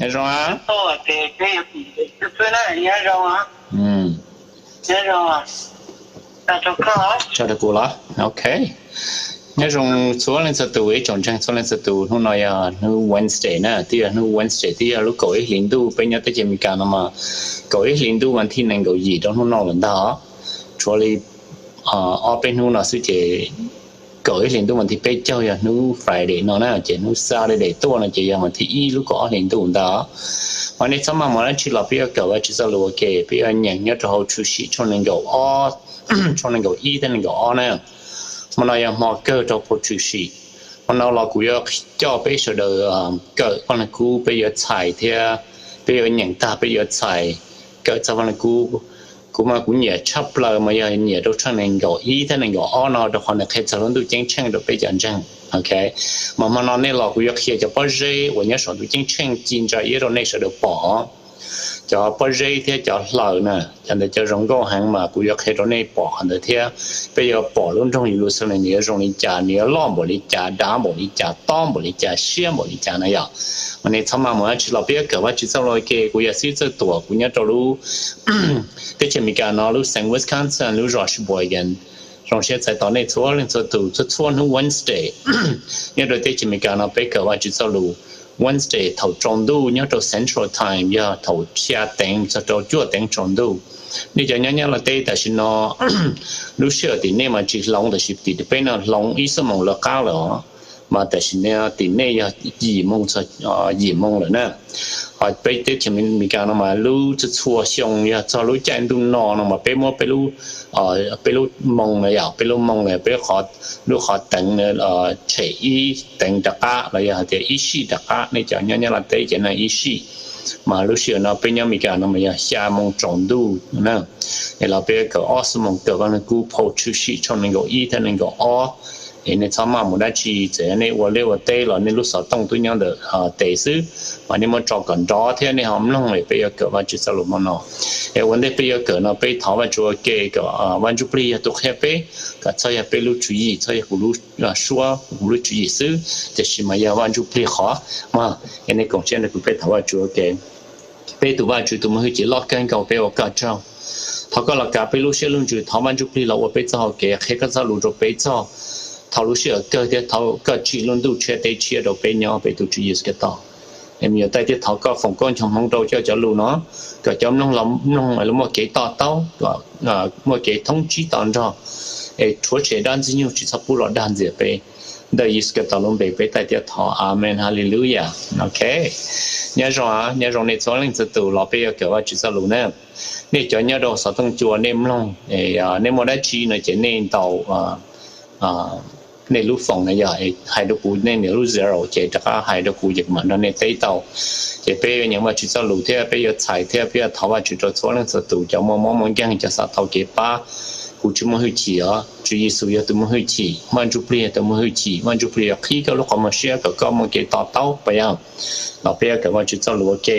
Nyob zoo. Tso rau kuv los. Ok. Nyob zoo txhua leej txhua tus, ib tsoom ntseeg txhua leej txhua tus, hnub no yog hnub Wednesday na, twb yog hnub Wednesday, twb yog lub kaum ib hlis ntuj, peb nyob teb chaws Amelikas no mas kaum ib hlis ntuj vas thib nees nkaum yim rau hnub no lawm ntag. Tshuav li ob peb hnub no xwb ces kaum ib hlis ntuj vas thib peb caug yog hnub Friday no na, ces hnub Saturday tuaj no ces yog vas thib ib lub kaum ob hlis ntuj ntag. Mas nej txhob maj mus dab tsi los peb yuav kawm Vajtswv txoj lus ua ke, peb yuav nyeem nyob rau hauv Tshwm Sim tshooj nees nkaum ob, tshooj nees nkaum ib thiab nees nkaum ob na. Hmo no yog hmo kawg rau phau Tshwm Sim. Hmo no los kuv yuav coj peb sawv daws kawm Vaj Leej Kub, peb yuav txhais thiab peb yuav nyeem tag peb yuav txhais kawm txog Vaj Leej Kub. Kuv mas kuv nyiam tshaj plaws mas yog nyiam rau tshooj nees nkaum ib thiab nees nkaum ob no rau qhov nws qhia txog lub ntuj ceeb tsheej rau peb cov ntseeg. Ok, mas hmo no nej los kuv yuav qhia cov pob zeb uas nyob saum ntuj ceeb tsheej ci ntsa iab rau nej sawv daws pom. Cov pob zeb thiab cov hlaws na, cov ntawd cov zoo nkauj heev mas kuv yuav qhia rau nej pom qhov ntawd thiab. Peb yuav pom lub nroog Yeluxalees nws yuav zoo li cas, nws yuav loj npaum li cas, dav npaum li cas, tob npaum li cas, siab npaum li cas na yom. Mas nej txhob maj mus dab tsi los peb yuav kawm Vajtswv txoj lus ua ke. Kuv yog xib hwb Txawj Tuam, kuv nyob rau lub teb chaws Amelikas no lub xeev Wisconsin lub zos Sheboygan. Zoo siab txais tos nej txhua leej txhua tus txhua txhua hnub Wednesday nyob rau teb chaws Amelikas no peb kawm Vajtswv txoj lus Wednesday thaum tsaus ntuj nyob rau Central Time yog thaum xya teev txog rau cuaj teev tsaus ntuj. Nej cov nyob Nyab Laj teb tam sim no lub sij hawm tim nej mas tsis hloov, tab sis tim peb no hloov ib xuab moos lawv qab lawm os. Mas tam sim no tim nej yog yim moo txog yim moo lawm na. Ho peb teb chaws Amelikas no mas lub txhua txhua xyoo yog txog lub caij ntuj no no mas peb muab peb lub, peb lub moo na yom, peb lub moo na, peb lub qhov teev tshem ib teev rov qab los yog hais tias ib sij rov qab. Nej cov nyob Nyab Laj teb ces no ib sij, mas lub sij hawm no peb nyob Amelikas no mas yog xya moo tsaus ntuj na. Es los peb kawm ob xuab moos kawm Vaj Leej Kub phau Tshwm Sim tshooj nees nkaum ib thiab nees nkaum ob. Es nej txhob maj mus dab tsi, txawm yog nej ua liaj ua teb los nej lub xov tooj twb nyob ntawm tes xwb, mas nej muab tso kom nrov thiab nej ho mloog es peb yuav kawm Vajtswv txoj lus hmo no. Es ua ntej peb yuav kawm no peb thov Vajtswv ua ke kom Vaj Ntsujplig yog tus qhia peb, kom txhob yog peb lub tswv yim, txhob yog kuv lub suab kuv lub tswv yim xwb, tiam sis mas yog Vaj Ntsujplig qhov. Mas es nej koom siab nrog kuv peb thov Vajtswv ua ke. Peb tus Vajtswv tus muaj hwj chim loj kawg nkaus, peb ua koj tsaug. Thov koj los kav peb lub siab lub ntsws, thov Vaj Ntsujplig los ua peb txoj hau kev, qhia koj txoj lus rau peb txog thaum lub sij hawm kawg thiab thov koj tsim lub ntuj tshiab teb tshiab rau peb nyob peb tus Tswv Yexus Khetos. Es me nyuam taij thiab thov koj foom koj ncho hmoov rau cov cov lus no, kom cov mloog los mloog lawv muaj kev to taub, kom muaj kev thoob tsib to nrog, es rhuav tshem dab Ntxwg Nyoog tsis txhob pub los dag ntxias peb. Ntawm Yexus Khetos lub npe peb taij thiab thov, Amees, Haleluyas. Ok, nyob zoo, nyob zoo nej txhua leej txhua tus los peb yuav kawm Vajtswv txoj lus na. Nej cov nyob rau xov tooj cua nej mloog, nej muaj dab tsi no ces nej ntaus nej lub foom na yog hais rau kuv, nej nias lub zero ces rov qab hais rau kuv ces kuv mam nrog nej teb tau. Ces peb yuav nyeem Vajtswv txoj lus thiab peb yuav txhais thiab peb yuav thov Vajtswv rau txhua leej txhua tus, cov muaj mob muaj nkeeg, cov xav tau kev pab. Kuv tsis muaj hwj chim os, Tswv Yexus yog tus muaj hwj chim, Vaj Ntsujplig yog tus muaj hwj chim. Vaj Ntsujplig yuav qhib koj lub qhov muag siab kom koj muaj kev to taub puas yog? Los peb yuav kawm Vajtswv txoj lus ua ke.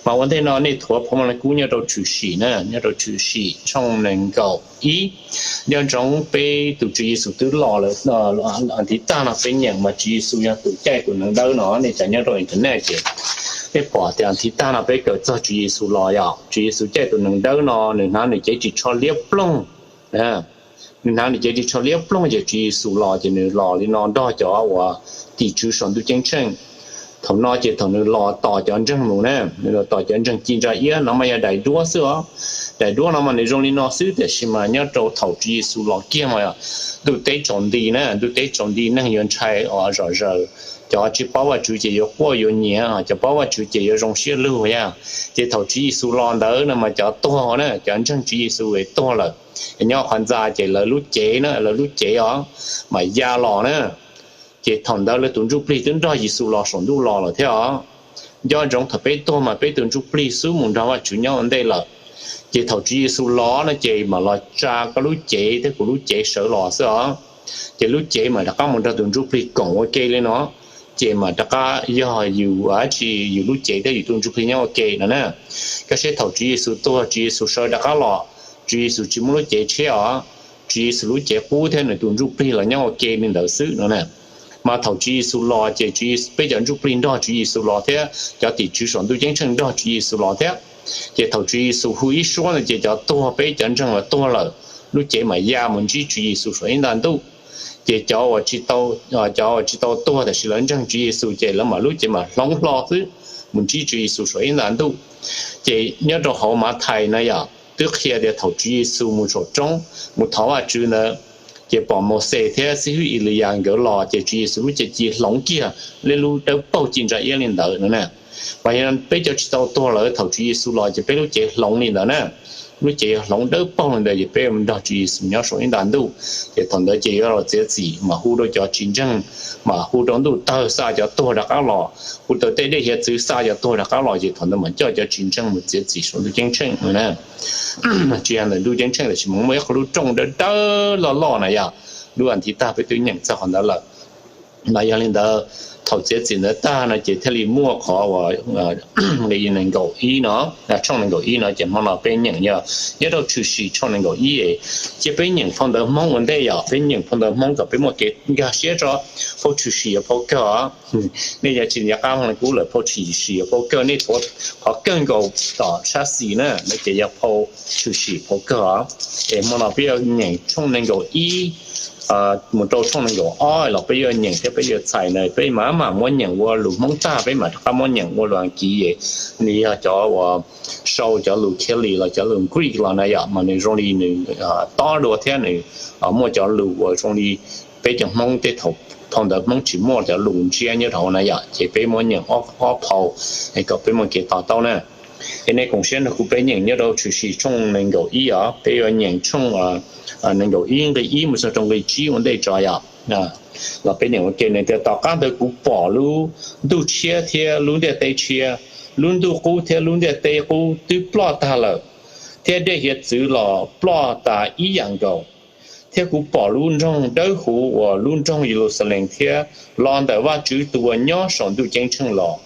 Mas ua ntej no nej thuav phau Vaj Leej Kub nyob rau Tshwm Sim na, nyob rau Tshwm Sim tshooj nees nkaum ib. Nco ntsoov peb tus Tswv Yexus twb los lawm. Ntiv tag no peb nyeem mas Tswv Yexus yog tus caij tus nees dawb no, nej cov nyob rau internet ces nej pom tias ntiv tag no peb kawm txog Tswv Yexus los yom. Tswv Yexus caij tus nees dawb no, nws hnav nws cev ris tsho liab ploog. Nws hnav nws cev ris tsho liab ploog ces Tswv Yexus los ces nws los li no nrog cov uas tim tswv saum ntuj ceeb tsheej. Thaum no ces thaum nws los tos cov ntseeg mus na, nws los tos cov ntseeg ci ntsa iab no mas yog daim duab xwb os. Daim duab no mas nws zoo li no xwb, tiam sis mas nyob rau thaum Tswv Yexus los kiag mas ntuj teb tsaus nti na, ntuj teb tsaus nti, neeg yuav ntshai zom zaws. Cov tsis paub Vajtswv ces yuav quaj yuav nyiav, cov paub Vajtswv ces yuav zoo siab lug yag. Ces thaum Tswv Yexus los ntawd no mas cov tuag na, cov ntseeg Tswv Yexus tuag lawm, nyob qhov ntxa ces lawv lub cev na, lawv lub cev os, mas ya los na. Ces thaum ntawd lawv tus ntsuj plig twb nrog Yexus los saum ntuj los lawm thiab os. Nco ntsoov thaum peb tuag mas peb tus ntsuj plig xub mus nrog Vajtswv nyob ua ntej lawm. Ces thaum Tswv Yexus los no ces mam los tsa koj lub cev thiab kuv lub cev sawv los xwb os. Ces lub cev mam rov qab mus nrog tus ntsuj plig koom ua ke li no. Ces mam rov qab yog yus dab tsi, yus lub cev thiab yus tus ntsuj plig nyob ua ke no na. Koj saib thaum Tswv Yexus tuag, Tswv Yexus sawv rov qab los, Tswv Yexus tsis muaj lub cev tshiab os. Tswv Yexus lub cev qub thiab nws tus ntsuj plig los nyob ua ke li ntawd xwb no na. Mas thaum Tswv Yexus los ces peb cov ntsuj plig nrog Tswv Yexus los thiab, cov tim tswv saum ntuj ceeb tsheej nrog Tswv Yexus los thiab. Ces thaum Tswv Yexus hu ib suab ntawd ces cov tuag, peb cov ntseeg uas tuag lawm, lub cev mas ya mus ntsib Tswv Yexus saum ib nta ntuj. Ces cov uas tsis tau, cov uas tsis tau tuag tab sis lawv ntseeg Tswv Yexus ces lawv mam lub cev mam hloov hlo xwb mus ntsib Tswv Yexus saum ib nta ntuj. Ces nyob rau hauv Mathais na yom, twb qhia tias thaum Tswv Yexus mus saum roob mus thov Vajtswv ntawd, ces pom Mauxes thiab xib hwb Eliyas nkawd los ces Tswv Yexus lub cev ci hloov kiag li lub dawb paug ci ntsa iab li ntawd no na. Mas yog peb cov tsis tau tuag lawm thaum Tswv Yexus los ces peb lub cev hloov li ntawd na. Lub cev yog hloov dawb paug li ntawd ces peb nrog Tswv Yexus nyob saum ib nta ntuj. Ces thaum ntawd ces yuav los txiav txim mas hu rau cov tsis ntseeg, mas hu rau ntuj tawg xa cov tuag rov qab los, hu rau tej dej hiav txwv xa cov tuag rov qab los ces thaum ntawd mas coj cov tsis ntseeg mus txiav txim saum ntuj ceeb tsheej na. Tsis yog ntawm ntuj ceeb tsheej tab sis mas muaj ib qho lub rooj dawb dawb loj loj na yom, lub as thiv tag peb twb nyeem txog qhov ntawd lawm. Mas yog li ntawd, thaum txiav txim ntawd tag no ces thiaj li muaj qhov uas nqe nees nkaum ib no, tshooj nees nkaum ib no ces hmo no peb nyeem yog nyob rau Tshwm Sim tshooj nees nkaum ib. Cia peb nyeem phau ntawv Hmoob ua ntej yom, peb nyeem phau ntawv Hmoob kom peb muaj kev nkag siab tso. Phau Tshwm Sim yuav phau kawg os. Nej yog tsis nco qab Hmoob li qub lawm, phau Tshwm Sim yuav phau kawg. Nej thuav qhov kawg nkaus tom sab xis na, no ces yog phau Tshwm Sim phau kawg os. Es hmo no peb yuav nyeem tshooj nees nkaum ib mus rau tshooj nees nkaum ob los peb yuav nyeem thiab peb yuav txhais na. Peb mam mam muab nyeem ua lus Hmoob tag peb mam rov qab muab nyeem ua lus Askiv es nws yog cov uas sau cov lus Celtic los cov lus Greek los na yom, mas nws zoo li nws tob dua thiab nws muaj cov lus uas zoo li peb cov Hmoob tej thaum phau ntawv Hmoob tsis muaj cov lus ntsiab nyob rau hauv na yom, ces peb muab nyeem ob phau kom peb muaj kev to taub na. Es nej koom siab nrog kuv peb nyeem nyob rau Tshwm Sim tshooj nees nkaum ib os, peb yuav nyeem tshooj nees nkaum ib nqe ib mus txog rau nqe tsib ua ntej tso yom. Los peb nyeem ua ke. Nws tias, tom qab ntawd kuv pom lub ntuj tshiab thiab lub ntiaj teb tshiab, lub ntuj qub thiab lub ntiaj teb qub twb ploj tag lawm, thiab dej hiav txwv los ploj tas ib yam nkaus. Thiab kuv pom lub nroog dawb huv uas lub nroog Yeluxalees thiab los ntawm Vajtswv tus uas nyob saum ntuj ceeb tsheej los.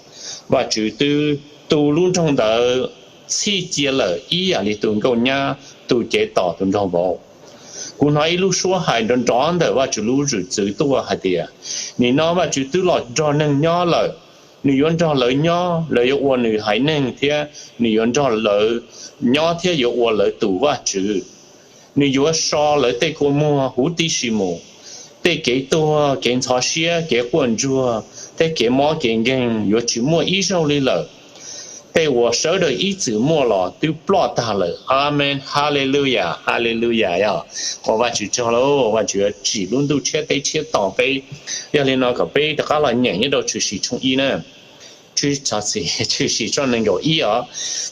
Vajtswv twb tu lub nroog ntawd txhij cia lawm ib yam li tus nkauj nyab tu cev tos tus nraug vauv. Kuv hnov ib lub suab hais nrov nrov ntawm Vajtswv lub zwm txwv tuaj hais tias, nim no Vajtswv twb los nrog neeg nyob lawm. Nws yuav nrog lawv nyob, lawv yuav ua nws haiv neeg thiab nws yuav nrog lawv nyob thiab yuav ua lawv tus Vajtswv. Nws yuav so lawv tej kua muag huv tib si mus. Tej kev tuag, kev ntxhov siab, kev quaj ntsuag thiab kev mob kev nkeeg yuav tsis muaj ib zaug li lawm. Tej uas sawv daws ib txwm muaj los twb ploj tag lawm. Amees, haleluyas, haleluyas. Yog ua Vajtswv tsaug lauj, Vajtswv yuav tsim lub ntuj tshiab teb tshiab tos peb. Yog li no kom peb rov qab los nyeem nyob rau Tshwm Sim tshooj ib na. Tshwm Sim tshooj nees nkaum ib os.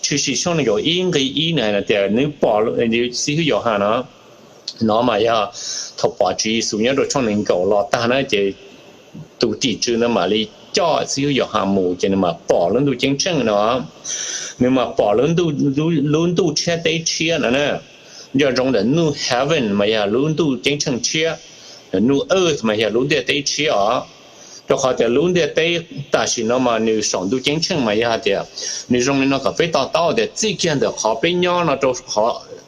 Tshwm Sim tshooj nees nkaum ib nqe ib na tias nws pom, xib hwb Yauhas no, no mas yog thaum pom Tswv Yexus nyob rau tshooj nees nkaum los tag na ces tus tim tswv ntawd mam li coj xib hwb Yauhas mus ces nws mam pom lub ntuj ceeb tsheej no. Nws mam pom lub ntuj tshiab teb tshiab no na. Nco ntsoov ntawm ntuj heaven mas yog lub ntuj ceeb tsheej tshiab, ntuj earth mas yog lub ntiaj teb tshiab os. Rau qhov tias lub ntiaj teb tam sim no mas nws saum ntuj ceeb tsheej mas yog hais tias nws zoo li no kom peb to taub tias txij kiag ntawm qhov peb nyob no rau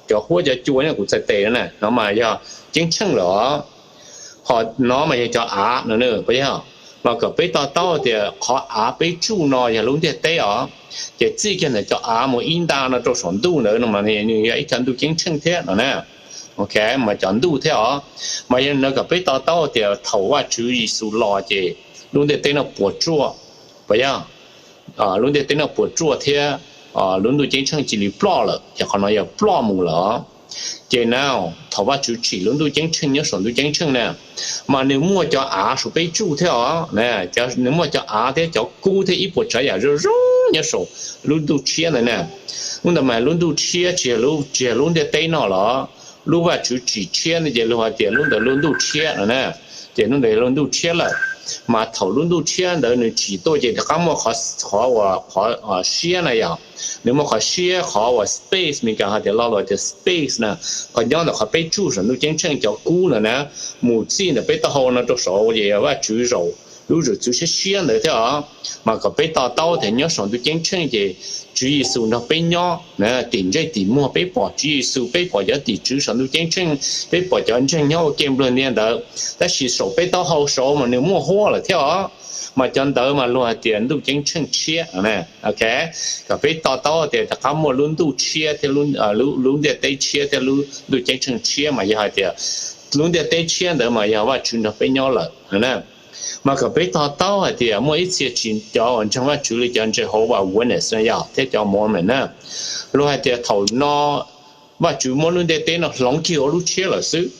cov huab cov cua no kuv txhais tes no na, no mas yog ceeb tsheej lawm os. Ho no mas yog cov av no, puas yog? Mas kom peb to taub tias qhov av peb tsuj no yog lub ntiaj teb os. Ces txij kiag ntawm cov av mus ib nta no rau saum ntuj ntawd no mas nws yog ib cov ntuj ceeb tsheej thiab no na. Ok, mas cov ntuj thiab os. Mas yog no kom peb to taub tias thaum Vajtswv Yexus los ces lub ntiaj teb no puas tsuaj, puas yog? Lub ntiaj teb no puas tsuaj thiab lub ntuj ceeb tsheej cia li ploj lawm, ces qhov no yog ploj mus lawm os. Ces na, thaum Vajtswv tsim lub ntuj ceeb tsheej nyob saum ntuj ceeb tsheej na, mas nws muaj cov av saum peb tsuj thiab os. Nws muaj cov av thiab cov kub thiab ib puas tsav yam zoo zoo nyob saum lub ntuj tshiab ntawd na. Lub ntawd mas lub ntuj tshiab tsis yog, tsis yog lub ntiaj teb no los. Lub Vajtswv tsim tshiab ntawd ces luag hais tias lub ntawd lub ntuj tshiab no na. Ces lub ntawd lub ntuj tshiab lawm. Mas thaum lub ntuj tshiab ntawd nws tsim tuaj ces rov qab muaj qhov, qhov uas qhov siab na yom. Nws muaj qhov siab, qhov uas space, Meskas hais tias, lo lus tias space na, qhov nyob ntawm qhov peb tsuj saum ntuj ceeb tsheej cov kub ntawd na, mus txij ntawm peb taub hau no rau saud ces yog Vajtswv zaum lub zwm txwv siab siab ntawd thiab os. Mas kom peb to taub tias nyob saum ntuj ceeb tsheej ces Tswv Yexus nrog peb nyob tim ntsej tim muag, peb pom Tswv Yexus, peb pom cov tim tswv saum ntuj ceeb tsheej, peb pom cov ntseeg nyob ua ke nplua ntiag ntawd. Tab sis saum peb taub hau saud mas nws muaj huab lawm thiab os. Mas cov ntawd mas luag hais tias ntuj ceeb tsheej tshiab. Kom peb to taub tias rov qab muaj lub ntuj tshiab thiab lub ntiaj teb tshiab thiab lub ntuj ceeb tsheej tshiab mas yog hais tias lub ntiaj teb tshiab ntawd mas yog Vajtswv nrog peb nyob lawm. Mas kom peb to taub hais tias muaj ib txhia tsis, cov uas ntseeg Vajtswv li cov Jehovah Witness no yog thiab cov Mormon na, luag hais tias thaum no Vajtswv muab lub ntiaj teb no hloov kiag ua lub tshiab lawm xwb.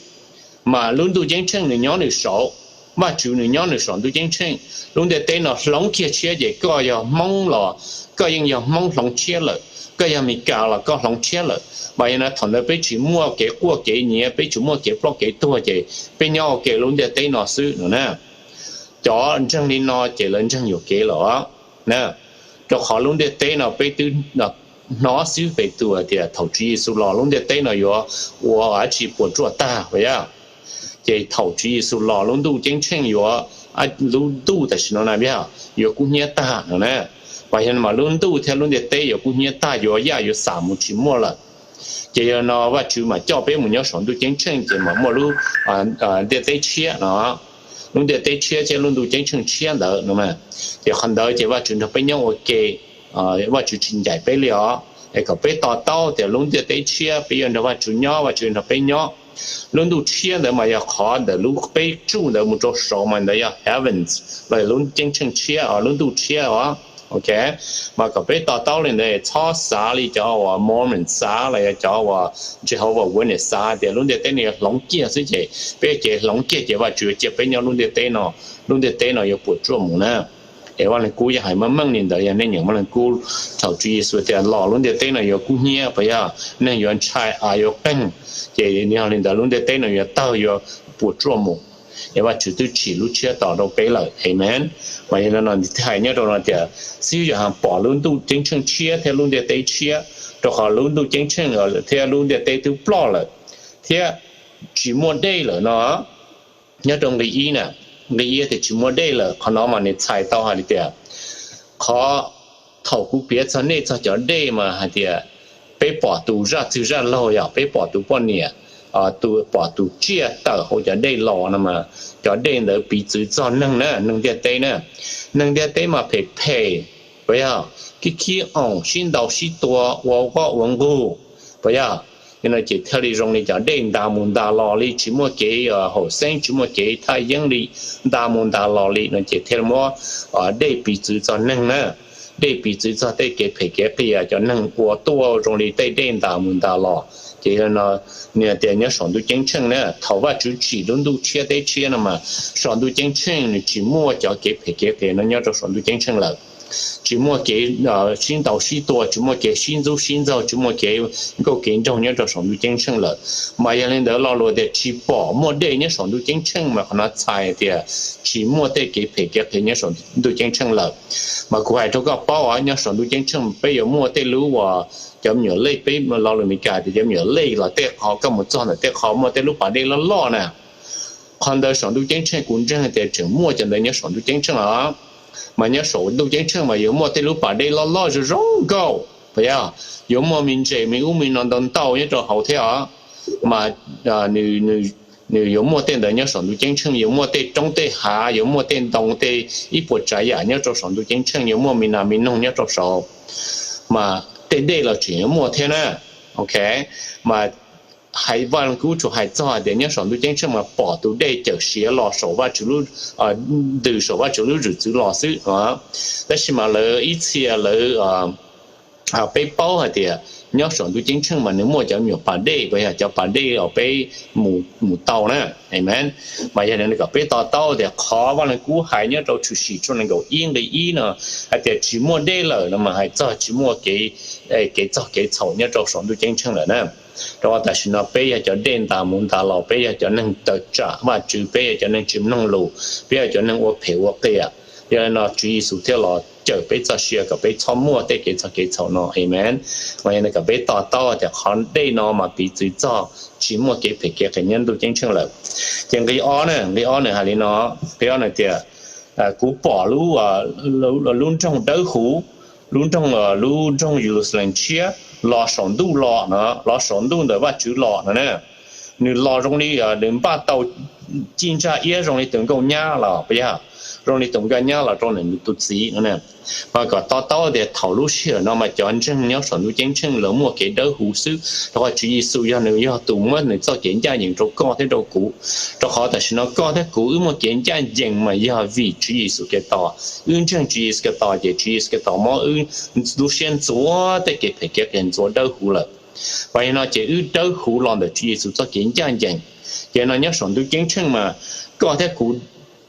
Mas lub ntuj ceeb tsheej nws nyob nws saud, Vajtswv nws nyob nws saum ntuj ceeb tsheej. Lub ntiaj teb no hloov kiag tshiab ces koj yog Hmoob los koj yeej yog Hmoob hloov tshiab lawm, koj yog Mes Kas los koj hloov tshiab lawm. Mas yog no thaum ntawd peb tsis muaj kev quaj kev nyiav, peb tsis muaj kev ploj kev tuag ces peb nyob ua ke lub ntiaj teb no xwb no na. Cov ntseeg li no ces lawv ntseeg yuam kev lawm. Rau qhov lub ntiaj teb no peb twb hnov xib hwb Petus hais tias thaum Tswv Yexus los lub ntiaj teb no yuav ua dab tsi? Puas tsuaj tag puas yog? Ces thaum Tswv Yexus los lub ntuj ceeb tsheej yuav, lub ntuj tam sim no na yog yuav kub hnyiab tag no na. Mas yog mas lub ntuj thiab lub ntiaj teb yuav kub hnyiab tag, yuav yaj yuav xam mus tsis muaj lawm. Ces yog no Vajtswv mas coj peb mus nyob saum ntuj ceeb tsheej ces mas muaj lub ntiaj teb tshiab no, lub ntiaj teb tshiab thiab lub ntuj ceeb tsheej tshiab ntawd no. Ces qhov ntawd ces Vajtswv nrog peb nyob ua ke, Vajtswv tsis ncaim peb li os. Es kom peb to taub tias lub ntiaj teb tshiab peb yuav nrog Vajtswv nyob, Vajtswv nrog peb nyob. Lub ntuj tshiab ntawd mas yog qhov ntawm lub peb tsuj ntawd mus rau saud mas ntawd yog heavens los lub ceeb tsheej tshiab, lub ntuj tshiab os. Mas kom peb to taub li ntawd, txhob xav li cov uas Mormon xav los yog cov uas Jehovah Witness xav tias lub ntiaj teb no yuav hloov kiag xwb ces peb cev hloov kiag ces Vajtswv cia peb nyob lub ntiaj teb no, lub ntiaj teb no yuav puas tsuaj mus na. Es Vaj Leej Kub yog hais meej meej li ntawd, yog nej nyeem Vaj Leej Kub thaum Tswv Yexus tias los lub ntiaj teb no yuav kub hnyiab puas yog, neeg yuav ntshai av yuav qeeg, ces yog li ntawd lub ntiaj teb no yuav tawg yuav puas tsuaj mus. Es Vajtswv twb tsim lub tshiab tos rau peb lawm. Amen. Mas yog no thiaj hais nyob rau no tias xib hwb Yauhas pom lub ntuj ceeb tsheej tshiab thiab lub ntiaj teb tshiab, rau qhov lub ntuj ceeb tsheej thiab lub ntiaj teb twb ploj lawm thiab tsis muaj dej lawm no. Nyob rau nqi ib na, nqi ib tias tsis muaj dej lawm, qhov no mas nws txhais tau hais tias qhov thaum kuv piav txog nej txog cov dej mas hais tias peb pom tus zaj txwg zaj laug, yog peb pom tus poj niam, pom tus tsiaj tawm hauv cov dej los no mas cov dej ntawd piv txwv txog neeg na, neeg ntiaj teb na. Neeg ntiaj teb mas phem phem, puas yog, khib khib oos, sib ntaus sib tua, ua voj ua nqug, puas yog? Yog no ces thiaj li zoo li cov dej ntas mus ntas los li tsis muaj kev haum xeeb, tsis muaj kev thaj yeeb li, ntas mus ntas los li no ces thiaj li muab dej piv txwv txog neeg na. Dej piv txwv txog tej kev phem kev qias, cov neeg ua tuaj zoo li tej dej ntas mus ntas los. Ces yog no nws tias nyob saum ntuj ceeb tsheej na, thaum Vajtswv tsim lub ntuj tshiab teb tshiab no mas saum ntuj ceeb tsheej nws tsis muaj cov kev phem kev qias no nyob rau saum ntuj ceeb tsheej lawm. Tsis muaj kev sib ntaus sib tua, tsis muaj kev sib ntxub sib ntxaug, tsis muaj kev nkauj kev nraug nyob rau saum ntuj ceeb tsheej lawm. Mas yog li ntawd lo lus tias tsis pom muaj dej nyob saum ntuj ceeb tsheej mas qhov no txhais tias tsis muaj tej kev phem kev qias nyob saum ntuj ceeb tsheej lawm. Mas kuv hais rau koj paub os, nyob saum ntuj ceeb tsheej peb yuav muaj tej lub uas cov me nyuam lej, peb lo lus Meskas tias cov me nyuam lej los tej qhov koj mus txog ntawm tej qhov muaj tej lub pas dej loj loj na. Qhov ntawd saum ntuj ceeb tsheej kuv ntseeg tias tseem muaj cov ntawd nyob saum ntuj ceeb tsheej os. Mas nyob saum ntuj ceeb tsheej mas yuav muaj tej lub pas dej loj loj zoo zoo nkauj, puas yog, yuav muaj me ntses me ub me no ntau ntau nyob rau hauv thiab os. Mas nws yuav muaj tej ntawd nyob saum ntuj ceeb tsheej, yuav muaj tej roob tej hav, yuav muaj tej ntoo tej ib puas tsav yam nyob rau saum ntuj ceeb tsheej, yuav muaj me nas me noog nyob rau saud. Mas tej dej los tseem yuav muaj thiab na. Ok, mas hais Vaj Leej Kub tsuas hais txog hais tias nyob saum ntuj ceeb tsheej mas pom tus dej cawm siav los saum Vajtswv lub, ntws saum Vajtswv lub zwm txwv los xwb. Tab sis mas lawv ib txhia lawv, peb paub hais tias nyob saum ntuj ceeb tsheej mas nws muaj cov me nyuam pas dej, puas yog, cov pas dej uas peb mus tau na. Amen. Mas yog li kom peb to taub tias qhov Vaj Leej Kub hais nyob rau Tshwm Sim tshooj nees nkaum ib nqi ib no hais tias tsis muaj dej lawm no mas hais txog tsis muaj kev, kev txog kev txhaum nyob rau saum ntuj ceeb tsheej lawm na. Rau qhov tam sim no peb yog cov dej ntas mus ntas los, peb yog cov neeg tawm tsam Vajtswv, peb yog cov neeg tsis mloog lus, peb yog cov neeg ua phem ua qias. Yog li no Tswv Yexus thiaj los cawm peb txoj sia kom peb txhob muaj tej kev txog kev txhaum no. Amen. Mas yog li kom peb to taub tias qhov dej no mas piv txwv txog tsis muaj kev phem kev qias nyob ntuj ceeb tsheej lawm. Ces nqi ob na, nqi ob nws hais li no, nqi ob nws tias Kuv pom lub nroog dawb huv, lub nroog, lub nroog Yeluxalees tshiab los saum ntuj los no, los saum ntuj ntawm Vajtswv los no na. Nws los zoo li nws npaj tau ci ntsa iab zoo li tus nkauj nyab los puas yog, zoo li tus nkauj nyab los rau nws tus txiv no na. Mas kom to taub tias thaum lub sij hawm no mas cov ntseeg nyob saum ntuj ceeb tsheej lawv muaj kev dawb huv xwb, rau qhov Tswv Yexus yog nws yog tus muab nws txoj kev ncaj ncees rau koj thiab rau kuv. Rau qhov tam sim no koj thiab kuv wb muaj kev ncaj ncees mas yog vim Tswv Yexus Khetos. Wb ntseeg Tswv Yexus Khetos ces Tswv Yexus Khetos muab wb lub siab ntxuav tej kev phem kev qias ntxuav dawb huv lawm. Mas yog no ces wb dawb huv los ntawm Tswv Yexus txoj kev ncaj ncees. Ces no nyob saum ntuj ceeb tsheej mas koj thiab kuv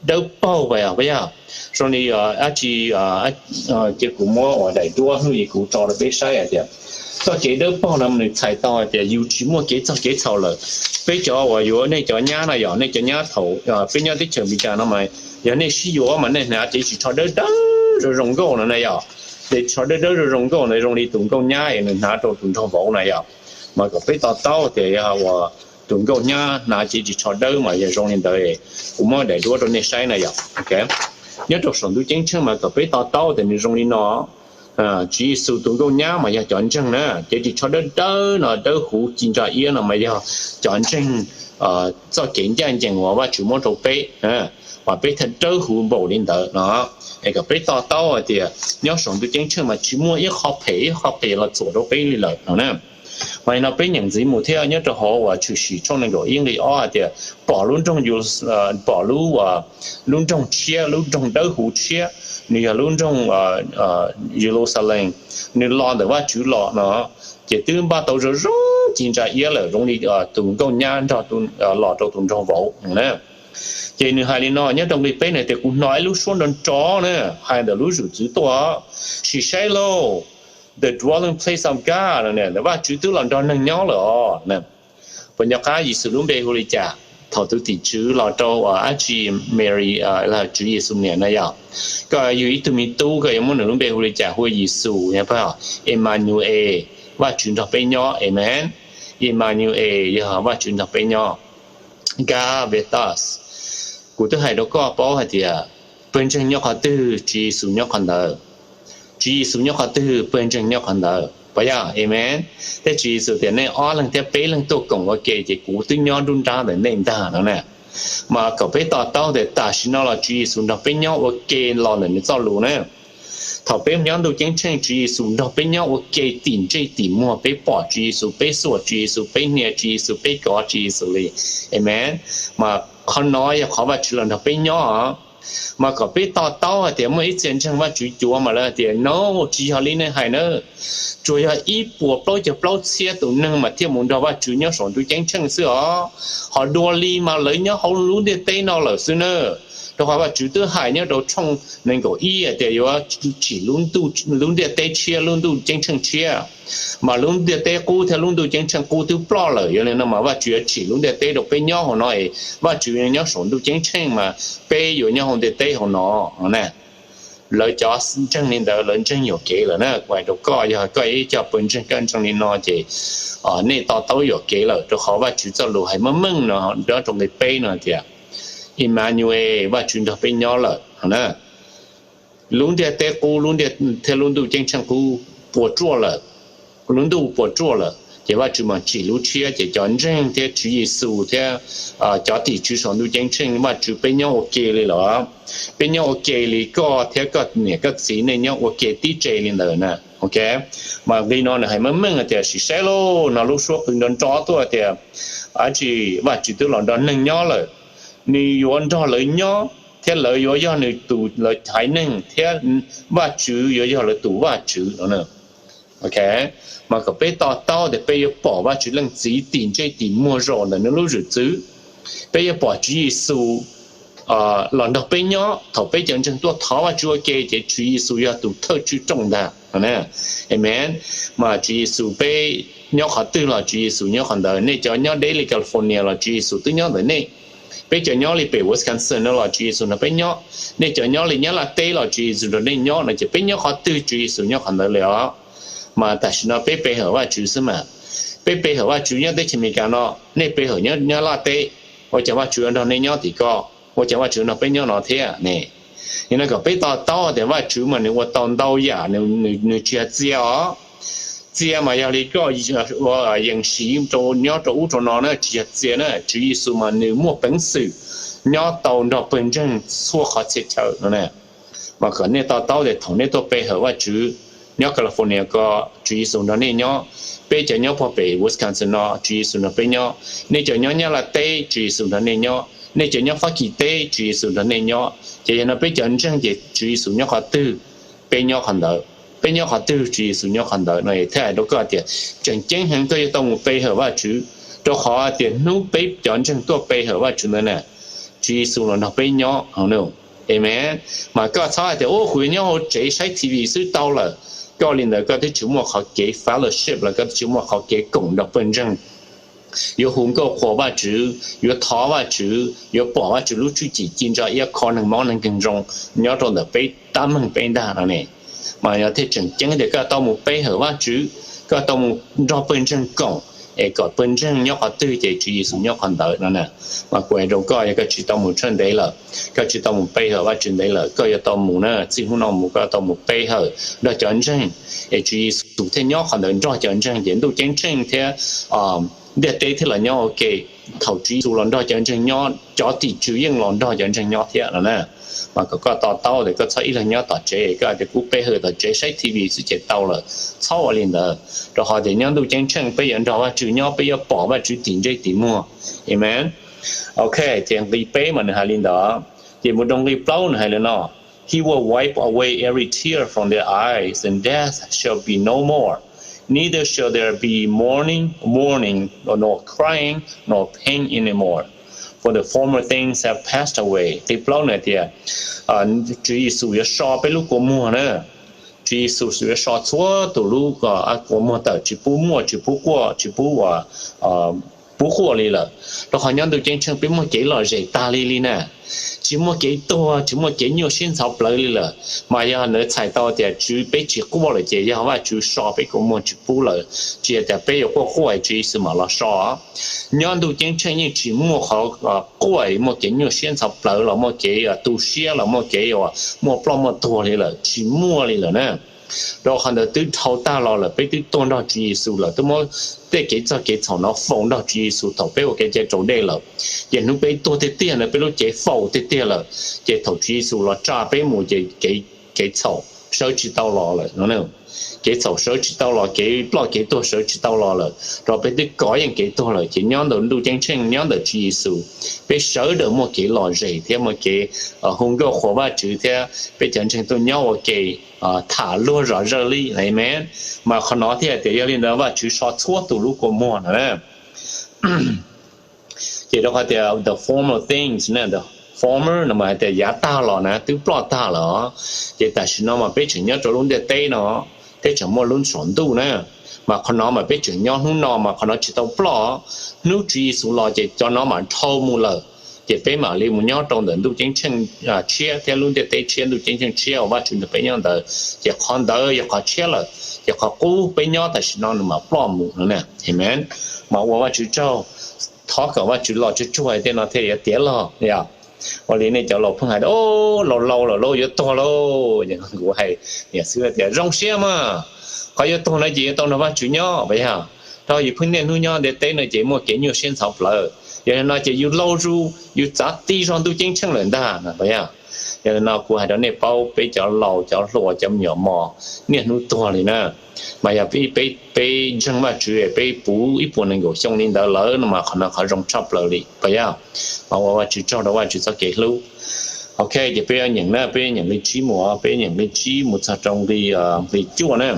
dawb paug puas yog, zoo li dab tsi, ces kuv muab ua daim duab hwj es kuv tso rau peb saib hais tias txoj kev dawb paug no nws txhais tau hais tias yus tsis muaj kev txog kev txhaum lawm. Peb cov uas yuav nej cov nyab no yog nej cov nyab thaum peb nyob teb chaws Amelikas no mas yog nej sib yuav mas nej hnav cev ris tsho dawb dawb zoo zoo nkauj no na yog. Ces tsho dawb dawb zoo zoo nkauj ntawd zoo li tus nkauj nyab es nws hnav rau tus nraug vauv na yog. Mas kom peb to taub tias yog uas tus nkauj nyab hnav cev ris tsho dawb mas yog zoo li ntawd. Kuv muab daim duab rau nej saib na yog. Nyob rau saum ntuj ceeb tsheej mas kom peb to taub tias nws zoo li no. Tswv Yexus tus nkauj nyab mas yog cov ntseeg na, cev ris tsho dawb dawb no dawb huv ci ntsa iab no mas yog cov ntseeg txoj kev ncaj ncees uas Vajtswv muab rau peb, mas peb thiaj dawb huv npaum li ntawd no. Es kom peb to taub hais tias nyob saum ntuj ceeb tsheej mas tsis muaj ib qho phem ib qho qias los txuam rau peb li lawm no na. Mas no peb nyeem ntxiv mus thiab nyob rau hauv uas Tshwm Sim tshooj nees nkaum ib nqe ob hais tias pom lub nroog, pom lub, lub nroog tshiab, lub nroog dawb huv tshiab, nws yog lub nroog Yeluxalees, nws los ntawm Vajtswv los no, ces twb npaj tau zoo zoo ci ntsa iab lawm zoo li tus nkauj nyab nrog los rau tus nraug vauv na. Ces nws hais li no nyob rau nqe peb na tias kuv hnov ib lub suab nrov nrov na hais ntawm lub zwm txwv tuaj, sis saib lauj, the dwelling place of God, Vajtswv twb los nrog neeg nyob lawm os. Puas nco qab Yexus lub npe hu li cas? Thaum tus tim tswv los rau dab tsi, Mary, Tswv Yexus niam na yog, koj yug ib tug me tub koj yuav muab nws lub npe hu li cas? Hu ua Yexus, Emanu-es, Vajtswv nrog peb nyob. Amen. Emanu-es yog Vajtswv nrog peb nyob. God with us. Kuv twb hais rau koj paub hais tias pawg ntseeg nyob qhov twg, Tswv Yexus nyob qhov ntawd. Tswv Yexus nyob qhov twg, pawg ntseeg nyob qhov ntawd. Puas yog? Amen. Thiab Tswv Yexus tias nej ob leeg thiab peb leeg tuaj koom ua ke ces kuv twb nyob nruab nrab ntawm nej ntag no na. Mas kom peb to taub tias tam sim no los Tswv Yexus nrog peb nyob ua ke los ntawm nws txoj lus na. Thaum peb nyob ntuj ceeb tsheej Tswv Yexus nrog peb nyob ua ke tim ntsej tim muag, peb pom Tswv Yexus, peb xuas Tswv Yexus, peb hnia Tswv Yexus, peb kov Tswv Yexus li. Amen. Mas qhov no yog qhov Vajtswv los nrog peb nyob. Mas kom peb to taub hais tias muaj ib txhia ntseeg Vajtswv cuav mas lawv hais tias no tsis yog li nej hais na. Tsuas yog ib puas plaub caug plaub txhiab tus neeg mas thiaj mus nrog Vajtswv nyob saum ntuj ceeb tsheej xwb os. Ho dua li mas lawv nyob hauv lub ntiaj teb no lawm xwb na. Rau qhov Vajtswv twb hais nyob rau tshooj nees nkaum ib hais tias yuav tsim lub ntiaj teb tshiab, lub ntuj ceeb tsheej tshiab. Mas lub ntiaj teb qub thiab lub ntuj ceeb tsheej qub twb ploj lawm, yog li no mas Vajtswv yuav tsim lub ntiaj teb rau peb nyob hauv no es Vajtswv yuav nyob saum ntuj ceeb tsheej mas peb yuav nyob hauv ntiaj teb hauv no na. Lawv cov ntseeg li ntawd lawv ntseeg yuam kev lawm na. Kuv hais rau koj, yog koj ib co pawg ntseeg koj ntseeg li no ces nej to taub yuam kev lawm, rau qhov Vajtswv txoj lus hais meej meej no nyob rau nqe peb no tias Emanu-es, Vajtswv nrog peb nyob lawm na. Lub ntiaj teb qub thiab lub ntuj ceeb tsheej qub puas ruaj lawm, lub ntuj puas ruaj lawm ces Vajtswv mas tsim lub tshiab ces cov ntseeg thiab Tswv Yexus thiab cov tim tswv saum ntuj ceeb tsheej Vajtswv peb nyob ua ke li lawm. Peb nyob ua ke li koj thiab koj niam koj txiv nej nyob ua ke tib tse li ntawd na. Mas nqe no nws hais meej meej tias sim saib lauj, no lub suab qw nrov nrov tuaj tias dab tsi, Vajtswv twb los nrog neeg nyob lawm. Nws yuav nrog lawv nyob thiab lawv yuav yog nws tus, lawv haiv neeg thiab Vajtswv yuav yog lawv tus Vajtswv no. Mas kom peb to taub tias peb yuav pom Vajtswv Leej Txiv tim ntsej tim muag zaum ntawm nws lub zwm txwv. Peb yuav pom Tswv Yexus los nrog peb nyob. Thaum peb cov ntseeg tuaj thov Vajtswv ua ke ces Tswv Yexus yog tus thawj tswj rooj ntag. Amen. Mas Tswv Yexus peb nyob qhov twg los Tswv Yexus nyob qhov ntawd. Nej cov nyob Daly, California los Tswv Yexus twb nyob ntawm nej. Peb cov nyob li pem Wisconsin no los Tswv Yexus nrog peb nyob. Nej cov nyob li Nyab Laj teb los Tswv Yexus nrog nej nyob no ces peb nyob qhov twg Tswv Yexus nyob qhov ntawd li os. Mas tam sim no peb pe hawm Vajtswv xwb mas. Peb pe hawm Vajtswv nyob teb chaws Amelikas no, nej pe hawm nyob Nyab Laj teb. Ua cas Vajtswv yuav nrog nej nyob tim ko? Ua cas Vajtswv nrog peb nyob no thiab ne? Yog no kom peb to taub tias Vajtswv mas nws ua tau ntau yam, nws tsis yog txia os. Txia mas yog li koj ua yees siv nyob rau ub rau no na, tsis yog txia na. Tswv Yexus mas nws muaj peev xwm nyob tau nrog pawg ntseeg txhua qhov txhia chaw no. Mas kom nej to taub tias thaum nej tuaj pe hawm Vajtswv nyob California ko, Tswv Yexus nrog nej nyob. Peb cov nyob puag pem Wisconsin no, Tswv Yexus nrog peb nyob. Nej cov nyob Nyab Laj teb, Tswv Yexus nrog nej nyob. Nej cov nyob Fab Kis teb, Tswv Yexus nrog nej nyob. Ces yog no peb cov ntseeg ces Tswv Yexus nyob qhov twg, peb nyob qhov ntawd. Peb nyob qhov twg, Tswv Yexus nyob qhov ntawd no. Thiaj hais rau koj tias tseem ceeb heev koj yuav tau mus pe hawm Vajtswv, rau qhov tias hnub peb cov ntseeg tuaj pe hawm Vajtswv ntawd na, Tswv Yexus los nrog peb nyob. Amen. Mas koj txhob hais tias ua kuv yuav nyob hauv tsev saib T V xwb tau lawm. Koj li ntawd koj twb tsis muaj qhov kev fellowship los koj twb tsis muaj qhov kev koom nrog pawg ntseeg. Yuav hu nkauj qhuas Vajtswv, yuav thov Vajtswv, yuav pom Vajtswv lub tshwj chim ci ntsa iab kho neeg mob neeg kawg zoo nyob rau ntawm peb tab meeg peb ntag no ne. Mas yog thiaj tseem ceeb tias koj tau mus pe hawm Vajtswv, koj tau mus nrog pawg ntseeg koom, es kom pawg ntseeg nyob qhov twg ces Tswv Yexus nyob qhov ntawd no na. Mas kuv hais rau koj, yog koj tsis tau mus tshaj ntev lawm, koj tsis tau mus pe hawm Vajtswv ntev lawm, koj yuav tau mus na, txij hnub no mus koj yuav tau mus pe hawm nrog cov ntseeg, es Tswv Yexus thiaj nyob qhov ntawd nrog cov ntseeg ces ntuj ceeb tsheej thiab ntiaj teb thiaj los nyob ua ke. Thaum Tswv Yexus los nrog cov ntseeg nyob, cov tim tswv yeej los nrog cov ntseeg nyob thiab no na. Mas kom koj to taub tias koj txhob ib leeg nyob tom tsev, koj hais tias kuv pe hawm tom tsev saib T V xwb ces tau lawm. Txhob ua li ntawd, rau qhov tias nyob ntuj ceeb tsheej peb yuav nrog Vajtswv nyob, peb yuav pom Vajtswv tim ntsej tim muag. Amen. Ok, ces nqi peb mas nws hais li ntawd. Ces mus rau nqi plaub nws hais li no: He will wipe away every tear from their eyes, and death shall be no more. Neither shall there be mourning, mourning, nor crying, nor pain anymore, for the former things have passed away. Nqi plaub nws tias Tswv Yexus yuav so peb lub kua muag na. Tswv Yexus yuav so txhua tus lub kua muag tawm, tsis pub muaj, tsis pub quaj, tsis pub pub quaj li lawm. Rau qhov nyob ntuj ceeb tsheej peb muaj kev lom zem tag li li na, tsis muaj kev tuag, tsis muaj kev nyuaj siab ntxhov plawv li lawm. Mas yog ntawd txhais tau tias Tswv peb tsis quaj lawm ces yog Vajtswv so peb kua muag tsis pub lawm, tsis yog tias peb yuav quaj quaj Tswv Yexus mam los so. Nyob ntuj ceeb tsheej yeej tsis muaj qhov quaj, muaj kev nyuaj siab ntxhov plawv los muaj kev tu siab los muaj kev muaj ploj muaj tuag li lawm, tsis muaj li lawm na. Rau qhov ntawd twb dhau tag los lawm, peb twb tuag nrog Tswv Yexus lawm, twb muab tej kev txog kev txhaum no faus nrog Tswv Yexus thaum peb ua kev cai raus dej lawm. Ces hnub peb tuag tiag tiag na, peb lub cev faus tiag tiag lawm, ces thaum Tswv Yexus los tsa peb mus ces kev txhaum sawv tsis tau los lawm. Kev txhaum sawv tsis tau los, kev ploj kev tuag sawv tsis tau los lawm, rau peb twb kov yeej kev tuag lawm. Ces nyob ntawm ntuj ceeb tsheej, nyob ntawm Tswv Yexus, peb sawv daws muaj kev lom zem thiab muaj kev hu nkauj qhuas Vajtswv thiab peb cov ntseeg tuaj nyob ua ke tham luag zom zaws li. Amen. Mas qhov no thiaj tias yog li ntawd Vajtswv so txhua tus lub kua muag no na. Ces rau qhov tias the former things, the former no mas hais tias yav tag los na, twb ploj tag lawm. Ces tam sim no mas peb tseem nyob rau lub ntiaj teb no thiab tseem muaj lub saum ntuj na. Mas qhov no mas peb tseem nyob hnub no mas qhov no tsis tau ploj. Hnub Tswv Yexus los ces cov no mam dhau mus lawm, ces peb mam li mus nyob rau ntawm ntuj ceeb tsheej tshiab thiab lub ntiaj teb tshiab, ntuj ceeb tsheej tshiab uas Vajtswv nrog peb nyob ntawd. Ces qhov ntawd yog qhov tshiab lawm, ces qhov qub peb nyob tam sim no nws mam ploj mus no na. Amen. Mas ua Vajtswv tsaug, thov kom Vajtswv los tsuag tsuag tej no thiaj yuav tiav log yom. Ua li nej cov laus pheej hais tias laus laus lawm lauj, yuav tuag lauj. Kuv hais niam xwb tias zoo siab mas, qhov yuav tuag no ces yuav tau nrog Vajtswv nyob puas yog? Rau yus pheej niaj hnub nyob ntiaj teb no ces muaj kev nyuaj siab ntxhov plawv, yog li no ces yus laus zus yus txav ti zog ntuj ceeb tsheej lawm ntag puas yog? Yog li no kuv hais rau nej paub, peb cov laus cov hluas cov me nyuam mos niaj hnub tuag li na. Mas yog peb ntseeg Vajtswv peb puv ib puas nees nkaum xyoo li ntawd lawm no mas qhov no qhov zoo tshaj plaws li puas yog? Mas ua Vajtswv tsaug rau Vajtswv txoj kev hlub. Ok, ces peb yuav nyeem na, peb yuav nyeem nqi tsib mus, peb yuav nyeem nqi tsib mus txog rau nqi, nqi cuaj na.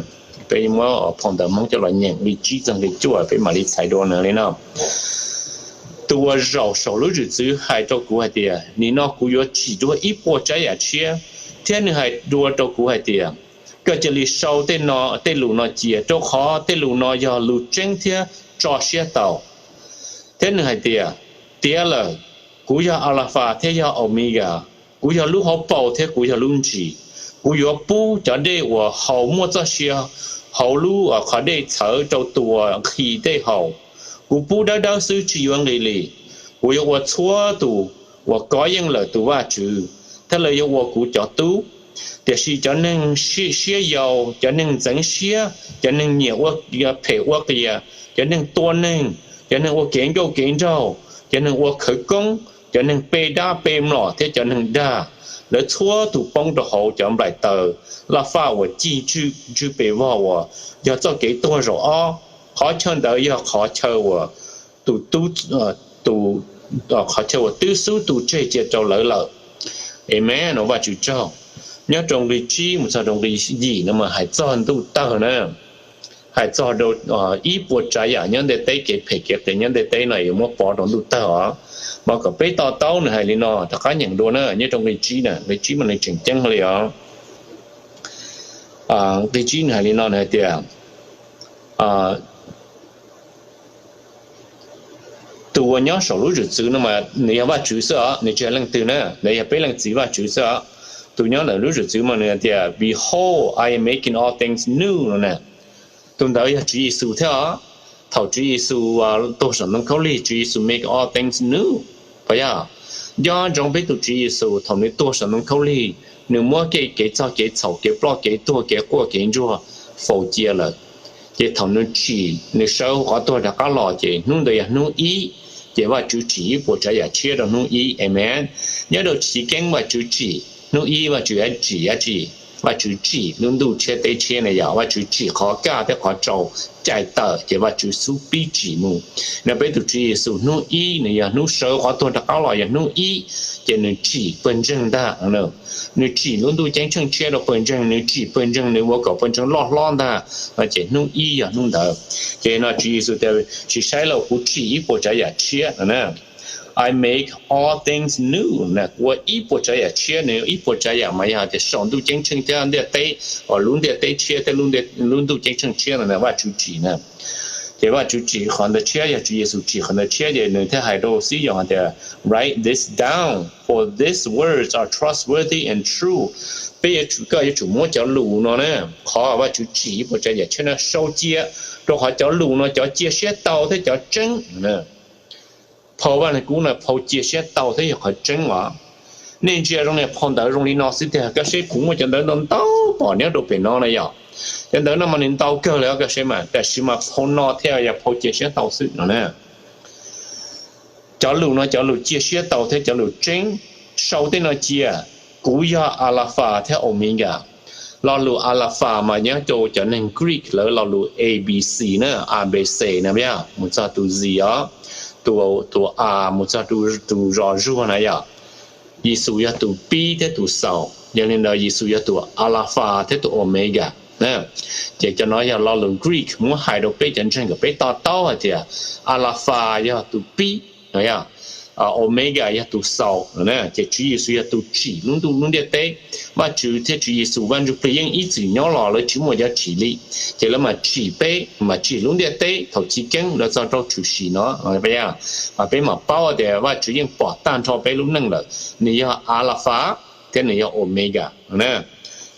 Peb muab phau ntawv Hmoob coj los nyeem nqi tsib txog nqi cuaj, peb mam li txhais dua nws li no. Tus uas zaum saum lub zwm txwv hais rau kuv hais tias, nim no kuv yuav tsim dua ib puas tsav yam tshiab, thiab nws hais dua rau kuv hais tias, koj cia li sau tej lus no cia, rau qhov tej lus no yog lus tseeb thiab tso siab tau. Thiab nws hais tias, tiav lawm, kuv yog Alafas thiab yog Aumegas, kuv yog lub hauv paus thiab kuv yog lub ntsis. Kuv yuav pub cov dej uas haus muaj txoj sia hauv lub qhov dej txhawv rau tus uas nqhis dej haus. Kuv pub dawb dawb xwb tsis yuav nqis li. Kuv yuav ua txhua tus uas kov yeej lawm tus Vajtswv. thiab lawv yuav ua kuv cov tub. Tiam sis cov neeg siab yau, cov neeg ntxeev siab, cov neeg nyiam ua phem ua qias, cov neeg tua neeg, cov neeg ua kev nkauj kev nraug, cov neeg ua khawv koob, cov neeg pe dab pe mlom thiab cov neeg dag, lawv txhua tus poob rau hauv cov nplaim taws laj faj uas cig ntswj pes vog uas yog txoj kev tuag zaum ob. Qhov chaw ntawd yog qhov chaw uas tus, tus, qhov chaw uas twb xub tu tseg cia rau lawv lawm. Amees, ua Vajtswv tsaug. Nyob rau nqi tsib mus txog rau nqi yim no mas hais txog ntuj tawg na, hais txog rau ib puas tsav yam nyob ntiaj teb, kev phem kev qias nyob ntiaj teb no yuav muab pov rau ntuj tawg os. Mas kom peb to taub nws hais li no rov qab nyeem dua na, nyob rau nqi tsib na, nqi tsib mas nws tseem ceeb li os. Nqi tsib nws hais li no, nws hais tias, tus uas nyob saum lub zwm txwv no mas nws yog Vajtswv xwb os, nws tsis yog leej twg na, nws yog peb leej txiv Vajtswv xwb os. Tus nyob ntawm lub zwm txwv mas nws hais tias, Behold, I am making all things new no na. Tus ntawd yog Tswv Yexus thiab os. Thaum Tswv Yexus tuag saum ntoo khaub lig, Tswv Yexus make all things new. Puas yog? Nco ntsoov peb tus Tswv Yexus thaum nws tuag saum ntoo khaub lig, nws muab kev, kev txog kev txhaum, kev ploj kev tuag, kev quaj kev ntsuag faus cia lawm. Ces thaum nws tsim, nws sawv hauv qhov tuag rov qab los ces hnub ntawd yog hnub ib, ces Vajtswv tsim ib puas tsav yam tshiab rau hnub ib. Amees. Nyob rau Chiv Keeb Vajtswv tsim, hnub ib Vajtswv tsim dab tsi? Vajtswv tsim lub ntuj tshiab teb tshiab na yom, Vajtswv tsim qhov kaj thiab qhov tsau, cais tawm ces Vajtswv xub pib tsim mus. No peb tus Tswv Yexus hnub ib nws yog hnub sawv qhov tuag rov qab los yog hnub ib, ces nws tsim pawg ntseeg ntag. Nws tsim lub ntuj ceeb tsheej tshiab rau pawg ntseeg, nws tsim pawg ntseeg, nws ua kom pawg ntseeg loj hlob ntag. No ces hnub ib yog hnub ntawd. Ces no Tswv Yexus tias, Tsis saib los kuv tsim ib puas tsav yam tshiab no na. I make all things new, kuv ua ib puas tsav yam tshiab. Nws ib puas tsav yam mas yog tias saum ntuj ceeb tsheej thiab ntiaj teb, lub ntiaj teb tshiab thiab lub ntuj ceeb tsheej tshiab no Vajtswv tsim na. Ces Vajtswv tsim qhov ntawd tshiab, yog Tswv Yexus tsim qhov ntawd tshiab ces nws thiaj hais rau xib yoos hais tias, Write this down, for these words are trustworthy and true. Peb yuav tsum, koj yuav tsum muab cov lus no na, qhov Vajtswv tsim ib puas tsav yam tshiab no sau cia, rau qhov cov lus no cov cia siab tau thiab cov tseeb. Phau Vaj Lug Kub no phau cia siab tau thiab yog qhov tseeb os. Nej ntsia zoo li phau ntawv zoo li no xwb tiag, koj saib kuv muaj cov ntawv ntau ntau pom nyob rau pem no na yom. Cov ntawv no mas nws ntau kawg li koj saib mas, tab sis mas phau no thiaj yog phau cia siab tau xwb no na. Cov lus no cov lus cia siab tau thiab cov lus tseeb. Sau tej no cia, kuv yog Alafas thiab Omegas. Lo lus Alafas mas nyob rau cov neeg Greek lawv lo lus A B C na, A B C na, mus txog tus Z os, tus, tus A mus txog tus zos zuag na yom. Yexus yog tus pib thiab tus xaus, yog li ntawd Yexus yog tus Alafas thiab tus Omegas. Ces cov no yog lo lus Greek muab hais rau peb cov ntseeg kom peb to taub hais tias Alafas yog tus pib, Omegas yog tus xaus. Ces Tswv Yexus yog tus tsim lub ntuj lub ntiaj teb. Vajtswv thiab Tswv Yexus Vaj Ntsuj Plig yeej ib txwm nyob los lawv tsis muaj cov tsim li, ces lawv mam tsim peb, mam tsim lub ntiaj teb thaum chiv keeb los txog rau tshwm sim no. Mas peb mam paub tias Vajtswv yeej pom tag nrho peb lub neej lawm, nws yog Alafas thiab nws yog Omegas.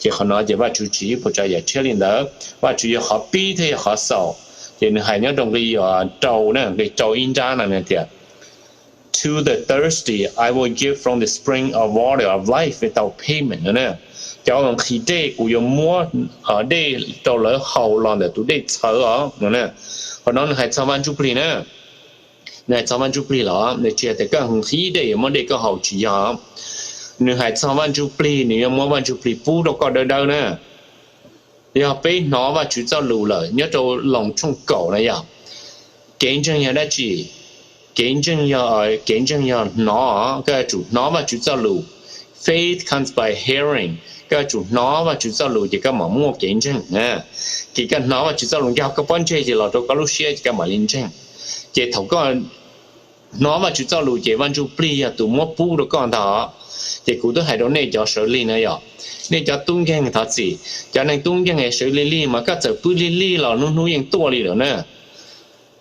Ces qhov no ces Vajtswv tsim ib puas tsav yam tshiab li ntawd, Vajtswv yog qhov pib thiab yog qhov xaus. Ces nws hais nyob rau nqi rau, nqi rau ib nrab no nws tias, To the thirsty I will give from the spring of water of life without payment. Cov uas nqhis dej kuv yuav muab dej rau lawv haus los ntawm tus dej txhawv os. Qhov no nws hais txog Vaj Ntsuj Plig na. Nws hais txog Vaj Ntsuj Plig los nws tsis hais tias koj nqhis dej yuav muab dej koj haus, tsis yog. Nws hais txog Vaj Ntsuj Plig, nws yuav muab Vaj Ntsuj Plig pub rau koj dawb dawb na. Yog peb hnov Vajtswv txoj lus lawm, nyob rau Loos tshooj kaum na yom, kev ntseeg yog dab tsi? Kev ntseeg yog, kev ntseeg yog hnov, koj yuav tsum hnov Vajtswv txoj lus. Faith comes by hearing. Koj yuav tsum hnov Vajtswv txoj lus ces koj mam muaj kev ntseeg. Ces koj hnov Vajtswv txoj lus nkag koj pob ntseg ces los rau koj lub siab ces koj mam li ntseeg. Ces thaum koj hnov Vajtswv txoj lus ces Vaj Ntsuj Plig yog tus muab pub rau koj ntag. Ces kuv twb hais rau nej cov sawv lig na yom, nej cov tub nkeeg thov txim, cov neeg tub nkeeg sawv lig lig mas koj txawm pw lig lig los hnub hnub yeej tuaj li lawm na.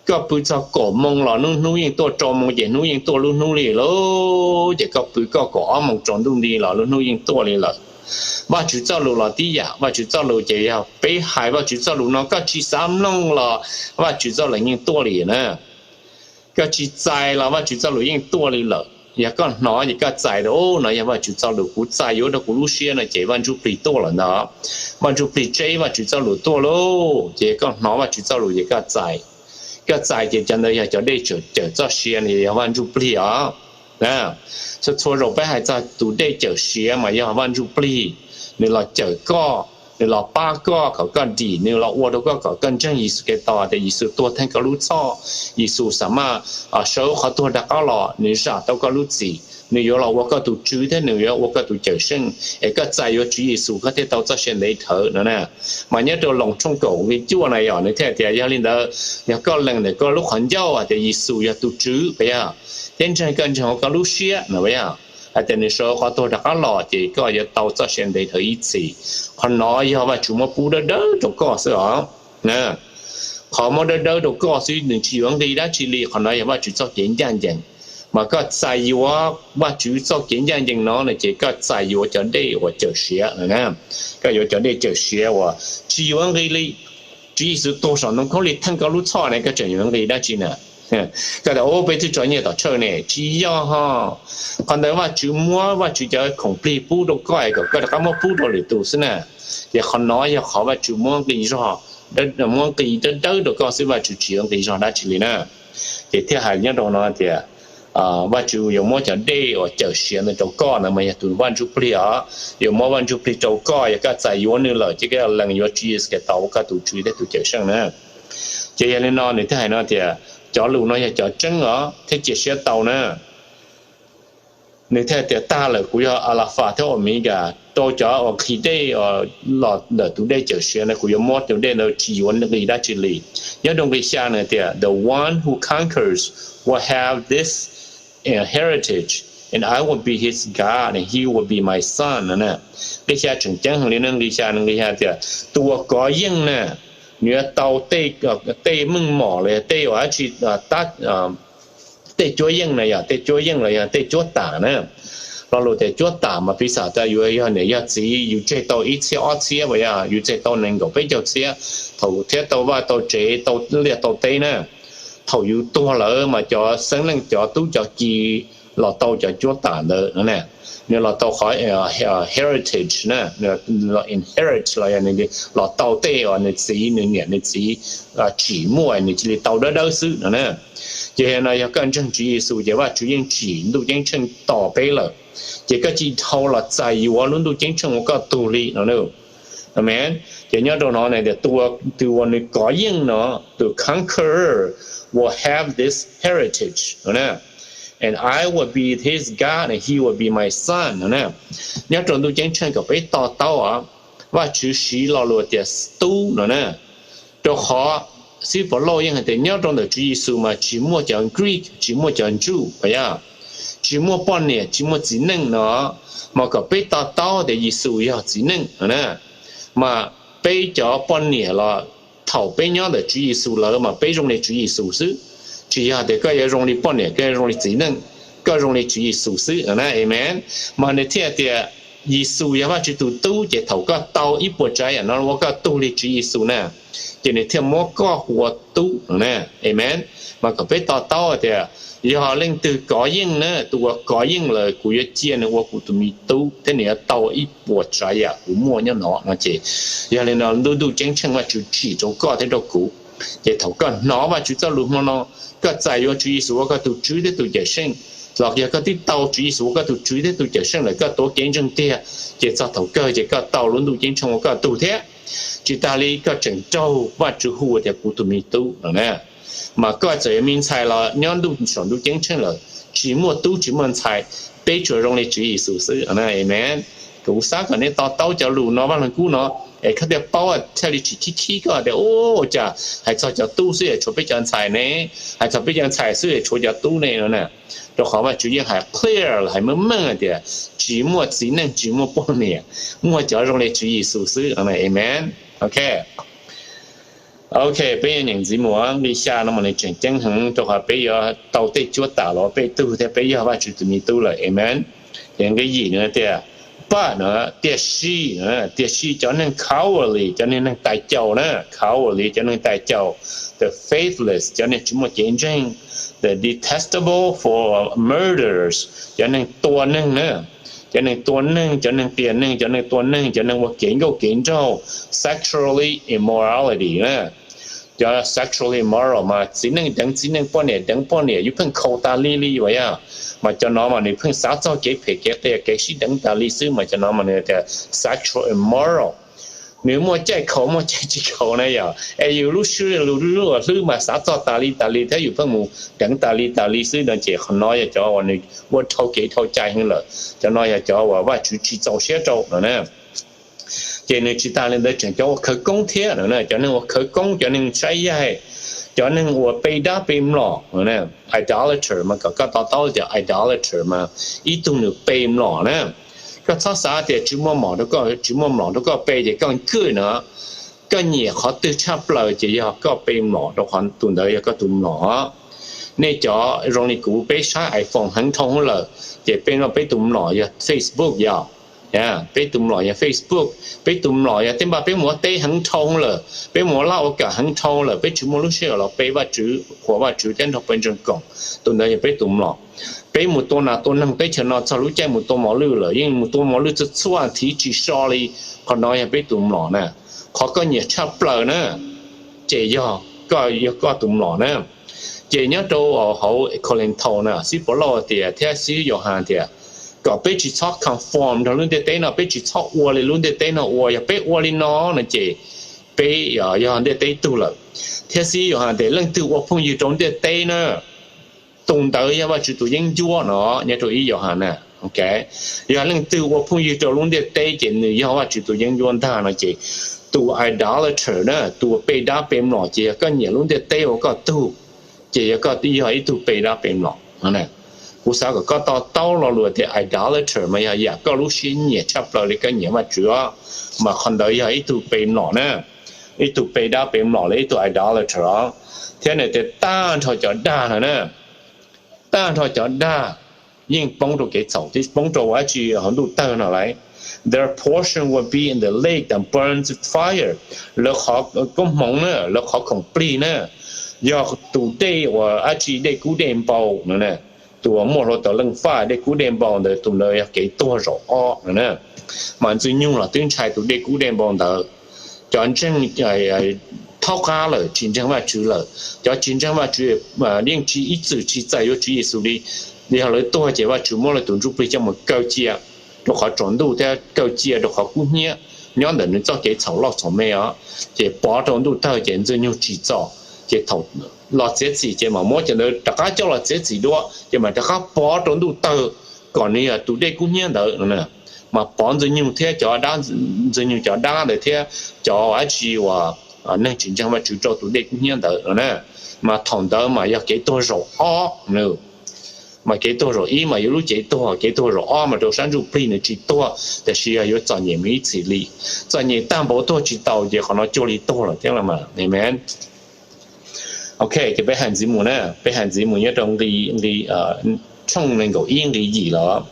Koj pw txog kaum moo los hnub hnub yeej tuaj, rau moo ces hnub yeej tuaj lub hnub li lauj. Ces koj pw koj kaum ob moo tsaus ntuj nti los lub hnub yeej tuaj li lawm. Vajtswv txoj lus los tib yam, Vajtswv txoj lus ces yog peb hais Vajtswv txoj lus no koj tsis xav mloog los Vajtswv txoj lus yeej tuaj li na. Koj tsis txais los Vajtswv txoj lus yeej tuaj li lawm. Yog koj hnov ces koj txais tias, o, no yog Vajtswv txoj lus, kuv txais yuav rau kuv lub siab no ces Vaj Ntsujplig tuaj lawm ntag. Vaj Ntsujplig tseb Vajtswv txoj lus tuaj lauj. Ces koj hnov Vajtswv txoj lus ces koj txais. Koj txais ces cov ntawd yog cov dej cawm txoj sia no, yog Vaj Ntsujplig os. Txhua txhua zaus peb hais txog tus dej cawm siav mas yog Vaj Ntsujplig, nws los cawm koj, nws los pab koj kom koj dim, nws los ua rau koj kom koj ntseeg Yexus Khetos tias Yexus tuag theej koj lub txhoj, Yexus xam maj sawv qhov tuag rov qab los, nws zam tau koj lub txim, nws yuav los ua koj tus Tswv thiab nws yuav ua koj tus Cawmseej, es koj txais yuav Tswv Yexus koj thiaj tau txoj sia ntev dhawv no na. Mas nyob rau Loos tshooj kaum nqe cuaj na yog nws thiaj tias, yog li ntawd, yog koj lees ntawm koj lub qhov ncauj hais tias Yexus yog tus Tswv puas yog, thiab ntseeg koj ntseeg hauv koj lub siab no puas yog, hais tias nws sawv qhov tuag rov qab los ces koj yuav tau txoj sia ntev dhawv ib txhis. Qhov no yog Vajtswv muab pub dawb dawb rau koj xwb os. Qhov muab dawb dawb rau koj xwb, nws tsis yuav nqi dab tsi li. Qhov no yog Vajtswv txoj kev ncaj ncees, mas koj txais yuav Vajtswv txoj kev ncaj ncees no no ces koj txais yuav cov dej uas cawm siav no na. Koj yuav cov dej cawm siav uas tsis yuav nqi li. Tswv Yexus tuag saum ntoo khaub lig theej koj lub txhoj ne, koj tseem yuav nqi dab tsi na? Koj tias, o, peb twb tso nyiaj tom church ne. Tsis yog ho. Qhov ntawd Vajtswv muab Vajtswv cov khoom plig pub rau koj es kom koj rov qab muab pub rau lwm tus xwb na. Ces qhov no yog qhov Vajtswv muab nqi zog, muab nqi dawb dawb rau koj xwb, Vajtswv tsis yuav nqi zog dab tsi li na. Ces thiaj hais nyob rau no tias Vajtswv yuav muab cov dej uas cawm siav ntawd rau koj ntawd mas yog tus Vaj Ntsujplig os. Yuav muab Vaj Ntsujplig rau koj, yog koj txais yuav nws lawm ces koj lees yuav Tswv Yexus Khetos ua koj tus Tswv thiab tus Cawmseej na. Ces yog li no nws thiaj hais no tias, cov lus no yog cov tseeb os thiab cia siab tau na. Nws thiaj tias, tag lawm, kuv yog Alafas thiab Omegas, rau cov uas nqhis dej los ntawm tus dej cawm siav na, kuv yuav muab tus dej ntawd tsis yuav nqi dab tsi li. Nyob rau nqi xya nws tias, the one who conquers will have this heritage, and I will be his God, and he will be my son no na. Nqi xya tseem ceeb heev li na, nqi xya, nqi xya tias tus uas kov yeej na, nws yuav tau tej meej mom los yog tej uas dab tsi, tej cuab yeej na, yog tej cuab yeej los yog tej cuab tam na. Lo lus tias cuab tam mas piv xam tias yus yog niam yog txiv, yus tseg tau ib txhiab ob txhiab puas yog, yus tseg tau nees nkaum peb caug txhiab, thaum thiab tau vaj tau tsev tau liaj tau teb na. Thaum yus tuag lawm mas cov xeeb leej cov tub cov ki los tau cov cuab tam ntawd no na. Nws los tau qhov heritage na, inherit los yog nws los tau tej uas nws txiv nws niam nws txiv tsim muaj, nws cia li tau dawb dawb xwb no na. Ces no yog koj ntseeg Tswv Yexus ces Vajtswv yeej tsim ntuj ceeb tsheej tos peb lawm, ces koj cia li dhau los txais yuav lub ntuj ceeb tsheej ua koj tug li no. Amen. Ces nyob rau no tias tus uas nws kov yeej no, the conqueror will have this heritage no na. And I will be his God and he will be my son no na. Nyob rau ntuj ceeb tsheej kom peb to taub, Vajtswv siv lo lus tias tub no na. Rau qhov xib hwb Pov Lauj yeej hais tias nyob rau ntawm Tswv Yexus mas tsis muaj cov Greek, tsis muaj cov Jew puas yog, tsis muaj poj niam tsis muaj txiv neej no, mas kom peb to taub tias Yexus yog txiv neej no na. Mas peb cov poj niam los thaum peb nyob ntawm Tswv Yexus lawm mas peb zoo li Tswv Yexus xwb. Tsis yog tias koj yuav zoo li poj niam, koj yuav zoo li txiv neej, koj zoo li Tswv Yexus xwb no na. Amen. Mas nws thiaj tias Yexus yog Vajtswv tus tub, ces thaum koj tau ib puas tsav yam no ua koj tug li Tswv Yexus na, ces nws thiaj muab koj ua tub no na. Amen. Mas kom peb to taub tias yog leej twg kov yeej na, tus uas kov yeej lawm kuv yuav cia nws ua kuv tus me tub thiab nws yuav tau ib puas tsav yam kuv muaj nyob no no ces, yog li no lub ntuj ceeb tsheej Vajtswv tsim rau koj thiab rau kuv. Ces thaum koj hnov Vajtswv txoj lus hmo no, koj txais yuav Tswv Yexus ua koj tus Tswv thiab tus Cawmseej, los yog koj twb tau Tswv Yexus ua koj tus Tswv thiab tus Cawmseej lawm, koj tuav kev ntseeg tiag, ces txog thaum kawg ces koj tau lub ntuj ceeb tsheej ua koj tug thiab. Tsis tas li koj tseem raug Vajtswv hu tias kuv tus me tub no na. Mas koj txawm yog me ntxhais los nyob ntuj saum ntuj ceeb tsheej lawm, tsis muaj tub tsis muaj ntxhais, peb tsuas zoo li Tswv Yexus xwb no na. Amen. Kuv xav kom nej to taub cov lus no Vaj Leej Kub no, es koj thiaj paub, thiaj li tsis khib khib koj tias, ua cas hais txog cov tub xwb es tshuav peb cov ntxhais ne, hais txog peb cov ntxhais xwb es tshuav cov tub ne no na. Rau qhov Vajtswv yeej hais clear, hais meej meej tias tsis muaj txiv neej tsis muaj poj niam, muaj cov zoo li Tswv Yexus xwb no. Amen. Ok. Ok, peb yuav nyeem ntxiv mus, nqi xya no mas nws tseem ceeb heev rau qhov peb yuav tau tej cuab tam los peb tug thiab peb yog Vajtswv tus me tub lawm. Amen. Ces nqi yim no tias But, tiam sis, tiam sis cov neeg cowardly, cov neeg tais caus na, cowardly, cov neeg tais caus, the faithless, cov neeg tsis muaj kev ntseeg, the detestable for murderers, cov neeg tua neeg na, cov neeg tua neeg, cov neeg qias neeg, cov neeg tua neeg, cov neeg ua kev nkauj kev nraug, sexually immorality na. Cov sexually immoral mas txiv neej deev txiv neej, poj niam deev poj niam, yus pheej khaus tas li li uas yog, mas cov no mas nws pheej xav txog kev phem kev qias kev sib deev tas li xwb, mas cov no mas nws tias sexual immoral. Nws muaj caij khaus muaj caij tsis khaus na yog, es yus lub siab lub hlwb mas xav txog tas li tas li thiab yus pheej mus deev tas li tas li xwb no ces qhov no yog cov uas nws ua dhau kev dhau cai heev lawm. Cov no yog cov uas Vajtswv tsis txaus siab rau no na. Ces nws tsis tas li ntawd tseem cov ua khawv koob thiab no, cov neeg ua khawv koob, cov neeg saib yaig, cov neeg uas pe dab pe mlom, idolater mas kom koj to taub cov idolater mas ib tug nws pe mlom na. Koj txhob xav tias tsis muaj mlom rau koj, tsis muaj mlom rau koj pe ces koj good no. Koj nyiam qhov twg tshaj plaws ces yog koj pe mlom rau qhov tus ntawd yog koj tus mlom. Nej cov zoo li kuv peb saib iPhone heev dhau lawm, ces peb no peb tus mlom yog Facebook yog. Peb tus mlom yog Facebook, peb tus mlom yog tej npaj peb mus ua teb heev dhau lawm, peb mus ua laj ua kam heev dhau lawm, peb tsis muaj lub sij hawm los pe Vajtswv, qhuas Vajtswv thiab nrog pawg ntseeg koom, tus ntawd yog peb tus mlom. Peb mus tua nas tua noog teb chaws no txog lub caij mus tua mos lwj lawm, yeej mus tua mos lwj txhua txhua thiv tsis so li, qhov no yog peb tus mlom na. Qhov koj nyiam tshaj plaws na, ces yog koj, yog koj tus mlom na. Ces nyob rau hauv Colinthaus na, xib Paulus tias thiab xib Yauhas tias kom peb tsis txhob conform nrog lub ntiaj teb no, peb tsis txhob ua li lub ntiaj teb no ua. Yog peb ua li no no ces peb yog ntiaj teb tug lawm. Thiab xib Yauhas tias leej twg ua phooj ywg rau ntiaj teb na, tus ntawd yog Vajtswv tus yeeb ncuab no, nyob rau ib Yauhas na. Yog leej twg ua phooj ywg rau lub ntiaj teb ces nws yog Vajtswv tus yeeb ncuab ntag no ces tus idolater na, tus pe dab pe mlom ces yog koj nyiam lub ntiaj teb ua koj tug, ces yog koj yog ib tug pe dab pe mlom. Kuv xav kom koj to taub lo lus tias idolater mas yog yam koj lub siab nyiam tshaj plaws li koj nyiam Vajtswv os, mas qhov ntawd yog ib tug pe mlom na, ib tug pe dab pe mlom li ib tug idolater os. Thiab nws tias tag nrho cov dag no na, tag nrho cov dag yeej poob rau kev txhaum, poob rau dab tsi? Hauv ntuj tawg no lauj. Their portion will be in the lake that burns with fire. Lawv qhov koob hmoov na, lawv qhov khoom plig na, yog tus dej uas dab tsi, dej kub dej npau no. Tus uas muaj hluav taws leej faj dej kub dej npau ntawd, tus ntawd yog kev tuag zaum ob no na. Mas Ntxwg Nyoog los twb ntshai tus dej kub dej npau ntawd. Cov ntseeg thaub qab lawm, tsis ntseeg Vajtswv lawm, cov tsis ntseeg Vajtswv yeej tsis, ib txwm tsis txais yuav Tswv Yexus li. Yog lawv tuag ces Vajtswv muab lawv tus ntsuj plig coj mus kaw cia rau qhov tsaus ntuj thiab kaw cia rau qhov kub hnyiab nyob ntawm nws txoj kev txhaum loj txhaum me os. Ces pov rau ntuj tawg ces Ntxwg Nyoog tsim txom, ces thaum los txiav txim ces mam muab cov ntawd rov qab coj los txiav txim dua ces mam rov qab pov rau ntuj tawg kom nws yog tus dej kub hnyiab ntawd. Mas pov Ntxwg Nyoog thiab cov, Ntxwg Nyoog cov dab ntawd thiab cov dab tsi uas neeg tsis ntseeg Vajtswv rau tus dej kub hnyiab ntawd no na. Mas thaum ntawd mas yog kev tuag zaum ob. Mas kev tuag zaum ib mas yog lub cev tuag, kev tuag zaum ob mas rau sab ntsuj plig nws tsis tuag, tiam sis yog yuav txom nyem mus ib txhis li. Txom nyem tag npaum tuag tsis tau ces qhov no cuag li tuag lawm thiab los mas. Amen. Ok, ces peb hais ntxiv mus na, peb hais ntxiv mus nyob rau nqi, nqi, tshooj nees nkaum ib nqi yim los,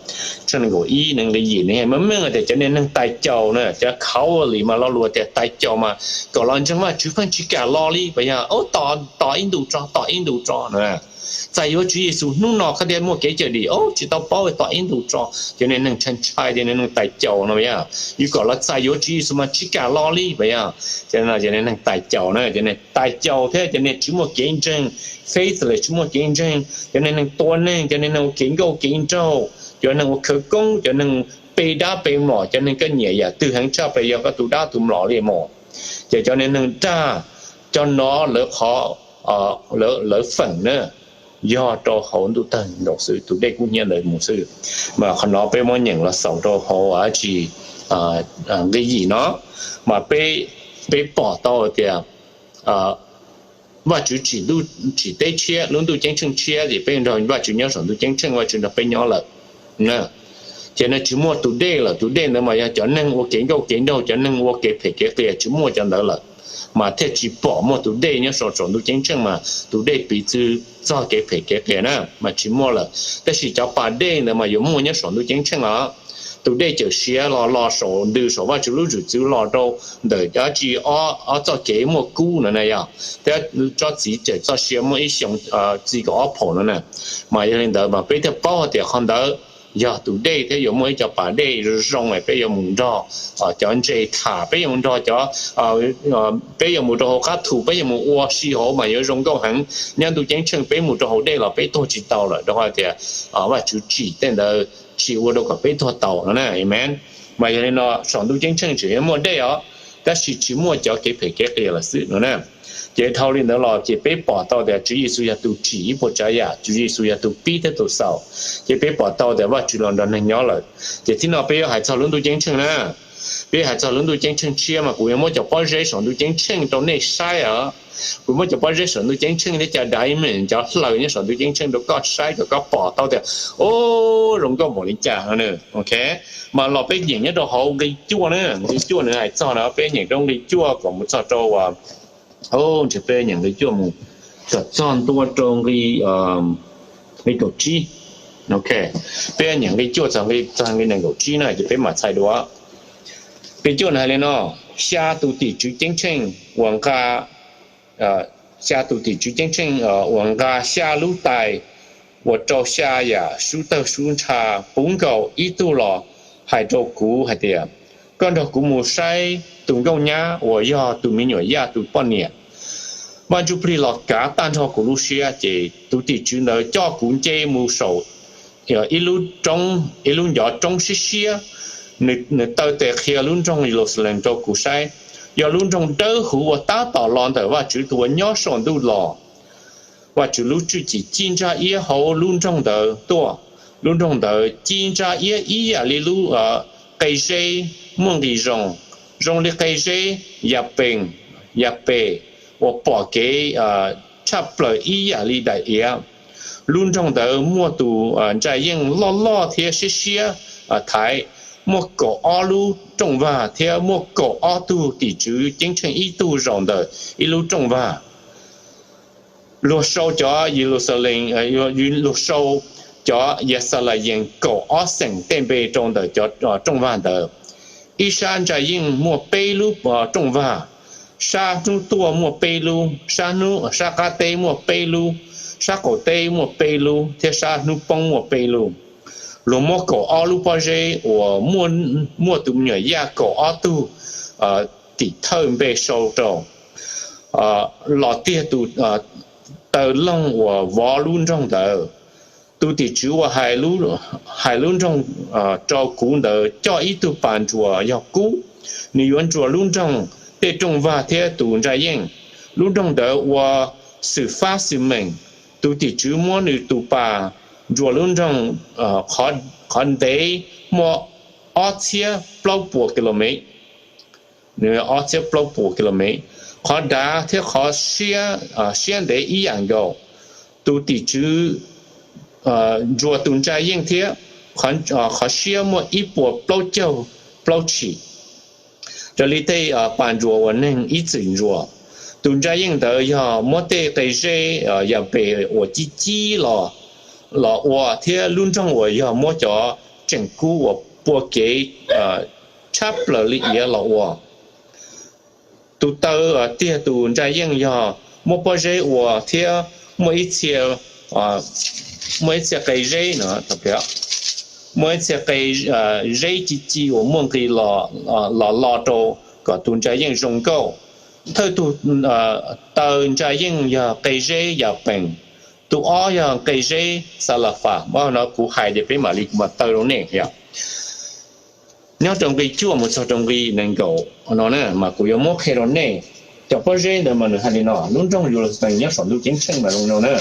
tshooj nees nkaum ib nqi yim nws hais meej meej tias cov niag neeg tais caus na, cov cowardly mas lo lus tias tais caus mas kom los ntseeg Vajtswv pheej tsis kam los li, puas yog? Tos, tos ib ntus tso, tos ib ntus tso na. Txais yuav Tswv Yexus hnub no koj thiaj muaj kev cawm dim, tsis tau paub, tos ib ntus tso. Cov niag neeg ntshai ntshai, cov niag neeg tais caus no, yog yus kom los txais yuav Tswv Yexus mas tsis kam los li, puas yog? Cov niag neeg tais caus na, cov niag tais caus thiab cov niag tsis muaj kev ntseeg, faithless, tsis muaj kev ntseeg, cov niag neeg tua neeg, cov niag neeg ua kev nkauj kev nraug, cov neeg ua khawv koob, cov neeg pe dab pe mlom, cov neeg koj nyiam yam twg heev tshaj plaws yog koj tus dab tus mlom li mus. Ces cov niag neeg dag, cov no lawv qhov, lawv feem na, yog rau hauv ntuj tawg nraum xwb, tus dej kub hnyiab ntawd mus xwb. Mas qhov no peb muab nyeem los xaus rau hauv dab tsi, nqi yim no, mas peb, peb pom tau tias Vajtswv tsim, tsim teb tshiab, lub ntuj ceeb tsheej tshiab, ces peb nrog Vajtswv nyob saum ntuj ceeb tsheej, Vajtswv nrog peb nyob lawm. Ces nws tsis muaj tus dej lawm, tus dej ntawd mas yog cov neeg ua kev nkauj kev nraug, cov neeg ua kev phem kev qias, tsis muaj cov ntawd lawm, mas thiaj tsis pom muaj tus dej nyob saum, saum ntuj ceeb tsheej mas tus dej piv txwv txog kev phem kev qias na mas tsis muaj lawm. Tab sis cov pas dej ntawd mas yuav muaj nyob saum ntuj ceeb tsheej os. tus dej cawm siav los los saum ntws saum Vajtswv lub zwm txwv los rau ntawm dab tsi, ob txoj kev muaj kub no na yog, thiab tsob txiv cawm txoj sia muaj ib xyoo txi kaum ob phaum no na. Mas yog li ntawd mas peb thiaj paub hais tias qhov ntawd yog tus dej thiab yuav muaj ib co pas dej zoo zoo es peb yuav mus nrog cov ntses tham, peb yuav mus nrog cov, peb yuav mus rau hauv qab thu, peb yuav mus ua si hauv mas yuav zoo nkauj heev. Nyob ntuj ceeb tsheej peb mus rau hauv dej los peb tuag tsis tau lawm rau qhov tias Vajtswv tsim tej ntawd tsis ua rau kom peb tuag tau no na. Amen. Mas yog li no saum ntuj ceeb tsheej tseem yuav muaj dej os, tab sis tsis muaj cov kev phem kev qias lawm xwb no na. Ces dhau li ntawd los ces peb pom tau tias Tswv Yexus yog tus tsim ib puas tsav yam, Tswv Yexus yog tus pib thiab tus xaus. Ces peb pom tau tias Vajtswv los nrog neeg nyob lawm. Ces thib no peb yuav hais txog lub ntuj ceeb tsheej na. Peb hais txog lub ntuj ceeb tsheej tshiab mas kuv yuav muab cov pob zeb saum ntuj ceeb tsheej rau nej saib os. Kuv muab cov pob zeb saum ntuj ceeb tsheej thiab cov diamond, cov hlaws nyob saum ntuj ceeb tsheej rau koj saib kom koj pom tau tias, o, zoo nkauj npaum li cas no. Ok, mas los peb nyeem nyob rau hauv nqi cuaj na, nqi cuaj nws hais txog no, peb nyeem rau nqi cuaj kom mus txog rau, ntshe peb nyeem nqi cuaj mus kom txog ntua rau nqi, nqi kaum tsib. Ok, peb nyeem nqi cuaj txog nqi, txog nqi nees nkaum tsib na ces peb mam txhais dua. Nqi cuaj nws hais li no: Xya tus tim tswv ceeb tsheej uas nqa, xya tus tim tswv ceeb tsheej uas nqa xya lub tais uas rau xya yam sub tawg sub ntsha puv nkaus ib tug los hais rau kuv hais tias, koj nrog kuv mus saib tus nkauj nyab uas yog tus me nyuam Yaj tus poj niam. Vaj Ntsuj Plig los kav tag nrho kuv lub siab. Ces tus tim tswv ntawd coj kuv nce mus saum ib lub roob, ib lub ncov roob siab siab. Nws taw tes qhia lub nroog Yeluxalees rau kuv saib, yog lub nroog dawb huv uas tab tom los ntawm Vajtswv tus uas nyob saum ntuj los. Vajtswv lub tshwj chim ci ntsa iab hauv lub nroog ntawd tuaj. Lub nroog ntawd ci ntsa iab ib yam li lub qe zeb muaj nqis zoo, zoo li qe zeb yapees, yapes, uas pom kev tshaj plaws ib yam li daim iav. Lub nroog ntawd muaj tus ntsa yeej loj loj thiab siab siab thaiv. Muaj kaum ob lub rooj vag thiab muaj kaum ob tug tim tswv ceeb tsheej ib tug zaum ntawm ib lub rooj vag. Luag sau cov Yeluxalees, luag sau cov Yaxalayees kaum ob xeem tej npe rau ntawm cov rooj vag ntawd. Ib sab ntsa yeej muaj peb lub rooj vag, sab hnub tuaj muaj peb lub, sab hnub, sab qab teb muaj peb lub, sab qaum teb muaj peb lub, thiab sab hnub poob muaj peb lub. Luag muab kaum ob lub pob zeb uas muaj tus me nyuam Yaj kaum ob tug tim thawj npe sau rau los tiag tus taw loog uas vov lub nroog ntawd. Tus tim tswv uas hais lub nroog rau kuv ntawd coj ib tug pas ntsuas yog kub. Nws yuav ntsuas lub nroog, tej rooj vag thiab tus ntsa yeej. Lub nroog ntawd ua xwm fab xwm meem. Tus tim tswv muab nws tus pas ntsuas lub nroog qhov ntev muaj ob txhiab plaub puas ki lo mev, nws ob txhiab plaub puas ki lo mev. Qhov dav thiab qhov siab ntev ib yam nkaus. Tus tim tswv ntsuas tus ntsa yeej thiab, qhov siab muaj ib puas plaub caug plaub tshim, raws li tej pas ntsuas uas neeg ib txwm ntsuas. Tus ntsa yeej ntawd yog muab tej qe zeb yapes uas cib cib los ua, thiab lub nroog uas yog muab cov tseem kub uas pua kev tshab plaws li iav los ua. Tus taw tiag tus ntsa yeej yog muaj pob zeb ua thiab muaj ib txhia, muaj ib txhia qe zeb no, muaj ib txhia qe zeb ci ci uas muaj nqis los lo rau kom tus ntsa yeej zoo nkauj. Thawj tug taw ntsa yeej yog qe zeb yapees, tus ob yog qe zeb xalafas. Mas no kuv hais ces peb mam li kuv mam taw rau nej os. Nyob rau nqi cuaj mus txog rau nqi nees nkaum no na mas kuv yuav muab qhia rau nej. Cov pob zeb ntawd mas nws hais li no, lub nroog Yeluxalees nyob saum ntuj ceeb tsheej mas zoo no na.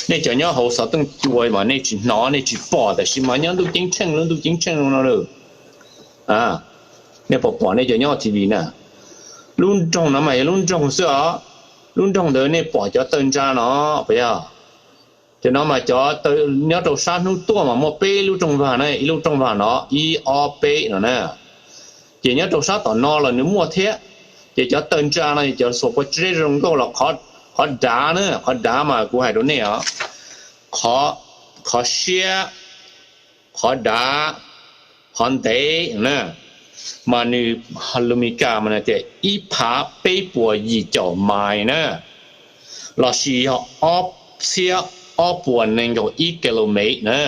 Nej cov nyob hauv xov tooj cua mas nej tsis hnov nej tsis pom, tab sis mas nyob ntuj ceeb tsheej, lub ntuj ceeb tsheej zoo no lawm. Nej puas pom nej cov nyob T V na? Lub nroog no mas yog lub nroog xwb os. Lub nroog ntawd nej pom cov taw ntsa no puas yog? Ces no mas cov nyob rau sab hnub tuaj mas muaj peb lub rooj vag na, ib lub rooj vag no, ib ob peb no na. Ces nyob rau sab tom no los nws muaj thiab. Ces cov taw ntsa no cov xuas pua zeb zoo nkauj los qhov dav na, qhov dav mas kuv hais rau nej os, qhov siab, qhov dav, qhov ntev na, mas nws lus Meskas mas nws tias ib phav peb puas yim caum mais na, lossis yog ob txhiab ob puas nees nkaum ib kilomev na.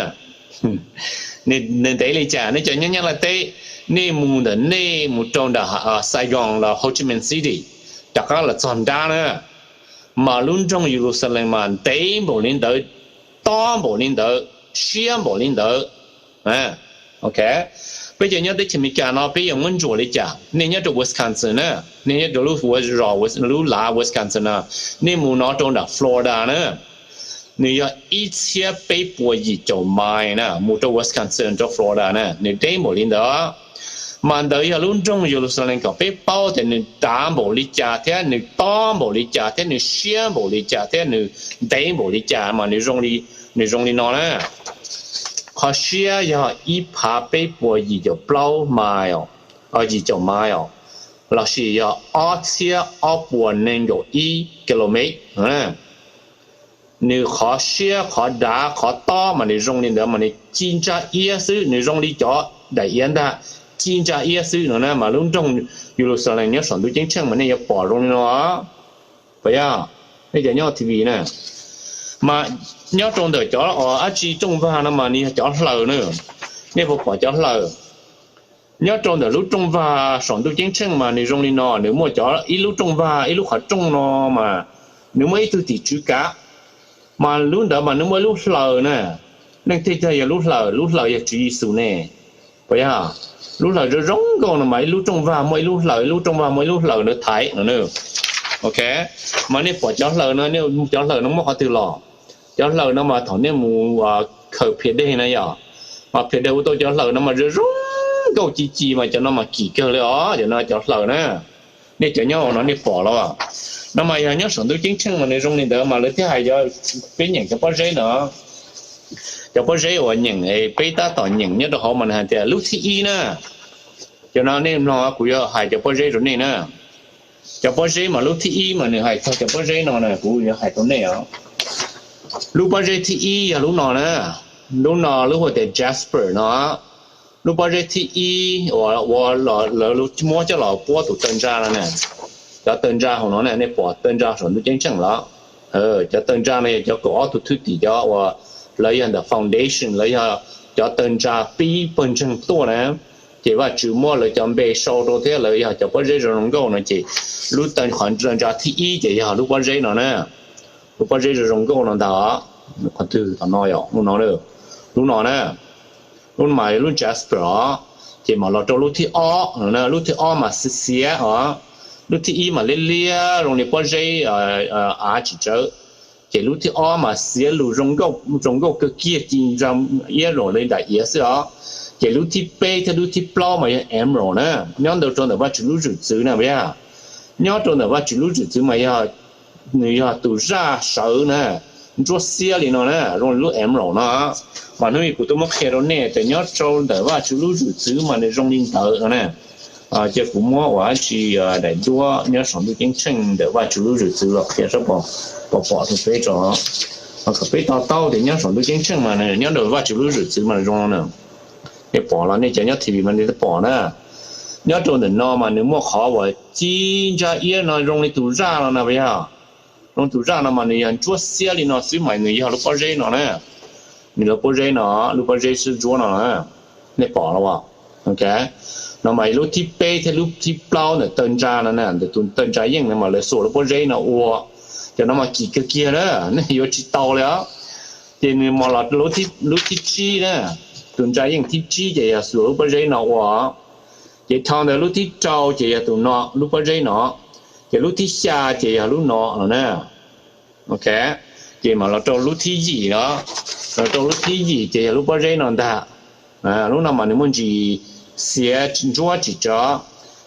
Nws ntev li cas? Nej cov nyob Nyab Laj teb, nej mus ntawm nej mus rau ntawm Saigon los Ho Chi Minh City, rov qab los txog nrab na, mas lub nroog Yeluxalees mas ntev npaum li ntawd, tob npaum li ntawd, siab npaum li ntawd. Peb cov nyob teb chaws Amelikas no peb yuav muab ntsuam li cas? Nej nyob rau Wisconsin na, nej nyob rau lub zos, lub lav Wisconsin no, nej mus no rau nram Florida na, nws yog ib txhiab peb puas yim caum mais na, mus rau Wisconsin rau Florida na, nws deb npaum li ntawd. Mas ntawd yog lub nroog Yeluxalees kom peb paub tias nws dav npaum li cas thiab nws tob npaum li cas thiab nws siab npaum li cas thiab nws ntev npaum li cas mas nws zoo li no na. Qhov siab yog ib phav peb puas yim caum plaub mais, yim caum mais os, lossis yog ob txhiab ob puas nees nkaum ib kilomev. Nws qhov siab, qhov dav, qhov tob mas nws zoo li ntawd mas nws ci ntsa iab xwb, nws zoo li cov daim iav ntag, ci ntsa iab xwb no na. Mas lub nroog Yeluxalees nyob saum ntuj ceeb tsheej mas nej yuav pom zoo li no. Puas yog? Nej cov nyob T V na, mas nyob rau ntawm cov dab tsi rooj vag no mas nws yog cov hlaws na. Nej puas pom cov hlaws? Nyob rau ntawm lub rooj vag saum ntuj ceeb tsheej mas nws zoo li no, nws muaj cov ib lub rooj vag, ib lub qhov rooj no mas nws muaj ib tug tim tswv kav, mas lub ntawd mas nws muaj ib lub hlaws na. Leej twg yog lub hlaws? Lub hlaws yog Tswv Yexus ne. Puas yog? Lub hlaws zoo zoo nkauj no mas ib lub rooj vag muaj ib lub hlaws, ib lub rooj vag muaj ib lub hlaws ntawd thaiv no. Ok, mas nej pom cov hlaws no, cov hlaws no muaj qhov twg los? Cov hlaws no mas thaum nej mus khaws phiav deg na yom, mas phiav deg ua tau cov hlaws no mas zoo zoo nkauj ci ci mas cov no mas kim kawg li os, cov no cov hlaws na. Nej cov nyob no nej pom los? No mas yog nyob saum ntuj ceeb tsheej mas nws zoo li ntawd mas lawv thiaj hais cov, peb nyeem cov pob zeb no, cov pob zeb uas nyeem, peb tab tom nyeem nyob rau hauv mas nws hais tias lub thib ib na. Cov no nej mloog, kuv yuav hais cov pob zeb rau nej na. Cov pob zeb mas lub thib ib mas nws hais txog cov pob zeb no na, kuv yuav hais rau nej os. Lub pob zeb thib ib yog lub no na, lub no lub hu tias jasper no. Lub pob zeb thib ib uas ua lawv muab coj los puab tus taw ntsa no na, cov taw ntsa hauv no na, nej pom taw ntsa saum ntuj ceeb tsheej los? Cov taw ntsa no yog cov kaum ob tug thwj tim cov uas lawv yog ntawm foundation, lawv yog cov taw ntsa pib pawg ntseeg tuaj na. Ces Vajtswv muab lawv cov npe sau rau thiab lawv yog cov pob zeb zoo zoo nkauj no ces lub taw, qhov taw ntsa thib ib ces yog lub pob zeb no na. Lub pob zeb zoo zoo nkauj no ntag. Qhov twg? Tom no, lub no, lub no na. Lub no mas lub jasper os. Ces mam los rau lub thib ob no, lub thib ob mas xiav xiav os. Lub thib ib mas liab liab zoo li pob zeb av tsis tsawv. Ces lub thib ob mas xiav lug zoo nkauj kawg kiag, ci ntsa iab zoo li daim iav xwb os. Ces lub thib peb thiab lub thib plaub mas yog emerald na. Nyob ntawm, rau ntawm Vajtswv lub zwm txwv na, puas yog? Nyob rau ntawm Vajtswv lub zwm txwv mas yog, nws yog tus zaj sawv na, ntsuab xiab li no na, zoo li lub emerald no. Mas hnub no kuv tuaj muab qhia rau nej tias nyob rau ntawm Vajtswv lub zwm txwv mas nws zoo li ntawd no na. Ces kuv muab ua dab tsi, daim duab nyob saum ntuj ceeb tsheej ntawm Vajtswv lub zwm txwv los qhia sab pom, pom pom rau peb tso, kom peb to taub tias nyob saum ntuj ceeb tsheej mas nyob ntawm Vajtswv lub zwm txwv mas zoo no na. Nej pom los? Nej cov nyob T V mas nej pom na. Nyob rau ntawm no mas nws muaj qhov uas ci ntsa iab no zoo li tus zaj no na, puas yog? Zoo tus zaj no mas nws yog ntsuab xiab li no xwb mas nws yog lub pob zeb no na. Nws lub pob zeb no, lub pob zeb sib ntsuab no na. Nej pom los? Ok, no mas lub thib peb thiab lub thib plaub ntawm taw ntsa no na, ntawm tus taw ntsa yeej no mas lawv xuas lub pob zeb no ua. Cov no mas kim kawg kiag na, nej yuav tsis tau li os. Ces nws mam los lub thib tsib na, tus ntsa yeej thib tsib ces yog xuas lub pob zeb no ua. Ces dhau ntawd lub thib rau ces yog tus no, lub pob zeb no. Ces lub thib xya ces yog lub no no na. Ok, ces mam los rau lub thib yim no, los rau lub thib yim ces yog lub pob zeb no ntag. Lub no mas nws muaj ntsis xiav ntsuab tsis tsawg.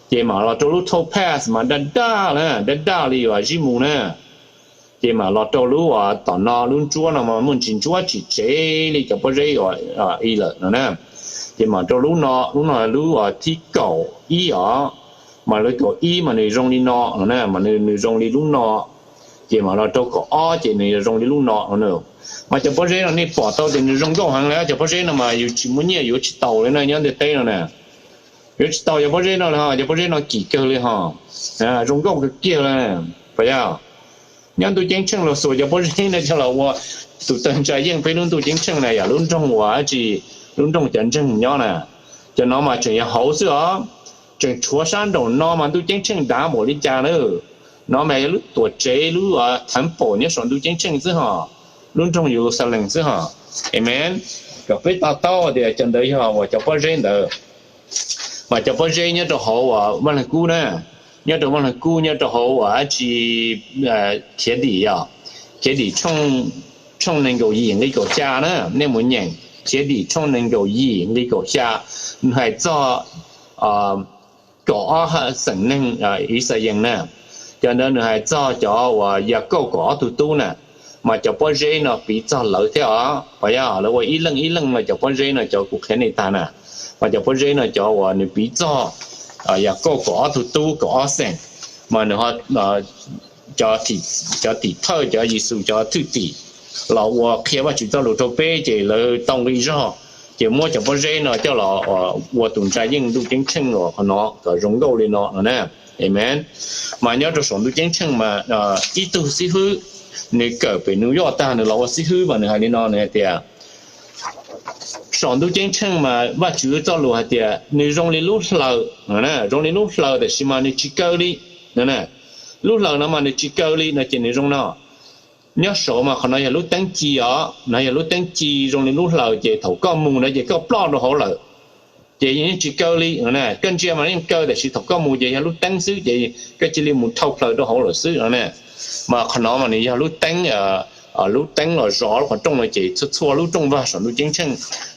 Ces mam los rau lub topaz mas daj daj na, daj daj li uas zib mu na. Ces mam los rau lub uas tom no, lub ntsuab no mas muaj ntsis ntsuab tsis tsev li cov pob zeb uas i lawm no na. Ces mam rau lub no, lub no lub uas thib kaum ib os. Mas lub kaum ib mas nws zoo li no no na, mas nws zoo li lub no. ces mam los rau kaum ob ces nws yuav zoo li lub no no. Mas cov pob zeb no nej pom tau tias nws zoo nkauj heev li. Cov pob zeb no mas yus tsis muaj nyiaj yuav tsis tau li na nyob ntiaj teb no na. Yuav tsis tau cov pob zeb no li ho, cov pob zeb no kim kawg li ho, zoo nkauj kawg kiag li. Puas yog? Nyob ntuj ceeb tsheej los xuas cov pob zeb no coj los ua tus tawg ntsa yeej peb lub ntuj ceeb tsheej na yom, lub nroog uas dab tsi, lub nroog cov ntseeg nyob na. Cov no mas tseem yog hauv xwb os, tseem tshuav sab nraum no mas ntuj ceeb tsheej dav npaum li cas na. No mas yog lub tuam tsev lub thav npaum nyob saum ntuj ceeb tsheej xwb ho, lub nroog Yeluxalees xwb ho. Amees. Kom peb to taub tias cov ntawd yog uas cov pob zeb ntawd. Mas cov pob zeb nyob rau hauv uas Vaj Leeg Kub na, nyob rau Vaj Leeg Kub nyob rau hauv uas dab tsi, Khiav Dim yom, Khiav Dim tshooj nees nkaum yim nqi kaum xya na, nej mus nyeem Khiav Dim tshooj nees nkaum yim nqi kaum xya, nws hais txog kaum ob xeem neeg Ixayees na. Cov ntawd nws hais txog cov uas Yakaus kaum ob tug tub na, mas cov pob zeb no piv txog lawv thiab os. Puas yog? Lawv ua ib leej ib leej no cov pob zeb no cov kuv qhia nej tag na, mas cov pob zeb no cov uas nws piv txog Yakaus kaum ob tug tub kaum ob xeem, mas nws cov tim thawj cov Yexus cov thwj tim los ua qhia Vajtswv txoj lus rau peb ces lawv tau nqi zog, ces muab cov pob zeb no coj los ua tus ntsa yeej ntuj ceeb tsheej uas qhov no kom zoo nkauj li no no na. Amees. Mas nyob rau saum ntuj ceeb tsheej mas ib tug xib hwb, nws kawm pem New York tag nws los ua xib hwb mas nws hais li no, nws hais tias saum ntuj ceeb tsheej mas Vajtswv txoj lus hais tias nws zoo li lub hlaws, zoo li lub hlaws tab sis mas nws tsis kaw li. Lub hlaws no mas nws tsis kaw li no ces nws zoo no. Nyob saud mas qhov no yog lub teeb ci os, no yog lub teeb ci zoo li lub hlaws ces thaum koj mus no ces koj ploj rau hauv lawm, ces yeej tsis kaw li. Koj ntsia mas yeej kaw tab sis thaum koj mus ces yog lub teeb xwb ces koj cia li mus dhau plaws rau hauv lawm xwb no. Mas qhov no mas nws yog lub teeb, lub teeb los zov lub qhov rooj no ces txhua txhua lub rooj vag saum ntuj ceeb tsheej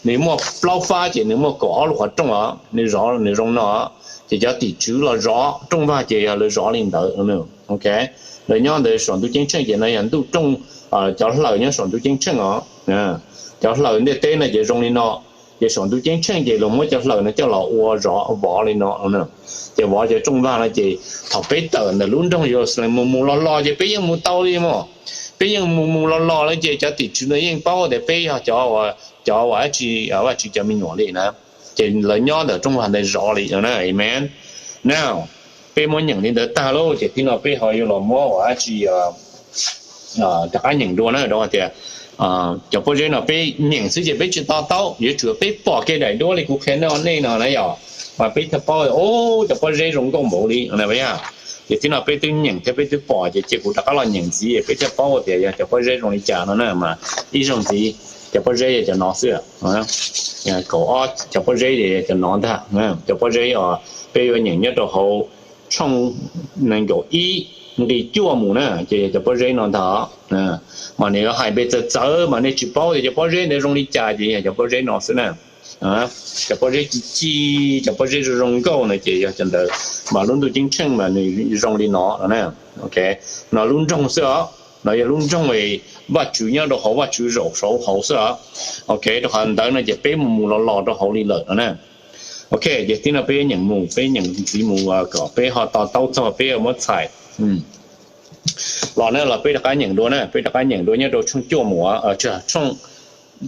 nws muaj plaub fab ces nws muaj kaum ob lub qhov rooj os, nws zov nws zoo no, ces cov tim tswv los zov rooj vag ces yog lawv zov li ntawd. Lawv nyob ntawd saum ntuj ceeb tsheej ces no yog ntuj rooj, cov hlaws nyob saum ntuj ceeb tsheej os. Cov hlaws ntiaj teb no ces zoo li no, ces saum ntuj ceeb tsheej ces luag muab cov hlaws no coj los ua zov vov li no. Ces vov cov rooj vag no ces thaum peb tawm ntawm lub nroog Yeluxalees mus mus los los ces peb yeej mus tau li mas. Peb yeej mus mus los los lawm ces cov tim tswv ntawd yeej paub tias peb yog cov, cov uas dab tsi, Vajtswv cov me nyuam li na. Ces lawv nyob ntawm rooj vag ntawd zov li no na. Amees. Now, peb muab nyeem li ntawd tag lauj ces tib no peb ho yuav los muab uas dab tsi rov qab nyeem dua na, rau qhov tias cov pob zeb no peb nyeem xwb ces peb tsis to taub, yuav tsum peb pom kev daim duab li kuv qhia nej no na yom, mas peb thiaj paub tias cov pob zeb zoo nkauj npaum li no. Ces tib no peb twb nyeem thiab peb twb pom ces cia kuv rov qab los nyeem ntxiv peb thiaj paub tias yog cov pob zeb zoo li cas no na. Mas ib zaug ntxiv, cov pob zeb yog cov no xwb. Kaum ob cov pob zeb ces yog cov no ntag. Cov pob zeb os, peb yuav nyeem nyob rau hauv tshooj nees nkaum ib nqi cuaj mus na ces yog cov pob zeb no ntag. Mas nws yuav hais npe txawv txawv mas nej tsis paub tias cov pob zeb ntawd zoo li cas ces yog cov pob zeb no xwb na. Cov pob zeb ci ci, cov pob zeb zoo zoo nkauj no ces yog cov ntawd. Mas lub ntuj ceeb tsheej mas nws zoo li no no na. No lub nroog xwb os, no yog lub nroog Vajtswv nyob rau hauv, Vajtswv zaum saud hauv xwb os. Ok, rau qhov ntawd no ces peb mus mus los los rau hauv li lawm no na. Ok, ces tib no peb nyeem mus, peb nyeem ntxiv mus kom peb ho to taub txog peb muab txhais los na, los peb rov qab nyeem dua na, peb rov qab nyeem dua nyob rau tshooj cuaj mus,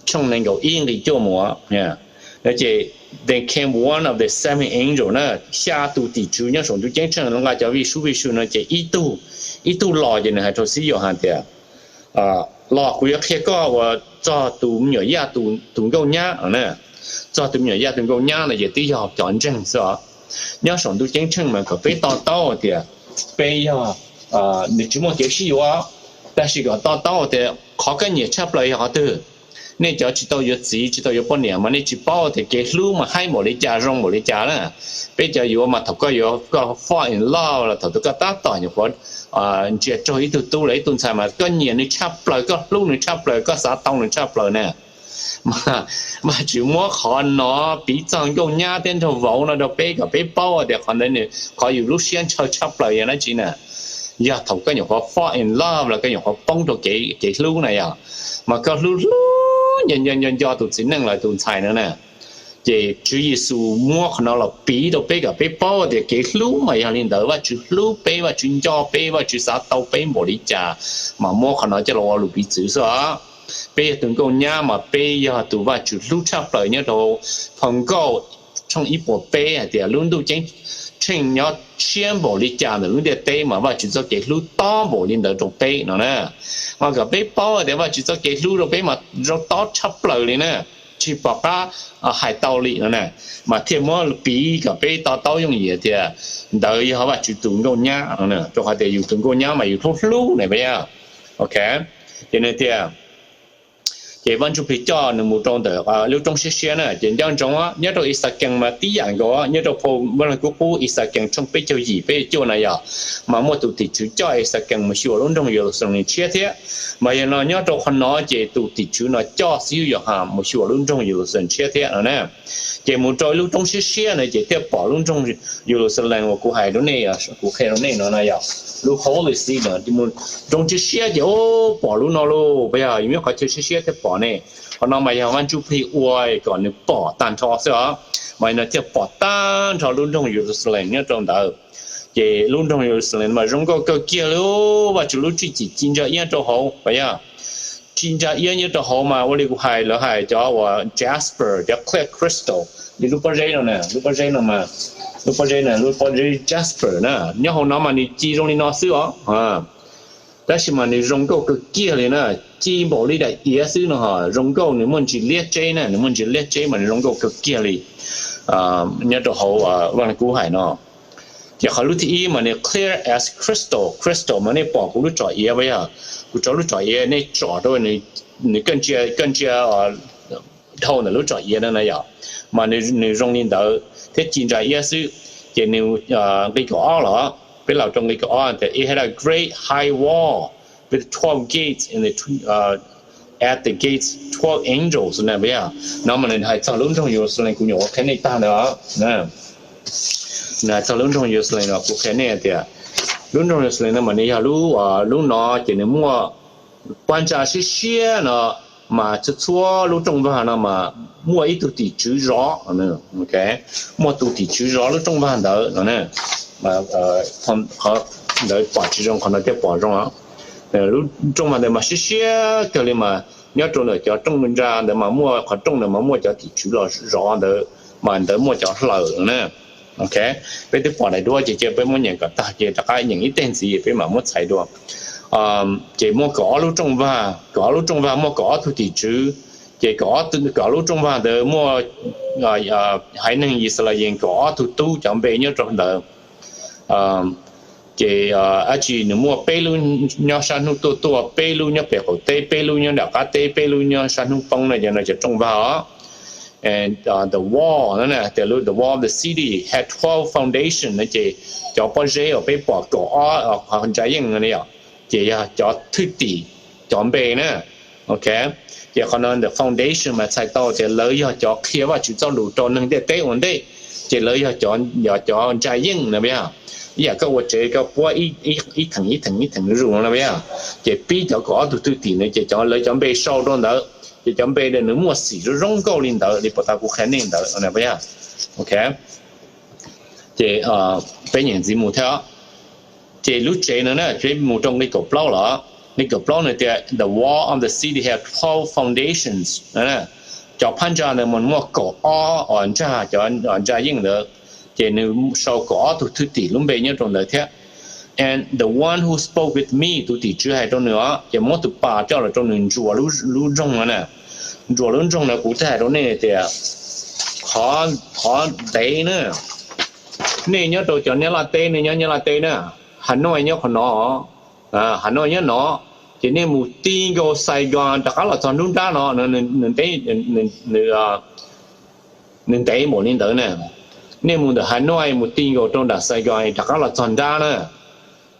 tshooj nees nkaum ib nqi cuaj mus. No ces, then came one of the seven angels na, xya tus tim tswv nyob saum ntuj ceeb tsheej nqa cov vij sub vij sub no ces ib tug, ib tug los ces nws hais rau xib yuam hais tias los kuv yuav qhia koj uas txog tus me nyuam yaj tus nkauj nyab na. Txog tus me nyuam yaj tus nkauj nyab no ces twb yog cov ntseeg xwb os. Nyob saum ntuj ceeb tsheej mas kom peb to taub tias peb yog, nws tsis muaj kev sib yuav, tab sis kom to taub tias qhov koj nyiam tshaj plaws yog qhov twg. Nej cov tsis tau yuav txiv tsis tau yuav poj niam mas nej tsis paub tias kev hlub mas haib npaum li cas zoo npaum li cas na. Peb cov yuav mas thaum koj yuav koj fall in love los thaum twg koj tab tom nyuam qhuav ntsia raug ib tug tub los ib tug ntxhais mas koj nyiam nws tshaj plaws, koj hlub nws tshaj plaws, koj xav tau nws tshaj plaws na. Mas Vajtswv muab qhov no piv txog nkauj nyab thiab nraug vauv no rau peb kom peb paub tias qhov ntawd nws, qhov yus lub siab ntshaw tshaj plaws yog dab tsi na. Yog thaum koj nyuam qhuav fall in love los koj nyuam qhuav poob rau kev hlub na yog, mas koj hlub hlub nco nco nco nco tus txiv neej los tus ntxhais no na, Ces Tswv Yexus muab qhov no los piv rau peb kom peb paub tias kev hlub mas yog li ntawd, Vajtswv hlub peb, Vajtswv nco peb, Vajtswv xav tau peb npaum li cas, mas muab qhov no coj los ua lus piv txwv xwb os. Peb yog tus nkauj nyab mas peb yog tus Vajtswv hlub tshaj plaws. Nyob rau phau Nkauj tshooj ib puas peb hais tias lub ntuj ceeb tsheej nyob tshiab npaum li cas ntawm lub ntiaj teb mas Vajtswv txoj kev hlub tob npaum li ntawd rau peb no na. Mas kom peb paub tias Vajtswv txoj kev hlub rau peb mas zoo tob tshaj plaws li na, tsis pom qab hais tau li no na. Mas thiaj muab piv kom peb to taub yooj yim tias ntawd yog Vajtswv tus nkauj nyab no, rau qhov tias yus tus nkauj nyab mas yus hlub hlub na peb. Ok, ces nws tias, ces Vaj Ntsuj Plig coj nws mus rau ntawm lub roob siab siab na, ces nco ntsoov nyob rau Ixakees mas tib yam nkaus, nyob rau phau Vaj Leej Kub qub Ixakees tshooj peb caug yim peb caug cuaj na yog, mas muaj tus tim tswv coj Ixakees mus xyuas lub nroog Yeluxalees tshiab thiab. Mas yog no nyob rau qhov no ces tus tim tswv no coj Xib Hwb Yauhas mus xyuas lub nroog Yeluxalees tshiab thiab no na. Ces mus rau lub roob siab siab na ces thiaj pom lub nroog Yeluxalees uas kuv hais rau nej, kuv qhia rau nej no na yog, lub holy city no. Roob siab siab ces pom lub no lauj, puas yog? Yus nyob qhov chaw siab siab thiaj pom ne. Qhov no mas yog Vaj Ntsuj Plig ua kom nws pom tag nrho xwb os, mas no thiaj pom tag nrho lub nroog Yeluxalees nyob rau ntawd. Ces lub nroog Yeluxalees mas zoo nkauj kawg kiag li, Vajtswv lub txim ci ntsa iab rau hauv puas yog? Ci ntsa iab nyob rau hauv mas ua li kuv hais, lawv hais cov uas jasper, cov clear crystal, li lub pob zeb no na, lub pob zeb no, lub pob zeb no, lub pob zeb jasper na, nyob hauv no mas nws ci zoo li no xwb os. Tab sis mas nws zoo nkauj kawg kiag li na, ci npaum li daim iav xwb no ho zoo nkauj, nws muaj ntsis liab tseb na, nws muaj ntsis liab tseb mas nws zoo nkauj kawg kiag li. Nyob rau hauv Vaj Leej Kub hais no, ces qhov lub thib ib mas nws clear as crystal, crystal mas nej pom kuv lub tsom iav puas yog? Kuv tso lub tsom iav nej tsom rau nws, kaj ntsia dhau ntawm lub tsom iav no na yog, mas nws zoo li ntawd thiab ci ntsa iab xwb. Ces nws, nqe kaum ob los, peb los rau nqe kaum ob tias it had a great high wall with twelve gates and the, at the gates twelve angels na puas yog? No mas nws hais txog lub nroog Yeluxalees kuv nyuam qhuav qhia nej tag ntawd. Nws hais txog lub nroog Yeluxalees no kuv qhia nej tias lub nroog Yeluxalees no mas nws yog lub, lub no ces nws muaj pab ntsa siab siab no, mas txhua txhua lub rooj vag no mas muaj ib tug tim tswv zov, muaj tus tim tswv zov lub rooj vag ntawd no. Ntawd pom tsis zoo, qhov no thiaj pom zoo. Lub rooj vag ntawd mas siab siab kawg li mas nyob rau ntawm cov rooj ntsa ntawd mas muaj qhov rooj ntawd mas muaj cov tim tswv los zov ntawd, mas ntawd muaj cov hlaws no na. Ok, peb twb pom daim duab ces cia peb muab nyeem kom tag ces rov qab nyeem ib teg ntxiv peb mam muab txhais dua. Ces muaj kaum ob lub rooj vag, kaum ob lub rooj vag muaj kaum ob tug tim tswv, ces kaum ob lub rooj vag ntawd muaj haiv neeg Yixalayees kaum ob tug tub cov npe nyob rau ntawd. Ces dab tsi nws muaj peb lub nyob sab hnub tuaj tuaj, peb lub nyob pem qaum teb, peb lub nyob nram qab teb, peb lub nyob sab hnub poob no, cov no cov rooj vag os. The wall, tias the wall of the city had twelve foundation no ces cov pob zeb uas peb pom kaum ob qhov ntsa yeej no yom, ces yog cov thwj tim cov npe na. Ok, ces qhov no ntawm foundation mas txhais tau tias lawv yog cov qhia Vajtswv txoj lus rau neeg ntiaj teb ua ntej, ces lawv yog cov ntsa yeej no puas yog? Ib yam koj ua tsev koj puab ib theem ib theem ib theem zuj zus no puas yog? Ces pib cov kaum ob tug thwj tim no ces lawv cov npe sau rau ntawd, ces cov npe ntawd nws muaj xim zoo zoo nkauj li ntawd li puas tas kuv qhia nej ntawd puas yog? Ok, ces peb nyeem ntxiv mus thiab. Ces lub tsev no na, peb mus rau nqe kaum plaub los, nqe kaum plaub no tias the wall of the city had twelve foundations. Cov phab ntsa ntawd mas muaj kaum ob ntsa, cov ntsa yeej ntawd, ces nws sau kaum ob tug thwj tim lub npe nyob rau ntawd thiab. And the one who spoke with me, tus tim tswv hais rau nws os, ces muab tus pas coj los rau nws ntsuas lub nroog no na. Ntsuas lub nroog no kuv thiaj hais rau nej tias qhov ntev na, nej nyob rau cov Nyab Laj teb, nej nyob Nyab Laj teb na, Hanoi nyob qhov no, Hanoi nyob no, ces nej mus ti nkaus Saigon rov qab los txog nruab nrab no, nws ntev npaum li ntawd na. Nej mus ntawm Hanoi mus ti nkaus rau nram Saigon rov qab los txog nrab na,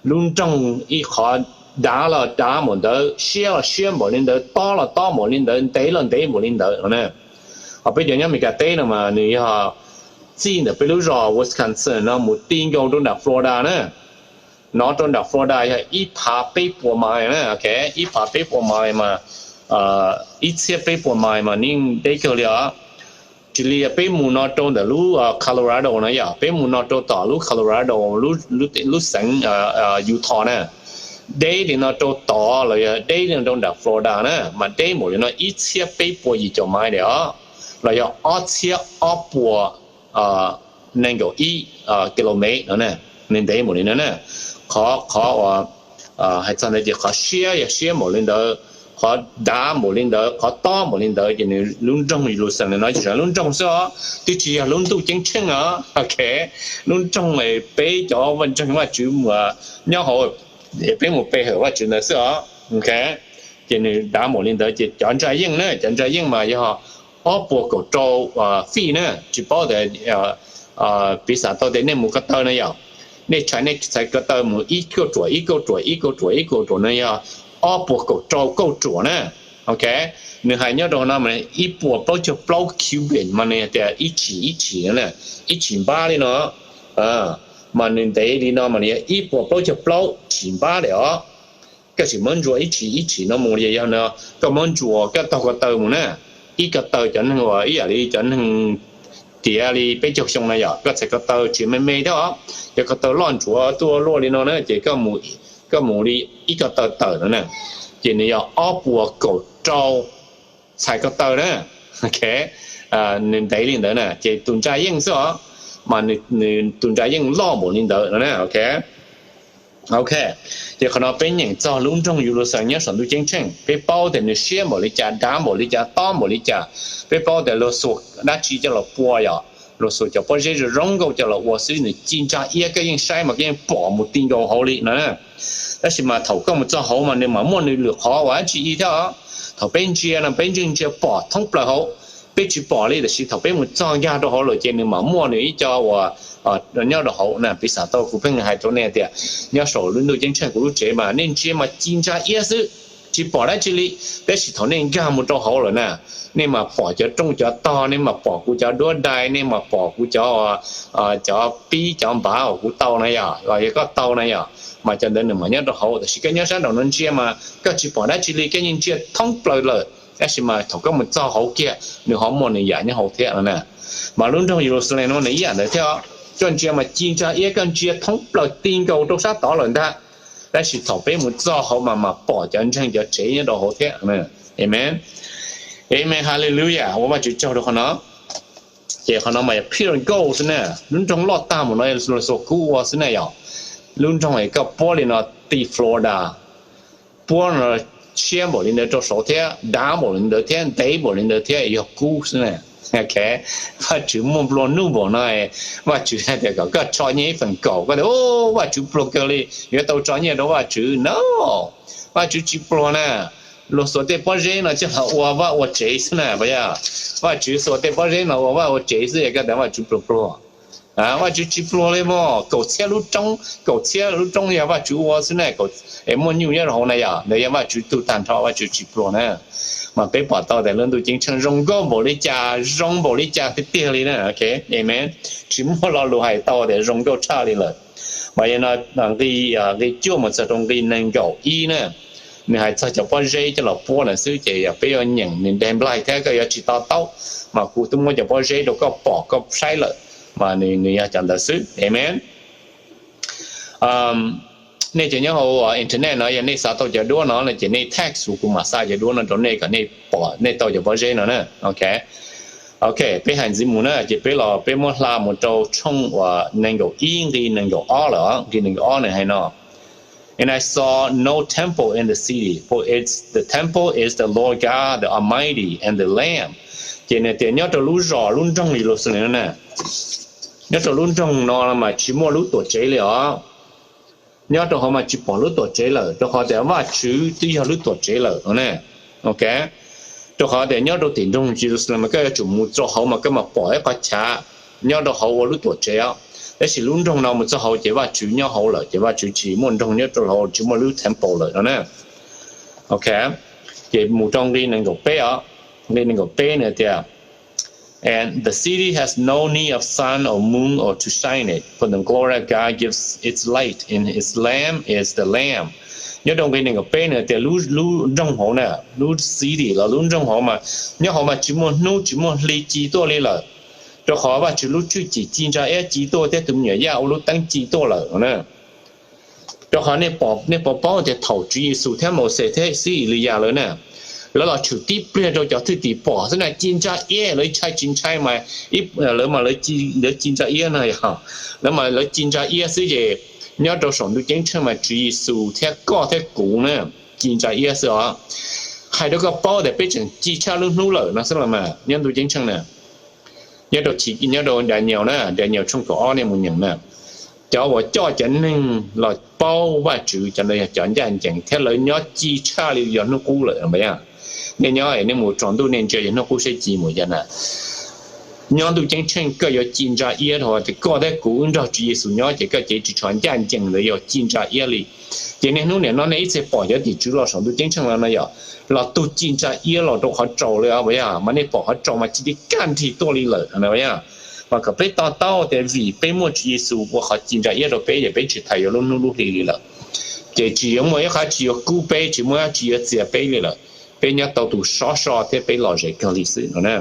lub nroog ib qhov dav los dav npaum ntawd, siab los siab npaum li ntawd, tob los tob npaum li ntawd, ntev los ntev npaum li ntawd no na. Ho peb cov nyob Amelikas teb no mas nws yog txij ntawm peb lub zos Wisconsin no mus ti nkaus rau nram Florida na. No rau nram Florida yog ib phav peb puas mais na, ib phav peb puas mais mas, ib txhiab peb puas mais mas yeej deb kawg li os. Cia li peb mus no rau ntawm lub Colorado no yog, peb mus no rau tom lub Colorado, lub xeev Utah na, deb li no rau tod los yog deb li no rau nram Florida na, mas deb npaum li no ib txhiab peb puas yim caum mais li os, los yog ob txhiab ob puas nees nkaum ib kilomev no, nws ntev npaum li no na. Qhov, qhov uas hais txog ntawd ces qhov siab yog siab npaum li ntawd, qhov dav npaum li ntawd, qhov tob npaum li ntawd, ces nws lub nroog Jerusalem no tsis yog lub nroog xwb os, twb tsis yog lub ntuj ceeb tsheej os, ok, lub nroog peb cov vaj ntseeg Vajtswv nyob hauv, peb mus pe hawm Vajtswv ntawd xwb os, ok. Ces nws dav npaum li ntawd ces cov ntsa yeej na, cov ntsa yeej mas yog ob puas kaum rau fij na, tsis paub tias, piv xam tau tias nej mus ko taw na yog, nej tshais nej txhais ko taw mus ib kauj ruam ib kauj ruam ib kauj ruam ib kauj ruam no yog ob puas kaum rau kauj ruam na, ok. Nws hais nyob rau no mas ib puas plaub caug plaub cubit mas nws tias ib tshim ib tshim, ib tshim npab li no, mas nws ntev li no mas nws yog ib puas plaub caug plaub tshim npab li os. Koj tsis muab ntsuas ib tshim ib tshim no mus li, yog no koj muab ntsuas koj taug ko taw mus na, ib ko taw cov neeg uas ib yam li cov neeg tiav li peb caug xyoo na yog, koj txhais ko taw tsis me me thiab os, cov ko taw loj ntsuav tuaj luaj li no na ces koj mus li ib ko taw tawm no na, ces nws yog ob puas kaum rau txhais ko taw na, ok. Nws ntev li ntawd na ces tus ntsa yeej xwb os, mas nws tus ntsa yeej loj npaum li ntawd no na, ok. Ok, ces qhov no peb nyeem txog lub nroog Yeluxalees nyob saum ntuj ceeb tsheej, peb paub tias nws siab npaum li cas, dav npaum li cas, tob npaum li cas, peb paub tias luag xuas dab tsi coj los pua yom, luag xuas cov pob zeb zoo zoo nkauj coj los ua xwb, nws ci ntsa iab, koj yeej saib mas koj yeej pom mus ti nkaus hauv li no na. Tab sis mas thaum koj mus txog hauv mas nws mam muaj nws lwm qhov uas dab tsi ib thiab os. Thaum peb ntsia no peb ntseeg ntsia pom thoob plaws hauv, peb tsis pom li, tab sis thaum peb mus txog nkag rau hauv lawm ces nws mam muaj nws ib co uas nyob rau hauv na. Piv xam tau kuv pheej hais rau nej tias nyob saum lub ntuj ceeb tsheej kuv lub tsev mas nej ntsia mas ci ntsa iab xwb, tsis pom dab tsi li. Tab sis thaum nej nkag mus rau hauv lawm na, nej mas pom cov rooj cov tog, nej mas pom kuv cov duab dai, nej mas pom kuv cov, cov pib cov npav uas kuv tau na yom, los yog koj tau na yom, mas cov ntawd nws mas nyob rau hauv. Tab sis koj nyob sab nraum no ntsia mas koj tsis pom dab tsi li, koj yeej ntsia thoob plaws lawm. Tab sis mas thaum koj mus txog hauv kiag nws ho muaj nws yam nyob hauv thiab no na. Mas lub nroog Yeluxalees no nws ib yam ntawd thiab, koj ntsia mas ci ntsa iab, koj ntsia thoob plaws ti nkaus rau sab tod lawm ntag. Tab sis thaum peb mus txog hauv mas mas pom cov ntseeg cov tsev nyob rau hauv thiab. Amen. Amen, hallelujah, ua Vajtswv tsaug rau qhov no. Ces qhov no mas yog pure gold xwb na, lub nroog loj tag mus no luag xuas kub ua xwb na yom. Lub nroog es koj puab li no ti Florida, puab no siab npaum li ntawd rau saud thiab, dav npaum li ntawd thiab, ntev npaum li ntawd thiab, yog kub xwb na. Vajtswv muaj nplua nuj npaum no, Vajtswv hais tias kom koj tso nyiaj ib feem kaum, koj tias Vajtswv pluag kawg li, yuav tau tso nyiaj rau Vajtswv no. Vajtswv tsis pluag na. Luag xuas tej pob zeb no coj los ua vaj ua tsev xwb na, puas yog? Vajtswv xuas tej pob zeb no ua vaj ua tsev xwb, koj tias Vajtswv pluag pluag? Vajtswv tsis pluag li mog, kaum txhiab lub roob, kaum txhiab lub roob yog Vajtswv ua xwb na, es muaj nyuj nyob rau hauv na yom, ntawd yog Vajtswv tug tag nrho, Vajtswv tsis pluag na. Mas peb pom tau tias lub ntuj ceeb tsheej zoo nkauj npaum li cas, zoo npaum li cas tiag tiag li na. Amen. Tsis muaj lo lus hais tau tias zoo nkauj tshaj li lawm. Mas yog no nqi cuaj mus txog rau nqi nees nkaum ib na, nws hais txog cov pob zeb coj los puab lawm xwb, ces yog peb yuav nyeem nws ntev nplaig thiab koj yuav tsis to taub, mas kuv twb muab cov pob zeb rau koj pom koj saib lawm, mas nws yog cov ntawd xwb. Amen. Nej cov nyob hauv internet no yog nej xav tau cov duab no no ces nej text kuv, kuv mam xa cov duab no rau nej kom nej pom nej tau cov pob zeb no na. Ok, ok, peb hais ntxiv mus na, ces peb los peb muab hla mus rau tshooj uas nees nkaum ib nqi nees nkaum ob lawm, nqi nees nkaum ob nws hais no. And I saw no temple in the city, for its the temple is the Lord God the Almighty and the Lamb. Ces nws tias nyob rau lub zos lub nroog Yeluxalees no na, nyob rau lub nroog no mas tsis muaj lub tuam tsev li os. Nyob rau hauv mas tsis pom lub tuam tsev lawm, rau qhov tias Vajtswv twb yog lub tuam tsev lawm no ne. Ok, rau qhov tias nyob rau tim nroog Jerusalem mas koj yuav tsum mus rau hauv mas koj mam pom ib qhov chav nyob rau hauv ua lub tuam tsev os. Tab sis lub nroog no mus txog hauv ces Vajtswv nyob hauv lawm, ces Vajtswv tsis muaj nroog nyob rau hauv, tsis muaj lub temple lawm no ne. Ok, ces mus rau nqi nees nkaum peb os. Nqi nees nkaum peb nws tias, And the city has no need of sun or moon or to shine it, for the glory of God gives its light, and its Lamb is the Lamb. Nyob rau nqe nees nkaum peb nws tias lub, lub nroog hauv na, lub city los lub nroog hauv mas nyob hauv mas tsis muaj hnub tsis muaj hli ci tuaj li lawm, rau qhov Vajtswv lub hwj chim ci ntsa iab ci tuaj thiab tus me nyuam yaj ua lub teeb ci tuaj lawm no na. Rau qhov nej puas paub tias thaum Tswv Yexus thiab Mauxes thiab xib Eliyas lawv na, lawv los tshwm tib pliag rau cov thwj tim pom xwb na, ci ntsa iab, lawv ntshai tsis ntshai mas lawv mas lawv ci ntsa iab no yog, lawv mas lawv ci ntsa iab xwb ces nyob rau saum ntuj ceeb tsheej mas Tswv Yexus thiab koj thiab kuv na, ci ntsa iab xwb os. Hais rau koj paub tias peb tseem ci tshaj lub hnub lawm no xwb los mas nyob ntuj ceeb tsheej na. Nyob rau, nyob rau Daniel na, Daniel tshooj kaum ob nej mus nyeem na. Cov uas coj cov neeg los paub Vajtswv cov ntawd yog cov ncaj ncees thiab lawv nyob ci tshaj li yog hnub qub lawm. Nej nyob nej mus tsaus ntuj nej ntsia yog hnub qub saib ci mus yog na. Nyob ntuj ceeb tsheej koj yuav ci ntsa iab rau tias koj thiab kuv wb nrog Tswv Yexus nyob ces koj cev ris tsho ncaj ncees ntawd yog ci ntsa iab li. Ces niaj hnub niam no nej ib txhia pom cov tim tswv los saum ntuj ceeb tsheej los no yog los tug ci ntsa iab los rau qhov tsaus li os puas yog, mas nej pom qhov tsaus mas ci li kaj nrig tuaj li lawm no puas yog. Mas kom peb to taub tias vim peb muaj Tswv Yexus ua qhov ci ntsa iab rau peb ces peb tsis txhais yuav lub hnub lub hli li lawm. Ces tsis yuav muaj ib qhov tsis yuav kub peb, tsis muaj ib qhov tsis yuav txias peb li lawm. Peb nyob tau tus sov so thiab peb lom zem kawg li xwb no na.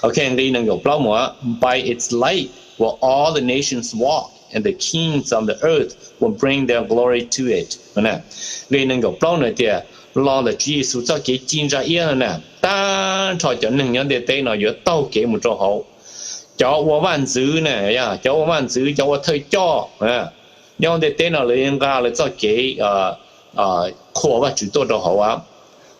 Ok, nqe nees nkaum plaub mus, By its light will all the nations walk, and the kings of the earth will bring their glory to it. Nqe nees nkaum plaub nws tias los ntawm Tswv Yexus txoj kev ci ntsa iab no na, tag nrho cov neeg nyob ntiaj teb no yuav taug kev mus rau hauv. Cov ua vaj ntxwv na, cov ua vaj ntxwv, cov ua thawj coj nyob ntiaj teb no lawv yuav nqa lawv txoj kev qhuas Vajtswv tuaj rau hauv.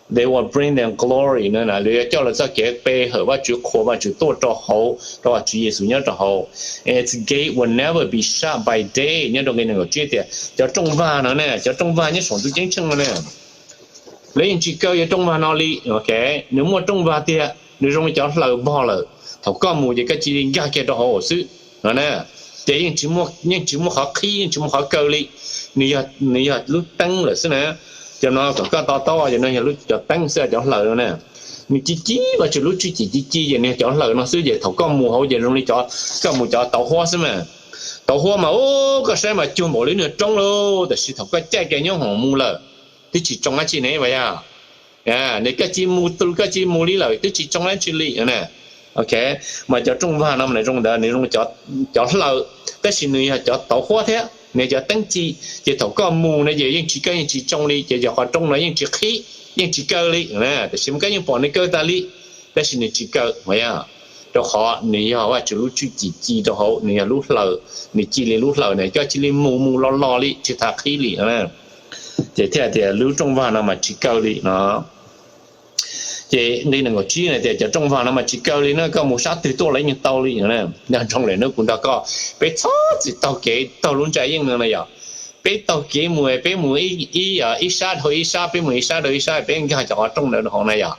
They will bring them glory no, lawv yuav coj lawv txoj kev pe hawm Vajtswv, qhuas Vajtswv tuaj rau hauv, rau Tswv Yexus nyob rau hauv. Its gate will never be shut by day. Nyob rau nqe nees nkaum tsib tias cov rooj vag no ne, cov rooj vag nyob saum ntuj ceeb tsheej no ne, lawv yeej tsis kaw yog rooj vag no li. Nws muaj rooj vag tiag, nws zoo li cov hlaws npog lawm, thaum koj mus ces koj cia li nkag kiag rau hauv xwb no na. Ces yeej tsis muaj qhov qhib, yeej tsis muaj qhov kaw li. Nws yog lub teeb lawm xwb na. Cov no kom koj to taub, cov no yog lub, cov teeb xwb, cov hlaws no na. Nws ci ci, Vajtswv lub hwj chim ci ci ces nws yog cov hlaws no xwb ces thaum koj mus hauv ces zoo li cov, koj mus cov tauv huab xwb mas. Tauv huab mas ub, koj saib mas cuag npaum li niag roob lauj, tab sis thaum koj caij kiag nyob hoom mus lawm twb tsis tsoo dab tsi ne puas yog. Nws koj cia mus, koj cia mus li lawm twb tsis tsoo dab tsi li na. Ok, mas cov rooj vag no nws zoo ntawd, nws zoo cov hlaws, tab sis nws yog cov tauv huab thiab nws yog cov teeb ci, ces thaum koj mus no ces yeej tsis kaw yeej tsis tsoo li, ces yog qhov rooj no yeej tsis qhib yeej tsis kaw li, tab sis mas koj yeej pom nws kaw tas li, tab sis nws tsis kaw puas yog, rau qhov nws yog Vajtswv lub hwj chim ci rau hauv, nws yog lub hlaws, nws ci li lub hlaws na, koj cia li mus mus los los li tsis tas qhib li. Ces thiaj tias lub rooj vag no mas tsis kaw li no. Ces nqe nees nkaum tsib na tias cov rooj vag no mas tsis kaw li na, koj mus sab twg tuaj los yeej tau li. Nco ntsoov lawm hnub kuv nrog koj, peb txhob txwm taug kev taug lub ntsa yeej no na yog, peb taug kev mus, peb mus ib sab dhau ib sab, peb mus ib sab dhau ib sab, peb nkag cov qhov rooj ntawd rau hauv na yog.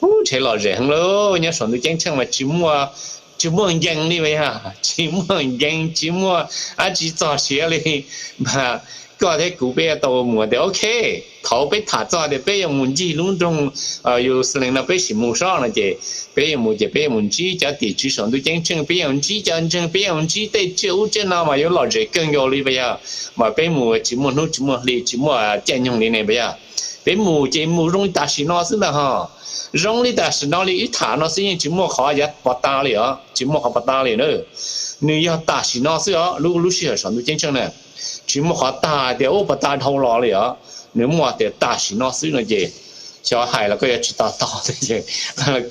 Ub, ntshe lom zem heev lauj, nyob saum ntuj ceeb tsheej mas tsis muaj nkees li puas yog, tsis muaj nkees, tsis muaj dab tsi txog siav li. Mas koj thiab kuv peb tau mus tias ok, thaum peb tham txog tias peb yuav mus ncig lub nroog Yeluxalees no peb sim mus sob no ces peb yuav mus ces peb yuav mus ntsib cov tim tswv saum ntuj ceeb tsheej, peb yuav mus ntsib cov ntseeg, peb yuav mus ntsib tej tsiaj ub tsiaj no mas yuav lom zem kawg nkaus li puas yog. Mas peb mus tsis muaj hnub tsis muaj hli tsis muaj caij nyoog li ne puas yog. Peb mus ces mus zoo li tam sim no xwb ntag ho. Zoo li tam sim no li, wb tham no xwb yeej tsis muaj qhov yav pov tag li os, tsis muaj qhov pov tag li na. Nws yog tam sim no xwb os, lub, lub sij hawm saum ntuj ceeb tsheej na, tsis muaj qhov tag tias ub pov tag dhau los li os. Nws muaj tias tam sim no xwb no ces xyov hais los koj yuav tsis to taub.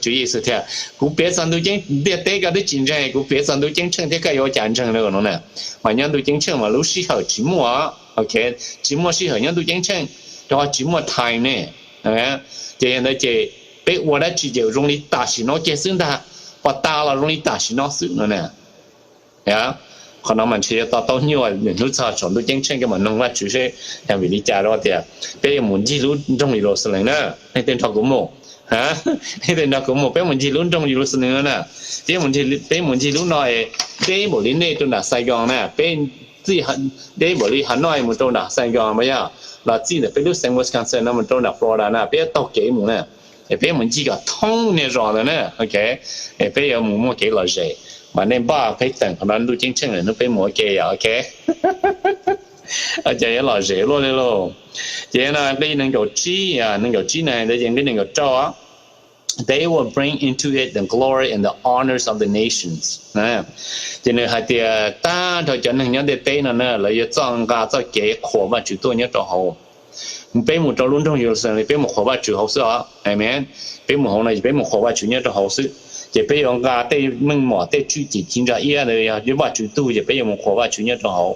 Tswv Yexus tias kuv piav txog ntuj ceeb, ntiaj teb koj twb tsis ntseeg, kuv piav txog ntuj ceeb tsheej thiab koj yuav ua cas ntseeg no na. Mas nyob ntuj ceeb tsheej mas lub sij hawm tsis muaj, tsis muaj sij hawm nyob ntuj ceeb tsheej, rau qhov tsis muaj time ne. Ces yog ntawd ces peb ua dab tsi ces zoo li tam sim no kiag xwb ntag, pov tag los zoo li tam sim no xwb no na. Qhov no mas ntshe yuav to taub nyuaj, hnub txog saum ntuj ceeb tsheej koj mam noog Vajtswv seb yog vim li cas rau tias peb yuav mus ncig lub nroog Yeluxalees na. Leej twg nrog kuv mus? Leej twg nrog kuv mus? Peb mus ncig lub nroog Yeluxalees no na. Peb mus ncig lub no es deb npaum li nej rau nram Saigon na, peb txij, deb npaum li Hanoi mus rau nram Saigon puas yog, los txij ntawm peb lub xeev Wisconsin no mus rau nram Florida na, peb yuav taug kev mus na. Es peb mus ncig kom thoob niag zos ntawd na, ok. Es peb yuav mus muaj kev lom zem, mas nej npaj peb teem qhov no ntuj ceeb tsheej hnub peb mus ua ke yom, ok. Ces yuav lom zem luaj li lauj. Ces no nqe nees nkaum tsib, nees nkaum tsib na, ntawd ces nqe nees nkaum rau, They will bring into it the glory and the honors of the nations. Ces nws hais tias tag nrho cov neeg nyob ntiaj teb no na, lawv yuav txoj nqa txoj kev qhuas Vajtswv tuaj nyob rau hauv. Peb mus rau lub nroog Yeluxalees, peb mus qhuas Vajtswv hauv xwb os. Amen. Peb mus hauv no ces peb mus qhuas Vajtswv nyob rau hauv xwb. Ces peb yuav nqa tej meej mom, tej tswj cim ci ntsa iab ntawd yog Vajtswv tug, ces peb yuav mus qhuas Vajtswv nyob rau hauv.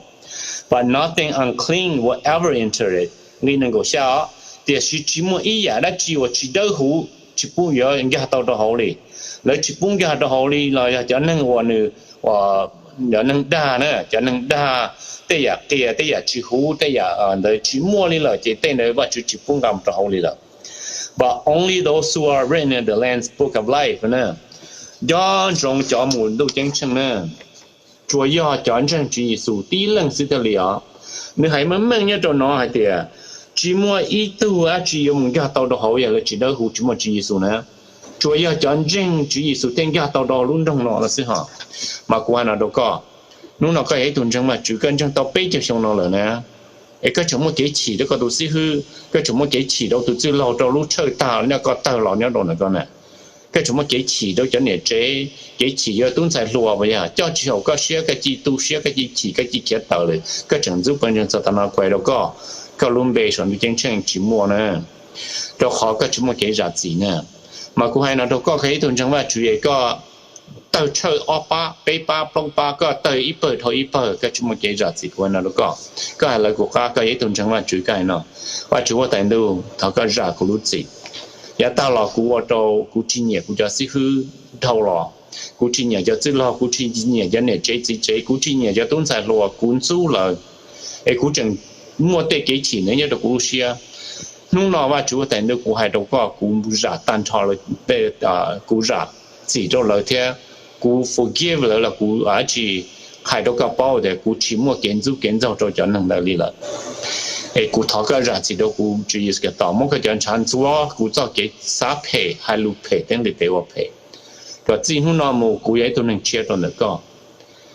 But nothing unclean will ever enter it. Nqe nees nkaum xya os, tiam sis tsis muaj ib yam dab tsi uas tsis dawb huv tsis pub yuav nkag tau rau hauv li. Lawv tsis pub nkag rau hauv li los yog cov neeg uas nws, cov neeg dag na, cov neeg dag, tej yam qias, tej yam tsis huv, tej yam ntawd tsis muaj li lawm ces tej ntawd Vajtswv tsis pub nqa mus rau hauv li lawm. But only those who are written in the Lamb's Book of Life na, nco ntsoov cov mus ntuj ceeb tsheej na, tsuas yog cov ntseeg Tswv Yexus tib leeg xwb thiaj li os. Nws hais meej meej nyob rau no hais tias tsis muaj ib tug dab tsi yuav mus nkag tau rau hauv yog lawv tsis dawb huv, tsis muaj Tswv Yexus na. Tsuas yog cov ntseeg Tswv Yexus thiaj nkag tau rau lub nroog no lawm xwb hos. Mas kuv hais no rau koj, hnub no koj yog ib tug ntseeg Vajtswv, koj ntseeg tau peb caug xyoo no lawm na, es koj tseem muaj kev chim rau koj tus xib hwb, koj tseem muaj kev chim rau tus txwj laug rau lub tshawj tag nrho koj tawg los nyob rau ntawm koj na. Koj tseem muaj kev chim rau cov niam tsev, kev chim yuav tub ntxhais hluas uas yog coj tsis haum koj siab, koj cia li tu siab, koj cia li chim, koj cia li khiav tawm lawm, koj tseem ntxub pawg ntseeg txog tav no kuv hais rau koj, koj lub npe saum ntuj ceeb tsheej tsis muaj na, rau qhov koj tsis muaj kev zam txim na. Mas kuv hais no rau koj, koj ib tug ntseeg Vajtswv es koj tawg tshawj ob pab, peb pab, plaub pab, koj tawg ib pawg dhau ib pawg, koj tsis muaj kev zam txim, kuv hais no rau koj. Koj hais lawv kuv qab, koj yog ib tug ntseeg Vajtswv, koj hais no, Vajtswv huab tais ntuj, thov koj zam kuv lub txim. Yav tag los kuv ua rau kuv tsis nyiam kuv cov xib hwb dhau los, kuv tsis nyiam cov txwj laug, kuv tsis nyiam cov niam tsev txiv tsev, kuv tsis nyiam cov tub ntxhais hluas, kuv ntxub lawv, es kuv tseem muaj tej kev chim ntawd nyob rau kuv lub siab. Hnub no Vajtswv huab tais ntuj, kuv hais rau koj, kuv zam tag nrho, kuv zam txim rau lawv thiab kuv forgive lawv los kuv tsis, hais rau koj paub tias kuv tsis muaj kev ntxub kev ntxaug rau cov neeg ntawd li lawm. Es kuv thov koj zam txim rau kuv, Tswv Yexus Khetos, muab koj cov ntshav ntxuav kuv txoj kev xav phem, hais lus phem, teeb li pem ua phem. Kom txij hnub no mus kuv yog ib tug neeg tshiab rau ntawm koj.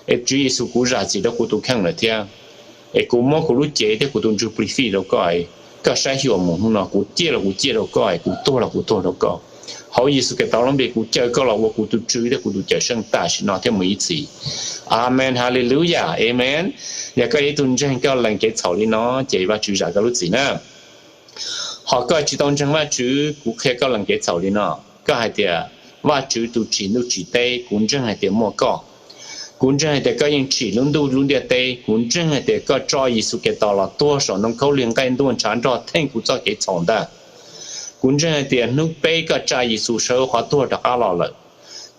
Es Tswv Yexus, kuv zam txim rau kuv tus kheej lawm thiab. Es kuv muab kuv lub cev thiab kuv tus ntsuj plig fij rau koj. Koj saib xyuas mus hnub no, kuv ciaj los kuv ciaj rau koj, kuv tuag los kuv tuag rau koj. Hauv Yexus Khetos lub npe kuv caw koj los ua kuv tus Tswv thiab kuv tus Cawm Seej tam sim no thiab mus ib txhis. Amen, hallelujah, amen. Yog koj yog ib tug ntseeg, koj lees kev txhaum li no, ces Vajtswv zam koj lub txim na. Ho koj tsis tau ntseeg Vajtswv, kuv qhia koj lees kev txhaum li no. Koj hais tias, Vajtswv tus tsim ntuj tsim teb, kuv ntseeg hais tias muaj koj. Kuv ntseeg hais tias koj yeej tsim lub ntuj lub ntiaj teb. Kuv ntseeg hais tias koj tso Yexus Khetos los tuag saum ntoo khaub lig nqaij ntuag ntshav nrog theej kuv txoj kev txhaum ntag. Kuv ntseeg hais tias hnub peb koj tsa Yexus sawv hauv qhov tuag rov qab los lawm.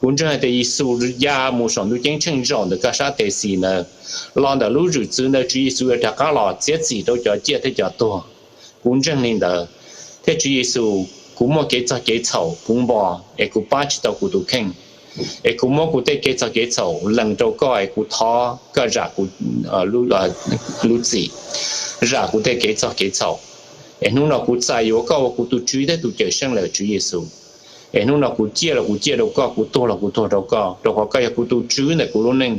Kuv ntseeg hais tias Yexus ya mus saum ntuj ceeb tsheej zaum ntawm koj sab tes xis ntawd, los ntawm lub zwm txwv ntawd Tswv Yexus yuav rov qab los txiav txim rau cov ciaj thiab cov tuag. Kuv ntseeg li ntawd. Thiab Tswv Yexus, kuv muaj kev txog kev txhaum puv npo, es kuv pab tsis tau kuv tus kheej. Es kuv muab kuv tej kev txog kev txhaum lees rau koj, es kuv thov koj zam kuv lub txim, zam kuv tej kev txog kev txhaum. Es hnub no kuv txais yuav koj ua kuv tus Tswv thiab tus Cawm Seej lawm, Tswv Yexus. Es hnub no kuv ciaj los kuv ciaj rau koj, kuv tuag los kuv tuag rau koj, rau qhov koj yog kuv tus Tswv ntawm kuv lub neej,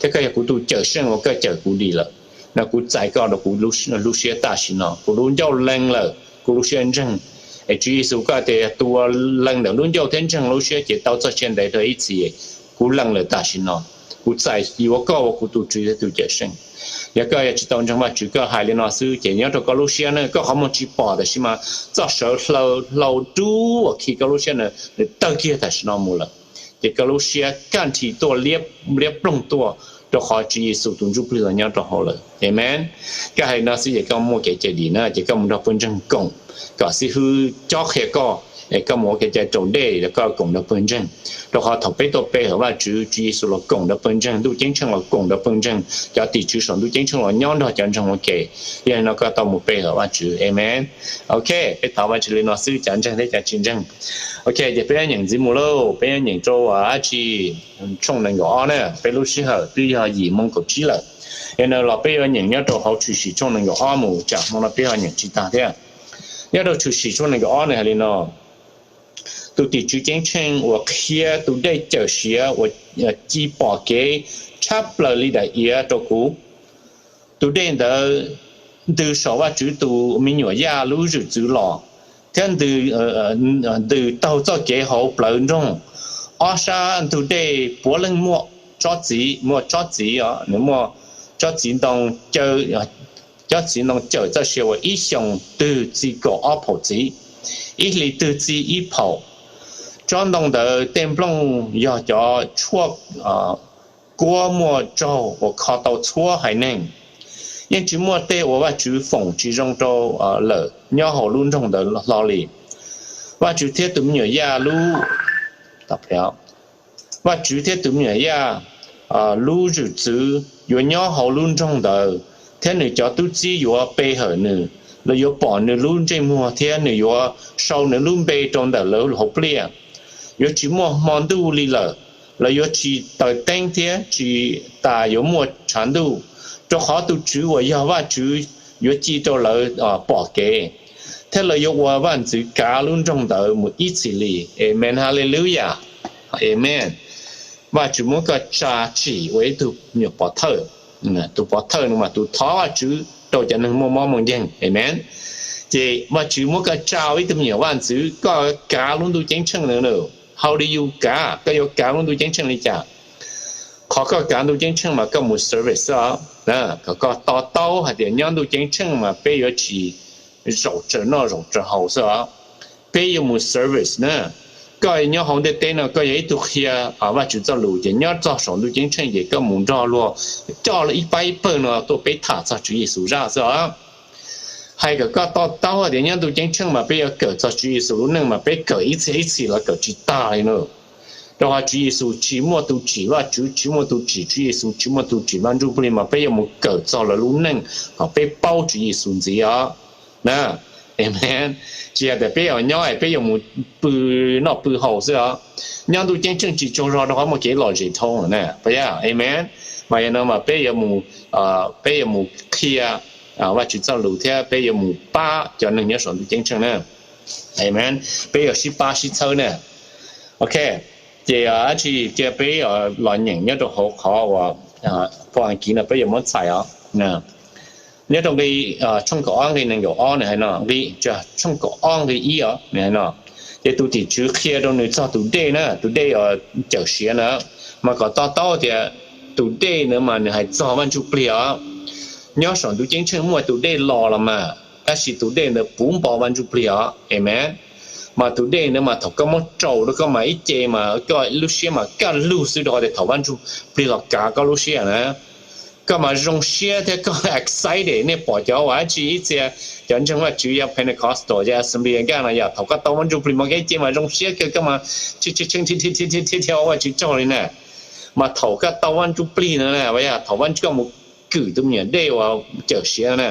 thiab koj yog kuv tus Cawm Seej uas koj cawm kuv dim lawm. No kuv txais koj rau kuv lub siab tam sim no, kuv lub ncauj lees lawm, kuv lub siab ntseeg. Es Tswv Yexus, koj tias tus uas lees ntawm lub ncauj thiab ntseeg lub siab ces tau txoj sia ntev rau ib txhis. Kuv lees lawm tam sim no, kuv txais yuav koj ua kuv tus Tswv thiab tus Cawm Seej. Yog koj yog tsis tau ntseeg Vajtswv, koj hais li no xwb ces nyob rau koj lub siab na, koj qhov muag tsis pom tab sis mas txoj saw hlau dub uas khi koj lub siab na, nws tawg kiag tam sim no mus lawm. Ces koj lub siab kaj nrhi tuaj, liab ploog tuaj, rau qhov Tswv Yexus tus ntsuj plig los nyob rau hauv lawm. Amen. Koj hais li no xwb ces koj muaj kev cai dim na, ces koj mus nrog pawg ntseeg koom, kom xib hwb cob qhia koj, es koj mus ua kev cai raus dej los koj koom nrog pawg ntseeg. Rau qhov thaum peb tuaj pe hawm Vajtswv, Tswv Yexus los koom nrog pawg ntseeg, ntuj ceeb tsheej los koom nrog pawg ntseeg, cov tim tswv saum ntuj ceeb tsheej los nyob nrog cov ntseeg ua ke. Yog li no koj tau mus pe hawm Vajtswv. Amen. Ok, peb thov Vajtswv li no xwb, cov ntseeg thiab cov tsis ntseeg. Ok, ces peb yuav nyeem ntxiv mus lauj, peb yuav nyeem rau dab tsi, tshooj nees nkaum ob na, peb lub sij hawm twb yog yim moo kaum tsib lawm. Yog no los peb yuav nyeem nyob rau hauv Tshwm Sim tshooj nees nkaum ob mus, tsam hmo no peb ho nyeem tsis tag thiab. Nyob rau Tshwm Sim tshooj nees nkaum ob nws hais li no: Tus tim tswv ceeb tsheej uas qhia tus dej cawm siav uas ci pom kev tshab plaws li daim iav rau kuv, tus dej ntawd ntws saum Vajtswv tus me nyuam Yaj lub zwm txwv los, thiab ntws taug txoj kev hauv plawv nroog. Ob sab ntug dej puav leej muaj tsob txiv, muaj tsob txiv os, nws muaj tsob txiv ntoo caw, tsob txiv ntoo cawm txoj sia uas ib xyoos twg txi kaum ob phaum txiv, ib hlis twg txi ib phaum. Tsob ntoo ntawd tej nplooj yog cov tshuaj kuab muaj tsaug uas kho tau txhua haiv neeg. Yeej tsis muaj tej uas Vajtswv foom tsis zoo rau lawm nyob hauv lub nroog ntawd hlo li. Vajtswv thiab tus me nyuam Yaj lub, Vajtswv thiab tus me nyuam Yaj lub zwm txwv yuav nyob hauv lub nroog ntawd, thiab nws cov tub txib yuav pe hawm nws. Lawv yuav pom nws lub ntsej muag thiab nws yuav sau nws lub npe rau ntawm lawv hauv pliaj. Yuav tsis muaj hmo ntuj li lawm, lawv yuav tsis taws teeb thiab tsis tas yuav muaj tshav ntuj, rau qhov tus Tswv uas yog Vajtswv yuav ci rau lawv pom kev, thiab lawv yuav ua vaj ntxwv kav lub nroog ntawd mus ib txhis li. Amees, hallelujah, amees. Vajtswv muab koj tsa tsim ua ib tug nyuam pov thawj. Tus pov thawj no mas tus thov Vajtswv rau cov neeg muaj mob muaj nkeeg. Amees. Ces Vajtswv muab koj tsa ua ib tug me nyuam vaj ntxwv, koj kav lub ntuj ceeb tsheej no. How do you kav? Koj yuav kav lub ntuj ceeb tsheej li cas? Qhov koj kav ntuj ceeb tsheej mas koj mus service xwb os. Kom koj to taub hais tias nyob ntuj ceeb tsheej mas peb yuav tsis zaum tsawg noj zaum tsawg haus xwb os. Peb yuav mus service na. Koj nyob hauv ntiaj teb no koj yog ib tug qhia Vajtswv txoj lus, ces nyob txog saum ntuj ceeb tsheej ces koj mus nrog luag coj ib pab ib pawg no tuaj peb tham txog Tswv Yexus zaj xwb os. Hais kom koj to taub tias nyob ntuj ceeb tsheej mas peb yuav kawm txog Tswv Yexus lub neej mas peb kawm ib txhis ib txhis los kawm tsis tag li na. Rau qhov Tswv Yexus tsis muaj tus tsim Vajtswv, tsis muaj tus tsim Tswv Yexus, tsis muaj tus tsim Vaj Ntsuj Plig mas peb yuav mus kawm txog lawv lub neej kom peb paub Tswv Yexus ntxiv os. Amees. Tsis yog tias peb yuav nyob es peb yuav mus pw noj pw haus xwb os. Nyob ntuj ceeb tsheej tsis tsaug zog rau qhov muaj kev lom zem dhau na. Amees. Mas yog no mas peb yuav mus, peb yuav mus qhia Vajtswv txoj lus thiab peb yuav mus pab cov neeg nyob saum ntuj ceeb tsheej na. Amees. Peb yuav sib pab sib txhawb na. Ok. Ces dab tsi cia peb los nyeem nyob rau hauv qhov uas phau Askiv no peb yuav muab txhais os. Nyob rau nqi, tshooj kaum ob nqi nees nkaum ob nws hais no, nqi, tshooj kaum ob nqi ib os nws hais no. Ces tus tim tswv qhia rau nws txog tus dej na, tus dej uas cawm siav na, mas kom to taub tias tus dej ntawd mas nws hais txog Vaj Ntsuj Plig os. Nyob saum ntuj ceeb tsheej muaj tus dej los los mas, tab sis tus dej ntawd puv npo Vaj Ntsuj Plig os. Amees. Mas tus dej ntawd mas thaum koj muab rau rau koj mas ib ce mas koj lub siab mas kaj lug xwb rau qhov tias thaum Vaj Ntsuj Plig los kav koj lub siab na, koj mas zoo siab thiab koj excited. Nej pom cov uas dab tsi ib txhia cov ntseeg Vajtswv yog Pentecostal, yog Assembly of God no yog thaum koj tau Vaj Ntsuj Plig mas koj ib ce mas zoo siab kawg, koj mas tshee tshee tshee thiab ua Vajtswv tsaug li na. Mas thaum koj tau Vaj Ntsuj Plig no na, yog thaum Vaj Ntsuj, koj mus kwm tus me nyuam dej uas cawm siav na,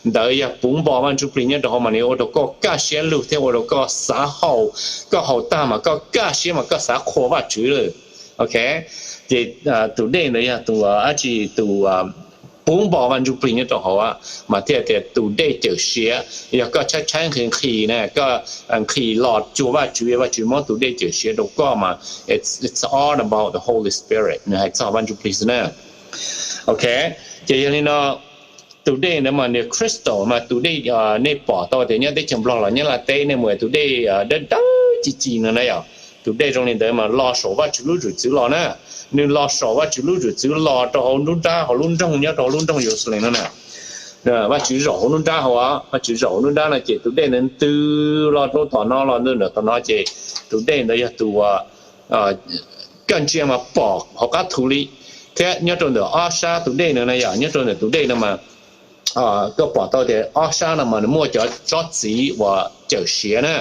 ntawd yog puv npo Vaj Ntsuj Plig nyob rau hauv mas nws ua rau koj kaj siab lug thiab ua rau koj xav haus, koj haus tag mas koj kaj siab mas koj xav qhuas Vajtswv lawm. Ok. Ces tus dej ntawd yog tus dab tsi, tus puv npo Vaj Ntsuj Plig nyob rau hauv, mas thiaj tias tus dej cawm siav. Yog koj tshaib tshaib nqhis nqhis na, koj nqhis los cuag Vajtswv, Vajtswv muab tus dej cawm siav rau koj mas it's all about the Holy Spirit, nws hais txog Vaj Ntsuj Plig xwb na. Ok. Ces yog li no, tus dej ntawd mas nws crystal mas tus dej, nej pom tau tias nyob teb chaws Nplog los nyob Nplaj teb nej mus tus dej dawb dawb ci ci no na yog, tus dej zoo li ntawd mas los saum Vajtswv lub zwm txwv los na. Nws los saum Vajtswv lub zwm txwv los rau hauv nruab nrab hauv lub nroog, nyob rau hauv lub nroog Yeluxalees no na. Vajtswv zaum hauv nruab nrab hauv, Vajtswv zaum hauv nruab nrab no ces tus dej ntawd ntws los rau tom no, los ntws ntawm tom no ces tus dej ntawd yog tus uas koj ntsia mas pom hauv qab thu li, thiab nyob rau ntawm ob sab tus dej no na yog, nyob rau ntawm tus dej no mas koj pom tau tias ob sab no mas nws muaj cov tsob txiv uas cawm siav na.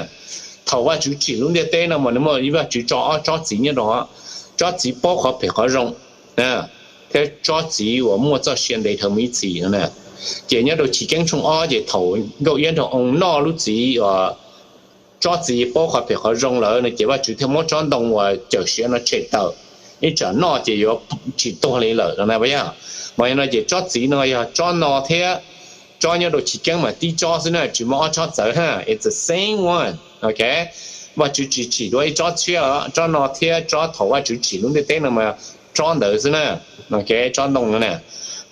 Thaum Vajtswv tsim lub ntiaj teb no mas nws muaj Vajtswv tso ob tsob txiv nyob rau, tsob txiv paub qhov phem qhov zoo, thiab tsob txiv uas muaj txoj sia ntev dhawv mus ib txhis no na. Ces nyob rau Chiv Keeb tshooj ob ces thaum Nkauj Iab nrog Oo noj lub txiv uas tsob txiv paub qhov phem qhov zoo lawm no ces Vajtswv thiaj muab tsob ntoo uas cawm siav no tshem tawm, ib tsam noj ces yuav tsis tuag li lawm no na. Mas yog no ces tsob txiv no yog tsob no thiab tsob nyob rau Chiv Keeb mas tib tsob xwb na, tsis muaj ob tsob txawv na, it's the same one. Ok. Vajtswv tsis tsim dua ib tsob tshiab, tsob no thiab tsob thaum Vajtswv tsim lub ntiaj teb no mas tsob ntawd xwb na. Ok, tsob ntoo no na,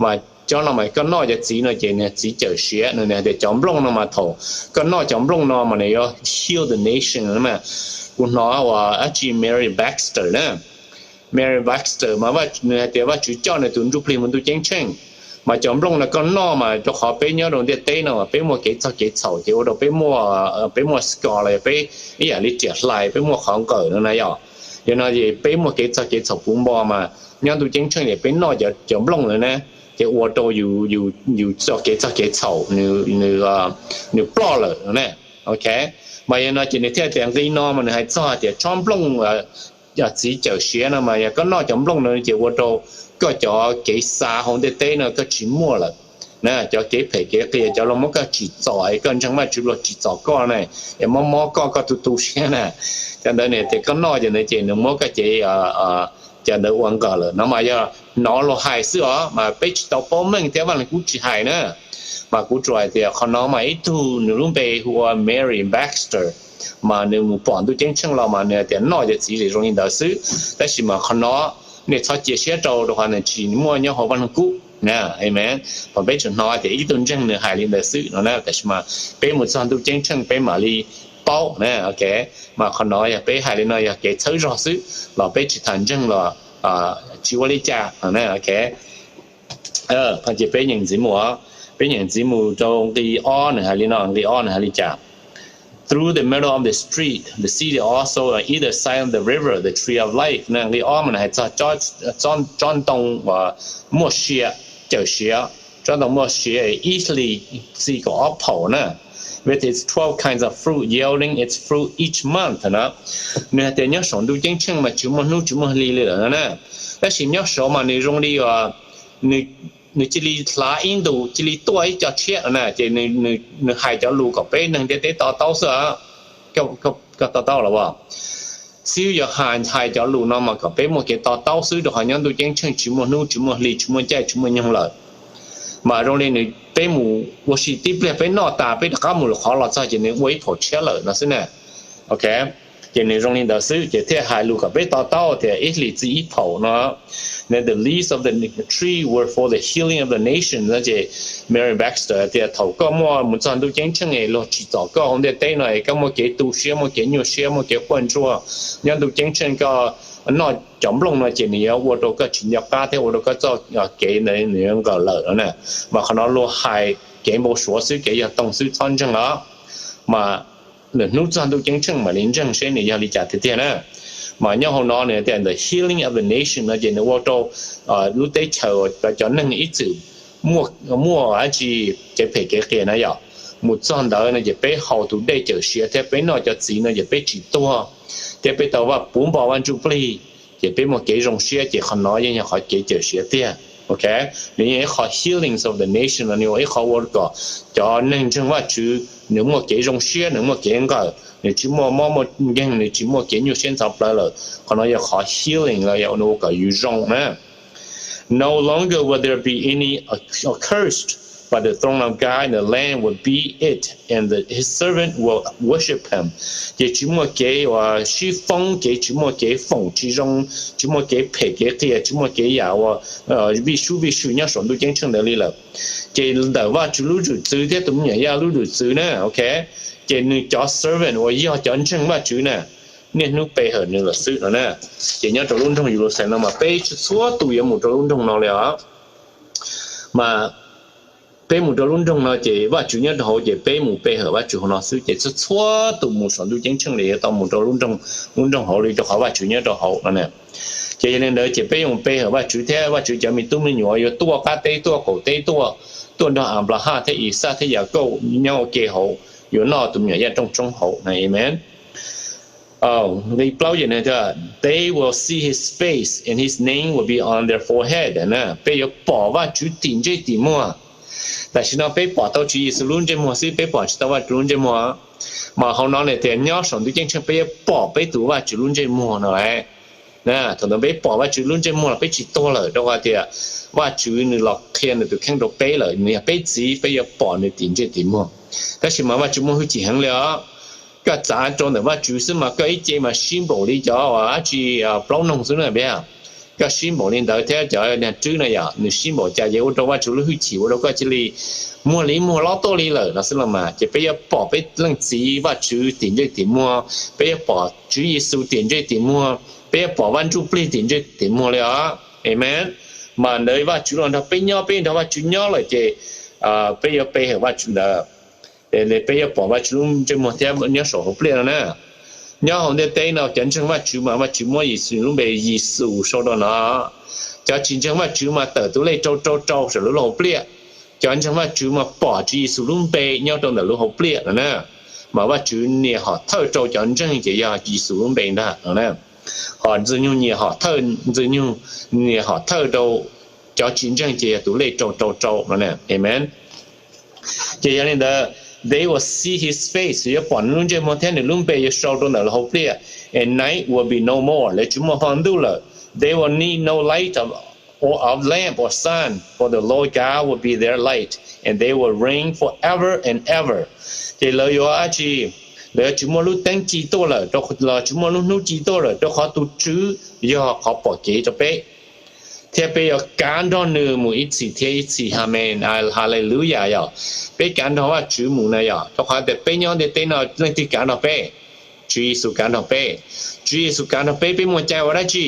mas Cov no mas koj noj cov txiv no ces nws txiv cawm siav no, nws hais tias cov nplooj no mas thaum koj noj cov nplooj no mas nws yuav heal the nation. Kuv hnov uas dab tsi Mary Baxter na, Mary Baxter mas nws hais tias Vajtswv coj nws tus ntsuj plig mus ntuj ceeb tsheej, mas cov nplooj no koj noj mas rau qhov peb nyob rau ntiaj teb no mas peb muaj kev txog kev txhaum ces ua rau peb muaj, peb muaj scar los yog peb ib yam li riam hlais, peb muaj qhov nqawm no na yom. Yog no es peb muaj kev txog kev txhaum puv npo mas nyob ntuj ceeb tsheej ces peb noj cov nplooj ntawd na, ces ua rau yus txoj kev txog kev txhaum nws ploj lawm no na. Ok, mas yog no ces nws thiaj tias nqi no mas nws hais txog tias tsob nplooj txiv cawm siav no mas yog koj noj cov nplooj no ces ua rau koj cov kev xav hauv ntiaj teb no koj tsis muaj lawm na. Cov kev phem kev qias, cov luag muab koj tsim txom es koj ntseeg Vajtswv luag tsim txom koj na, es mob mob koj, koj tu tu siab na, cov ntawd nws tias koj noj cov ntawd ces nws muab koj cev cov ntawd ua nqawm lawm no mas yog hnov luag hais xwb os, mas peb tsis tau paub meej thiab Vaj Leeg Kub tsis hais na. Mas kuv tsuas hais tias qhov no mas ib tug nws lub npe hu ua Mary Baxter, mas nws mus pom ntuj ceeb tsheej los mas nws hais tias noj cov txiv zoo li ntawd xwb. Tab sis mas qhov no nej txhob cia siab rau, rau qhov nws tsis muaj nyob hauv Vaj Leeg Kub na. Amen. Mas peb tsuas hnov tias ib tug ntseeg nws hais li ntawd xwb no na, tab sis mas peb mus txog ntuj ceeb tsheej peb mam li paub na. Ok, mas qhov no yog peb hais li no yog kev txhawb zog xwb los peb tsis tham ntseeg los tsis ua li cas. Ok, ces peb nyeem ntxiv mus, peb nyeem ntxiv mus rau nqi ob nws hais li no, nqi ob nws hais li cas? Through the middle of the street, the city also, on either side of the river, the tree of life. Nqi ob mas nws hais txog tsob ntoo uas muaj sia, cawm siav, tsob ntoo muaj sia ib hlis txi kaum ob phaum na, with its twelve kinds of fruit, yielding its fruit each month na. Nws hais tias nyob saum ntuj ceeb tsheej mas tsis muaj hnub tsis muaj hli li lawm no na, tab sis nyob saud mas nws zoo li nws cia li hlav ib ntus cia li tuaj ib co tshiab no na, ces nws hais cov lus kom peb neeg ntiaj teb to taub xwb. Koj to taub los as? Xib hwb Yauhas hais cov lus no mas kom peb muaj kev to taub xwb, rau qhov nyob ntuj ceeb tsheej tsis muaj hnub tsis muaj hli tsis muaj caij tsis muaj nyoog lawm. Mas zoo li nws, peb mus ua si tib pliag peb noj tas peb rov qab mus lwm qhov los txog ces nws ua ib phaum tshiab lawm no xwb na. Ok, ces nws zoo li ntawd xwb ces thiaj hais lus kom peb to taub tias ib hlis txi ib phaum no. Then the leaves of the tree were for the healing of the nation no ces Mary Baxter tias thaum koj muaj mus txog ntuj ceeb tsheej es luag tsim txom koj hauv ntiaj teb no es koj muaj kev tu siab, muaj kev nyuaj siab, muaj kev quaj ntsuag, nyob ntuj ceeb tsheej koj noj cov nplooj no ces nws yuav ua rau koj tsis nco qab thiab ua rau koj txoj kev ntawd nws yuav nqawm lawm no na. Mas qhov no luag hais kev npau suav xwb, kev yog toog xwb, txhob ntseeg os. Mas lwm hnub txog ntuj ceeb tsheej mam li ntseeg seb nws yog li cas tiag tiag na. Mas nyob hauv no nws tias the healing of the nation no ces nws ua rau lub teb chaws cov neeg ib txwm muaj dab tsi kev phem kev qias na yom. Mus txog ntawd no ces peb haus tus dej cawm siav thiab peb noj cov txiv no ces peb tsis tuag, thiab peb tau Vaj puv npo Vaj Ntsuj Plig, ces peb muaj kev zoo siab, ces qhov no yeej yog qhov kev cawm siav tiag. Ok, nws yog ib qho healings of the nation no, nws ua ib qho ua kom cov neeg ntseeg Vajtswv nws muaj kev zoo siab, nws muaj kev nqawm, nws tsis muaj mob muaj nkeeg, nws tsis muaj kev nyuaj siab ntxhov plawv lawm. Qhov no yog qhov healing los yog nws ua kom yus zoo na. No longer will there be any accursed, but the throne of God in the land will be it, and the, his servant will worship him. Ces tsis muaj kev uas sib foob, kev tsis muaj kev foom tsis zoo, tsis muaj kev phem kev qias, tsis muaj kev yam uas vij sub vij sw nyob saum ntuj ceeb tsheej ntawd li lawm. Ces ntawm Vajtswv lub zwm txwv thiab tus me nyuam yaj lub zwm txwv na, ok, ces nws cov servant uas yog cov ntseeg Vajtswv na, niaj hnub pe hawm nws lawm xwb no na. Ces nyob rau lub nroog Yeluxalees no mas peb txhua tus yuav mus rau lub nroog no li os. Mas peb mus rau lub nroog no ces Vajtswv nyob rau hauv, ces peb mus pe hawm Vajtswv hauv no xwb. Ces txhua txhua tus mus saum ntuj ceeb tsheej li yuav tau mus rau lub nroog hauv li, rau qhov Vajtswv nyob rau hauv no na. Ces yog li ntawd ces peb yuav mus pe hawm Vajtswv thiab Vajtswv cov me tub me nyuam yuav tuaj qab teb tuaj qaum teb tuaj, tuaj nrog Anplahaj thiab Ixaj thiab Yakauj nyob ua ke hauv, yuav noj tus me nyuam yaj rooj tshoob hauv na. Amen. Nqi plaub ces nws tias, they will see his face and his name will be on their forehead na. Peb yuav pom Vajtswv tim ntsej tim muag. Tam sim no peb pom tau Tswv Yexus lub ntsej muag xwb, peb pom tsis tau Vajtswv lub ntsej muag. Mas hauv no nws tias nyob saum ntuj ceeb tsheej peb yuav pom peb tus Vajtswv lub ntsej muag no lawm. Thaum ntawd peb pom Vajtswv lub ntsej muag los peb tsis tuag lawm, rau qhov tias Vajtswv nws los qhia nws tus kheej rau peb lawm, nws yog peb txiv, peb yuav pom nws tim ntsej tim muag. Tab sis mas Vajtswv muaj hwj chim heev li os. Koj txav rau ntawm Vajtswv xwb mas koj ib ce mas sib npaum li cov dab tsi plaub noog xwb na peb. Koj sib npaum li ntawd thiab cov niag rwb no yom, nws sib npaum cas ces ua rau Vajtswv lub hwj chim ua rau koj cia li muag li muag lob tuaj li lawm no xwb los mas. Ces peb yuav pom peb leej txiv Vajtswv tim ntsej tim muag, peb yuav pom Tswv Yexus tim ntsej tim muag, peb yuav pom Vaj Ntsujplig tim ntsej tim muag li os. Amen. Mas ntawd Vajtswv los nrog peb nyob, peb nrog Vajtswv nyob lawm ces peb yuav pe hawm Vajtswv ntawd, peb yuav pom Vajtswv lub ntsej muag thiab nyob saum hauv pliaj no na. Nyob hauv ntiaj teb no cov ntseeg Vajtswv mas Vajtswv muab Yexus lub npe Yexus sau rau no. Cov tsis ntseeg Vajtswv mas tawm tus lej rau rau rau saum lub hauv pliaj. Cov ntseeg Vajtswv mas pom Tswv Yexus lub npe nyob rau ntawm lub hauv pliaj no na. Mas Vajtswv nias hom thawj rau cov ntseeg ces yog Yexus lub npe ntag no na. Ho Ntxwg Nyug nias hom thawj, Ntxwg Nyug nias hom thawj rau cov tsis ntseeg ces yog tus lej rau rau rau no na. Amen. Ces yog li ntawd, they will see his face, yuav pom nws lub ntsej muag thiab nws lub npe yuav sau rau ntawm lub hauv pliaj. And night will be no more, lawv tsis muaj hmo ntuj lawm. They will need no light of, or of lamp or sun, for the Lord God will be their light, and they will reign forever and ever. Ces lawv yuav dab tsi? Lawv yuav tsis muaj lub teeb ci tuaj lawm, los tsis muaj lub hnub ci tuaj lawm, rau qhov tus Tswv yog qhov pom kev rau peb, thiab peb yuav kav nrog nws mus ib txhis thiab ib txhis. Amen, hallelujah yom. Peb kav nrog Vajtswv mus na yom, rau qhov tias peb nyob ntiaj teb no leej twg kav nrog peb? Tswv Yexus kav nrog peb. Tswv Yexus kav nrog peb, peb muaj cai ua dab tsi?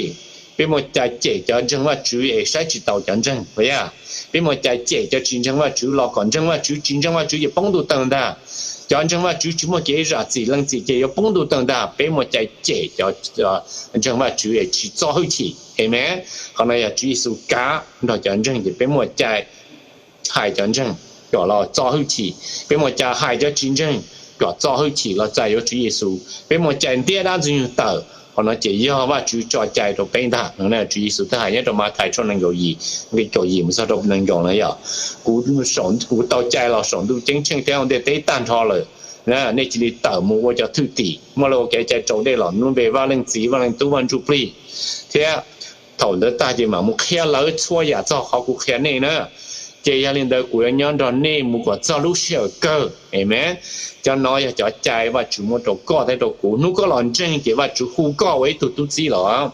Peb muaj cai cem cov ntseeg Vajtswv es saib tsis taus cov ntseeg, puas yog? Peb muaj cai cem cov tsis ntseeg Vajtswv los kom ntseeg Vajtswv, tsis ntseeg Vajtswv ces poob ntuj tawg ntag. Cov ntseeg Vajtswv tsis muaj kev zam txim lees txim ces yuav poob ntuj tawg ntag. Peb muaj cai cem cov ntseeg Vajtswv es tsis txo hwj chim. Amen. Qhov no yog Tswv Yexus kav nrog cov ntseeg ces peb muaj cai hais cov ntseeg kom los txo hwj chim. Peb muaj cai hais cov tsis ntseeg kom txo hwj chim los txais yuav Tswv Yexus. Peb muaj cai ntiab dab Ntxwg Nyug tawm. Qhov no ces yog Vajtswv tso cai rau peb ntag no. Tswv Yexus twb hais nyob rau Mathais tshooj nees nkaum yim, nqe kaum yim mus txog rau nees nkaum na yom, kuv, kuv tau cai los saum ntuj ceeb tsheej thiab hauv ntiaj teb tag nrho lawm, nej cia li tawm mus ua cov thwj tim, muab lawv ua kev cai raus dej los lub npe Vaj Leej Txiv, Vaj Leej Tub, Vaj Ntsujplig, thiab thaum ntawd tag ces mam mus qhia lawv txhua yam txog qhov kuv qhia nej na. Ces yog li ntawd kuv yuav nyob nrog nej mus kom txog lub sij hawm kawg. Amen. Cov no yog cov cai Vajtswv muab rau koj thiab rau kuv. Hnub koj los ntseeg ces Vajtswv hu koj ua ib tug tub txib los.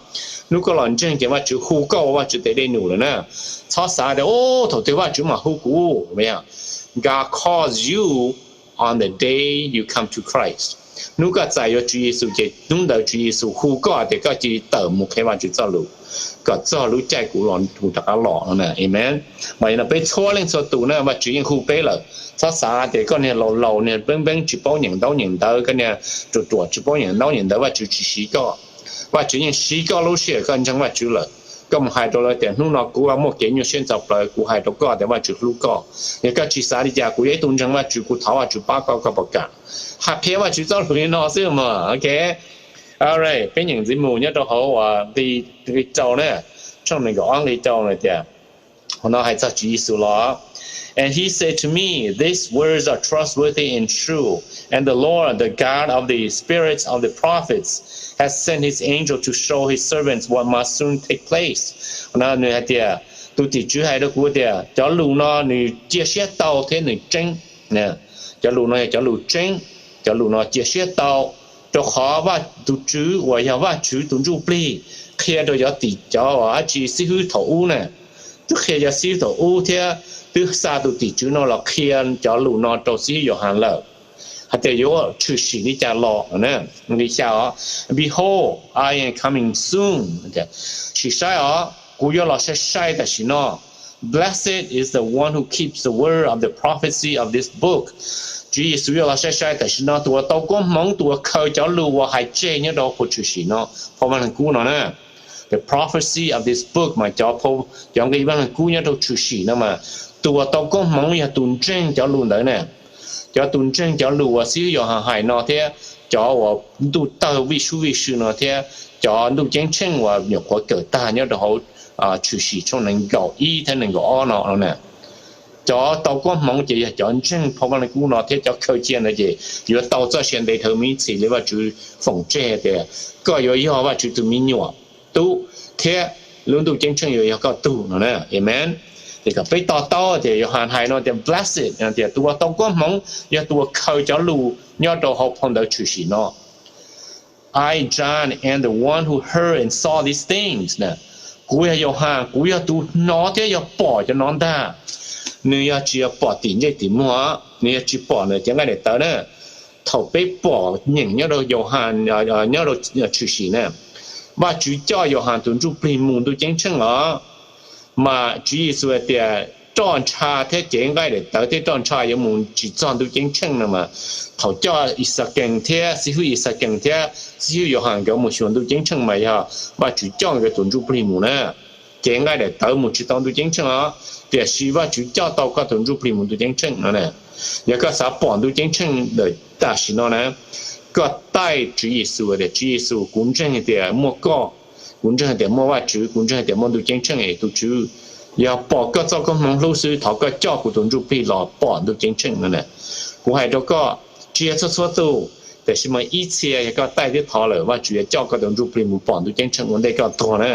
Hnub koj los ntseeg ces Vajtswv hu koj ua Vajtswv tes dej num lawm na. Txhob xav tias, o, thaum twg Vajtswv mam hu kuv. God calls you on the day you come to Christ. Hnub koj txais yuav Tswv Yexus ces hnub ntawd Tswv Yexus hu koj tias koj cia li tawm mus qhia Vajtswv txoj lus kom txog lub caij kuv los, kuv rov qab los no na. Amen. Mas yog no peb txhua leej txhua tus na Vajtswv yeej hu peb lawm. Txhob xav tias koj niag laus laus niag npeeb npeeb tsis paub nyeem ntaub nyeem ntawv, koj niag ruam ruam tsis paub nyeem ntaub nyeem ntawv Vajtswv tsis siv koj. Vajtswv yeej siv koj lub sij hawm koj ntseeg Vajtswv lawm. Koj mus hais rau lawv tias hnub no kuv muaj kev nyuaj siab ntxhov plawv, kuv hais rau koj tias Vajtswv hlub koj. Yog koj tsis xav li cas, kuv yog ib tug ntseeg Vajtswv, kuv thov Vajtswv pab koj, koj puas kam? Hais qhia Vajtswv txoj lus li no xwb mas, ok. Alright, peb nyeem ntxiv mus nyob rau hauv nqe rau na, tshooj nees nkaum ob nqe rau na tias, qhov no hais txog Tswv Yexus los. And he said to me, these words are trustworthy and true, and the Lord, the God of the spirits of the prophets, has sent his angel to show his servants what must soon take place. Qhov no nws hais tias, tus tim tswv hais rau kuv tias cov lus no nws cia siab tau thiab nws tseeb. Cov lus no yog cov lus tseeb, cov lus no cia siab tau, rau qhov tus Tswv uas yog Vajtswv tus Ntsujplig qhia rau cov tim, cov dab tsi, xib hwb thaum ub na. Twb qhia cov xib hwb thaum ub thiab twb xa tus tim tswv no los qhia cov lus no rau xib hwb Yauhas lawm, hais tias yuav tshwm sim li cas los. Nqe xya os, behold, I am coming soon. Sim saib os, kuv yuav los sai sai tam sim no. Blessed is the one who keeps the word of the prophecy of this book. Tswv Yexus yuav los sai sai tam sim no, tus uas tau koob hmoov, tus uas khaws cov lus uas hais tseg nyob rau phau tshwm sim no, phau Vaj Leeg Kub no na. The prophecy of this book mas cov, cov nqe Vaj Leeg Kub nyob rau tshwm sim no mas, tus uas tau koob hmoov yog tus ntseeg cov lus ntawd na. Cov tus ntseeg cov lus uas xib hwb Yauhas hais no thiab cov uas ntuj tawg vij sub vij sw no thiab cov ntuj ceeb tsheej uas nyuam qhuav kawm tag nyob rau hauv tshwm sim tshooj nees nkaum ib thiab nees nkaum ob no na. Cov tau koob hmoov ces yog cov ntseeg phau Vaj Leeg Kub no thiab cov khaws cia ntawd ces yuav tau txoj sia ntev dhawv me ib txhis li Vajtswv foom tseg tias koj yuav yog Vajtswv tus me nyuam tub thiab lub ntuj ceeb tsheej yuav yog koj tug no na. Amen. Ces kom peb to taub tias Yauhas hais no tias blessed tias tus uas tau koob hmoov yog tus uas khaws cov lus nyob rau hauv phau ntawv tshwm sim no. I, John, am the one who heard and saw these things. Kuv yog Yauhas, kuv yog tus hnov thiab yog pom cov no ntag. Nws yog tsis yog pom tim ntsej tim muag, nws yog tsis pom ntawm cev nqaij daim tawv na. Thaum peb pom nyeem nyob rau Yauhas, nyob rau Tshwm Sim na, Vajtswv coj Yauhas tus ntsuj plig mus ntuj ceeb tsheej os. Mas Tswv Yexus hais tias roj ntsha thiab cev nqaij daim tawv thiab roj ntsha yuav mus tsis txog ntuj ceeb tsheej no mas, thaum coj Ixakees thiab xib hwb Ixakees thiab xib hwb Yauhas nkawd mus xyuas ntuj ceeb tsheej mas yog Vajtswv coj nkawd tus ntsuj plig mus na. Cev nqaij daim tawv mus tsis tau ntuj ceeb tsheej os, tiam sis Vajtswv coj tau koj tus ntsuj plig mus ntuj ceeb tsheej no na. Yog koj xav pom ntuj ceeb tsheej ntawm tam sim no na, koj taij Tswv Yexus tias, Tswv Yexus, kuv ntseeg tias muaj koj, kuv ntseeg tias muaj Vajtswv, kuv ntseeg tias muaj ntuj ceeb tsheej es tus Tswv, yog pom koj txoj koob hmoov hlub xwb thov koj coj kuv tus ntsuj plig los pom ntuj ceeb tsheej no na. Kuv hais rau koj, tsis yog txhua txhua tus, tiam sis mas ib txhia yog koj taij thiab thov lawm Vajtswv yuav coj koj tus ntsuj plig mus pom ntuj ceeb tsheej ua ntej koj tuag na.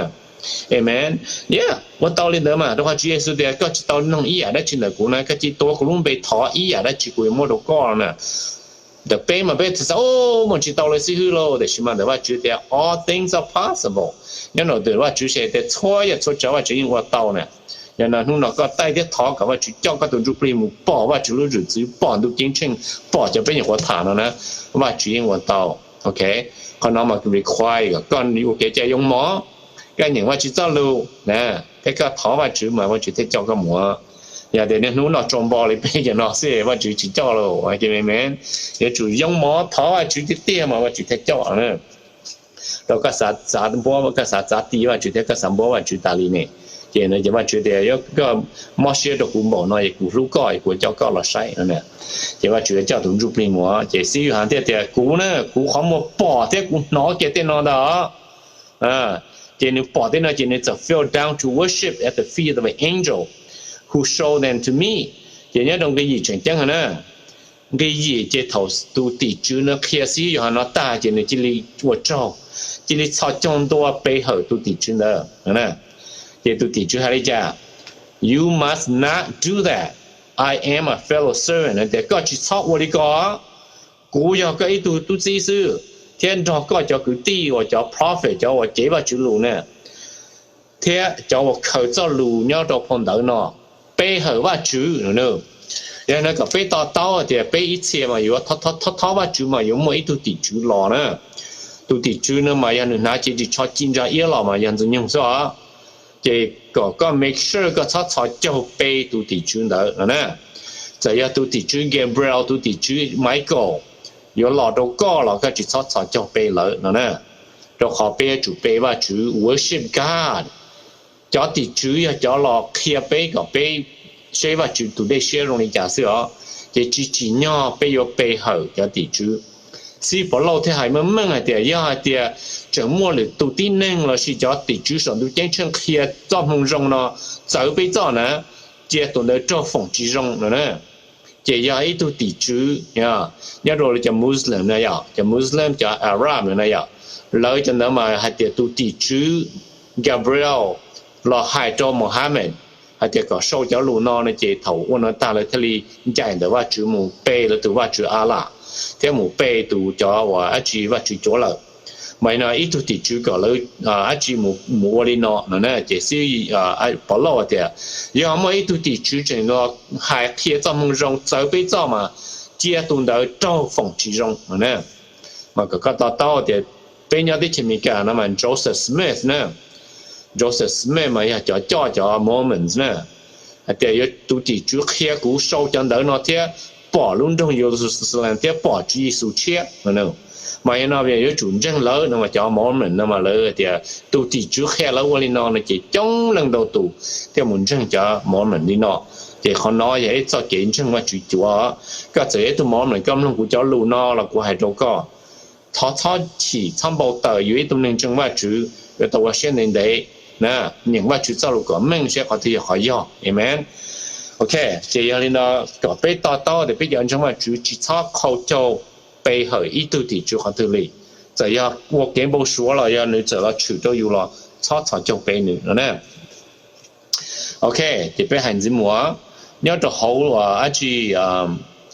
Amen. Yeah, ua tau li ntawd mas, rau qhov Tswv Yexus tias koj tsis tau mloog ib yam dab tsi ntawm kuv na, koj cia li tuav kuv lub npe thov ib yam dab tsi kuv yuav muab rau koj na. Ntawm peb mas peb txhais xav, mus tsis tau li xib hwb lauj, tiam sis mas ntawm Vajtswv tias all things are possible. Nyob rau ntawm Vajtswv ces tias txhua yam txhua tsav Vajtswv yeej ua tau na. Yog no hnub no koj taij thiab thov kom Vajtswv coj koj tus ntsuj plig mus pom Vajtswv lub zwm txwv, pom ntuj ceeb tsheej, pom cov peb nyuam qhuav tham no na, Vajtswv yeej ua tau. Ok, qhov no mas require kom koj ua kev cai yoo mov, koj nyeem Vajtswv txoj lus na, thiab koj thov Vajtswv mas Vajtswv thiaj coj koj mus. Yog tias niaj hnub noj tsau npo li peb cov no xwb Vajtswv tsis coj lauj. Amen. Yuav tsum yoo mov thov Vajtswv tiag tiag mas Vajtswv thiaj coj. Rau koj xav txav npuab, koj xav txav ti Vajtswv thiab koj xav npuab Vajtswv tas li ne, ces no ces Vajtswv tias, yog koj mob siab rau kuv npaum no es kuv hlub koj es kuv coj koj los saib no. Ces Vajtswv yuav coj tus ntsuj plig mus. Ces xib hwb Yauhas thiaj tias, kuv na, kuv qhov muag pom thiab kuv hnov kiag tej no ntag. Ces nws pom tej no ces nws txawm fell down to worship at the feet of an angel who showed them to me. Ces nyob rau nqi yim tseem ceeb na. Nqi yim ces thaum tus tim tswv no qhia xib hwb Yauhas no tag ces nws cia li ua tsaug, cia li txhos caug ntua pe hawm tus tim tswv ntawd. Ces tus tim tswv hais li cas? You must not do that. I am a fellow servant. Tias koj tsis txhob ua li ko. Kuv yog koj ib tug tub txib xwb, thiab nrog koj cov kwv tij uas cov prophet, cov uas cev Vajtswv lus na, thiab cov uas khaws txoj lus nyob rau phau ntawv no pe hawm Vajtswv no. Yog no kom peb to taub tias peb ib txhia mas yuav thov thov Vajtswv mas yuav muaj ib tug tim tswv los na. Tus tim tswv no mas yog nws hnav cev ris tsho ci ntsa iab los mas yog Ntxwg Nyoog xwb os. Ces kom koj make sure koj txhob txhos caug pe tus tim tswv ntawd no na. Txawm yog tus tim tswv Gabriel, tus tim tswv Michael yuav los rau koj los koj tsis txhob txhos caug pe lawv no na. Rau qhov peb yuav tsum pe Vajtswv, worship God. Cov tim tswv yog cov los qhia peb kom peb seb Vajtswv tus dej siab zoo li cas xwb os. Ces tsis tsim nyog peb yuav pe hawm cov tim tswv. Xib hwb Pov Lauj thiaj hais meej meej hais tias yog hais tias tseem muaj lwm tus tib neeg los sis cov tim tswv saum ntuj ceeb tsheej qhia txoj hmoo zoo no txawv peb txoj na, cia tus ntawd raug foom tsis zoo no na. Ces yog ib tug tim tswv nyob rau cov Muslim no yom, cov Muslim, cov Arab no na yom, lawv cov ntawd mas hais tias tus tim tswv Gabriel los hais rau Muhammad hais tias kom sau cov lus no no ces thaum ua no tag lawv thiaj li ncaim ntawm Vajtswv mus pe lawv tus vaj tswv Allah, thiab mus pe tus cov uas dab tsi vaj tswv cuav lawm. Mas no ib tug tim tswv kom lawv dab tsi mus ua li no no na, ces xib hwb Pov Lauj tias yog muaj ib tug tim tswv tseem los hais qhia txoj hmoo zoo txawv peb txoj mas cia tus ntawd raug foom tsis zoo no na. Mas kom koj to taub tias peb nyob teb chaws Amelikas no mas Joseph Smith na, Joseph Smith mas yog cov coj cov Mormons na, hais tias yog tus tim tswv qhia kuv sau cov ntawv no thiab pom lub nroog Yeluxalees thiab pom Tswv Yexus tshiab no. Mas yog no yuav tsum ntseeg lawv no mas cov Mormon no mas lawv tias tus tim tswv qhia lawv ua li no no ces coob leej ntau tus thiaj mus ntseeg cov Mormon li no. Ces qhov no yog ib txoj kev ntseeg Vajtswv cuav. Koj txawm yog ib tug Mormon koj mloog kuv cov lus no los kuv hais rau koj, thov txhob chim txhob npau taws, yus ib tug neeg ntseeg Vajtswv yuav tau ua siab ntev ntev na, nyeem Vajtswv txoj lus kom meej seb qhov twg yog qhov yog. Amen. Ok, ces yog li no kom peb to taub tias peb cov ntseeg Vajtswv tsis txhob qhau caug pe hawm ib tug tim tswv qhov twg li. Txawm yog ua kev npau suav los yog nws txawm los tshwm rau yus los txhob txhos caug pe nws no na. Ok, ces peb hais ntxiv mus nyob rau hauv dab tsi,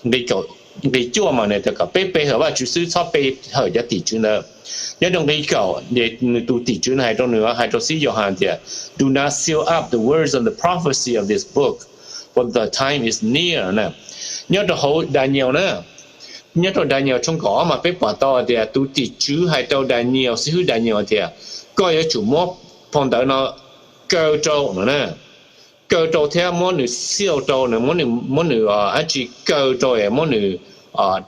nqi kaum nqe cuaj mas nws tias kom peb pe hawm Vajtswv xwb, txhob pe hawm cov tim tswv ntawd. Nyob rau nqe kaum, nws tus tim tswv nws hais rau nws, hais rau xib Yauhas tias, Do not seal up the words of the prophecy of this book, for the time is near. Nyob rau hauv Daniel na, nyob rau Daniel tshooj kaum ob mas peb pom tau tias tus tim tswv hais rau Daniel, xib hwb Daniel tias, koj yuav tsum muab phau ntawv no kaw rau no na, kaw rau thiab muab nws seal rau, muab nws dab tsi kaw rau, muab nws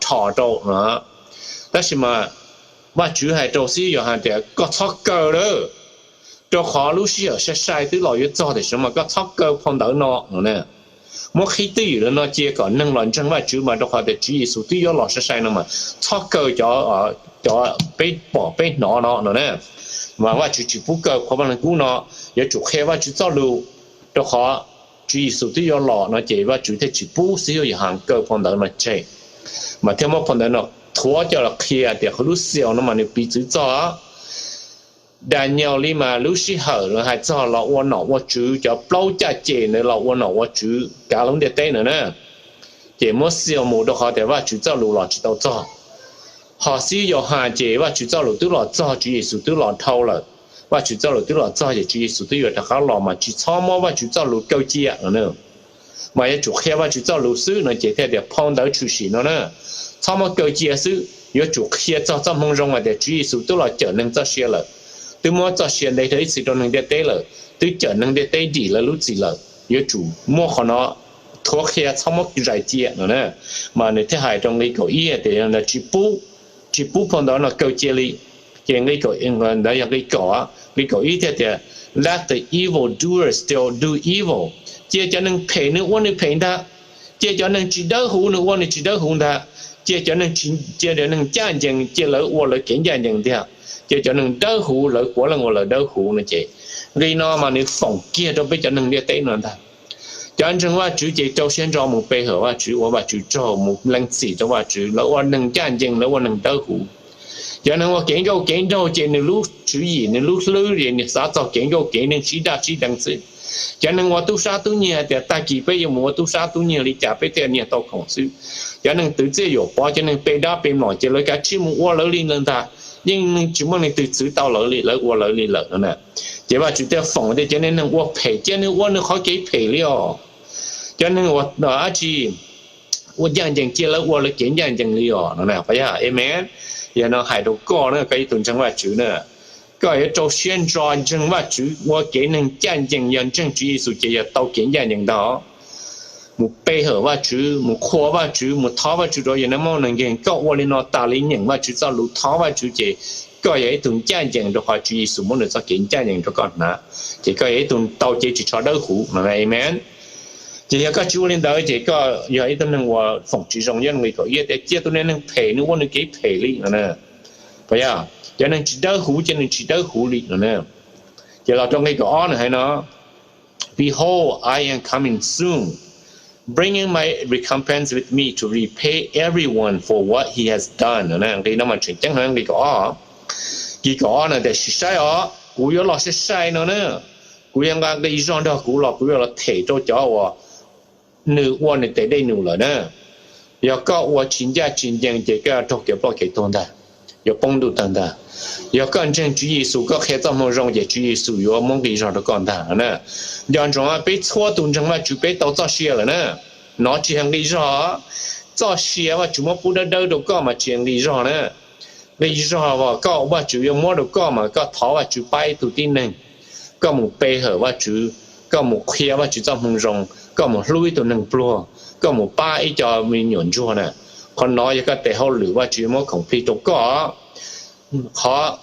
rho rau no. Tab sis mas Vajtswv hais rau xib Yauhas tias koj txhob kaw lawm, rau qhov lub sij hawm sai sai twb los yuav txog tam sim no mas koj txhob kaw phau ntawv no no na. Muab qhib twj ywm lawm no cia kom neeg los ntseeg Vajtswv mas, rau qhov tias Tswv Yexus twb yuav los sai sai no mas txhob kaw cov peb pom peb hnov no no na. Mas Vajtswv tsis pub kaw phau Vaj Leej Kub no, yuav tsum qhia Vajtswv txoj lus, rau qhov Tswv Yexus twb yuav los no ces Vajtswv thiaj tsis pub xib hwb Yauhas kaw phau ntawv no tseg, mas thiaj muab phau ntawv no thuav coj los qhia tias lub seal no mas nws piv txwv txog Daniel li mas lub sij hawm lawv hais txog los ua nom ua tswv cov plaub caj ces ntawd los ua nom ua tswv kav lub ntiaj teb ntawd na, ces muab seal mus rau qhov tias Vajtswv txoj lus los tsis tau txog. Ho xib hwb Yauhas ces Vajtswv txoj lus twb los txog, Tswv Yexus twb los dhau lawm. Vajtswv txoj lus twb los txog ces Tswv Yexus twb yuav rov qab los mas tsis txhob muab Vajtswv txoj lus kaw cia no na, mas yuav tsum qhia Vajtswv txoj lus xwb no ces thiaj tias phau ntawv tshwm sim no na, txhob muab kaw cia xwb, yuav tsum qhia txog txoj moo zoo hais tias Tswv Yexus twb los cawm neeg txoj sia lawm, twb muab txoj sia ntes rau ib txhis rau neeg ntiaj teb lawm, twb cawm neeg ntiaj teb dim lawv lub txim lawm. Yuav tsum muab qhov no thuav qhia, txhob muab zais cia no na. Mas nws thiaj hais rau nqe kaum ib tias yog ntawd tsis pub, tsis pub phau ntawv no kaw cia li. Ces ntawd yog nqe kaum, nqe kaum ib thiaj tias, Let the evil doers still do evil. Cia cov neeg phem nws ua nws phem ntag, cia cov neeg tsis dawb huv nws ua nws tsis dawb huv ntag, cia cov neeg, cia cov neeg ncaj ncees cia lawv ua lawv kev ncaj ncees tiag, cia cov neeg dawb huv lawv puav leej ua lawv dawb huv no ces nqe no mas nws foom kiag rau peb cov neeg ntiaj teb no ntag. Cov ntseeg Vajtswv ces rau siab ntso mus pe hawm Vajtswv, ua Vajtswv tsaug, mus lees txim rau Vajtswv, lawv ua neeg ncaj ncees, lawv ua neeg dawb huv. Cov neeg ua kev nkauj kev nraug ces nws lub tswv yim nws lub hlwb ces nws xav txog kev nkauj kev nraug sib daj sib deev xwb. Cov neeg ua tub sab tub nyiag tias tag kis peb yuav mus ua tub sab tub nyiag li cas peb thiaj nyiag tau khoom xwb. Cov neeg twv txiaj yuam pov, cov neeg pe dab pe mlom ces lawv kav tsij mus ua lawv li lawm ntag, yeej tsis muaj leej twg txwv tau lawv li, lawv ua lawv li lawm no na. Ces Vajtswv thiaj foom tias cov neeg ua phem cia nws ua nws qhov kev phem li os, cov neeg ua dab tsi ua ncaj ncees cia lawv ua lawv kev ncaj ncees li os no na. Amen. Yog no hais rau koj na, koj ib tug ntseeg Vajtswv na, koj yuav rau siab ntso ntseeg Vajtswv ua kev neeg ncaj ncees, yog ntseeg Tswv Yexus ces yog tau kev ncaj ncees ntag. Mus pe hawm Vajtswv, mus qhuas Vajtswv, mus thov Vajtswv rau yog neeg muaj neeg nkeeg, koj ua li no tas li, nyeem Vajtswv txoj lus, thov Vajtswv ces koj yog ib tug ncaj ncees rau qhov Tswv Yexus muab nws txoj kev ncaj ncees rau koj hnav, ces koj yog ib tug tau cev ris tsho dawb huv no na. Amen. Ces yog koj tsis ua li ntawd ces koj yog ib tug neeg uas foom tsis zoo. Yog nqe kaum ib tias cia tus neeg phem nws ua nws kev phem li no na. Yog cov neeg tsis dawb huv cia nws tsis dawb huv li no na. Ces los rau nqe kaum ob nws hais no, Behold, I am coming soon, bringing my recompense with me to repay everyone for what he has done. Nqe no mas tseem ceeb no, nqe kaum ob. Nqe kaum ob no tias sim saib os, kuv yuav los sai sai no na, kuv yuav nqa nqi zog nrog kuv los, kuv yuav los them rau cov uas nws ua nws tes dej num lawm na. Yog koj ua tsis ncaj tsis ncees ces koj yuav raug kev ploj kev tuag ntag, yuav poob ntuj tawg ntag. Yog koj ntseeg Tswv Yexus, koj qhia txoj moo zoo ces Tswv Yexus yuav muab nqi zog rau koj ntag na. Nco ntsoov, peb txhua tus ntseeg Vajtswv peb tau txoj sia lawm na. No tsis yog nqi zog, txoj sia Vajtswv muab pub dawb dawb rau koj mas tsis yog nqi zog na. Nqi zog uas koj, Vajtswv yuav muab rau koj mas koj thov Vajtswv pab ib tug tib neeg, koj mus pe hawm Vajtswv, koj mus qhia Vajtswv txoj moo zoo, koj mus hlub ib tug neeg pluag, koj mus pab ib co me nyuam ntsuag na. Qhov no yog koj tes hauj lwm Vajtswv yuav muab khoom plig rau koj. Qhov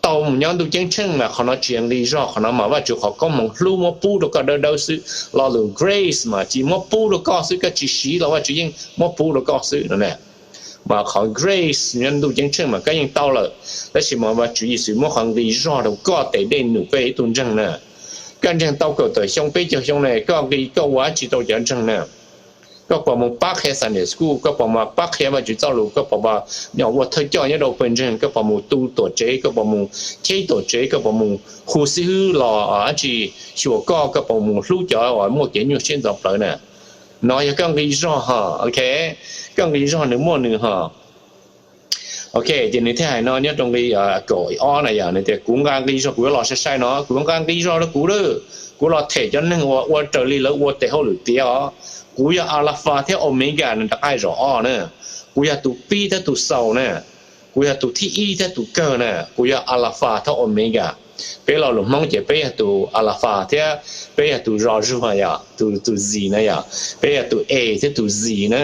tau mus nyob ntuj ceeb tsheej mas qhov no tsis yog nqi zog, qhov no mas Vajtswv qhov koob hmoov hlub muab pub rau koj dawb dawb xwb. Lo lus grace mas tsis muab pub rau koj xwb, koj tsis siv los Vajtswv yeej muab pub rau koj xwb no na. Mas qhov grace nyob ntuj ceeb tsheej mas koj yeej tau lawm, tab sis mas Vajtswv Yexus muab qhov nqi zog rau koj tes dej num, koj yog ib tug ntseeg na. Koj ntseeg tau kaum tawm xyoo peb caug xyoo na, koj nqi koj ua dab tsi rau cov ntseeg na? Koj puas mus pab qhia Sunday school, koj puas mus pab qhia Vajtswv txoj lus, koj puas mus ua thawj coj nyob rau pawg ntseeg, koj puas mus tu tuam tsev, koj puas mus cheb tuam tsev, koj puas mus hu xib hwb los dab tsi xyuas koj, koj puas mus hlub cov uas muaj kev nyuaj siab ntxhov plawv na? No yog koj nqi zog ho, ok, koj nqi zog nws muaj nws ho. Ok, ces nws thiaj hais no nyob rau nqi kaum ob na yom, nws tias kuv nqa nqi zog kuv yuav los sai sai no, kuv yuav nqa nqi zog rau kuv lawm, kuv los them cov neeg uas ua raws li lawv ua tes hauj lwm tiav os. Kuv yog Alafas thiab Omega, nws rov qab hais zaum ob na. Kuv yog tus pib thiab tus xaus na. Kuv yog tus thib ib thiab tus kawg na. Kuv yog Alafas thiab Omega. Peb lo lus Hmoob ces peb yog tus Alafas thiab peb yog tus zos zuag yom, tus, tus zis na yom. Peb yog tus es thiab tus zis na.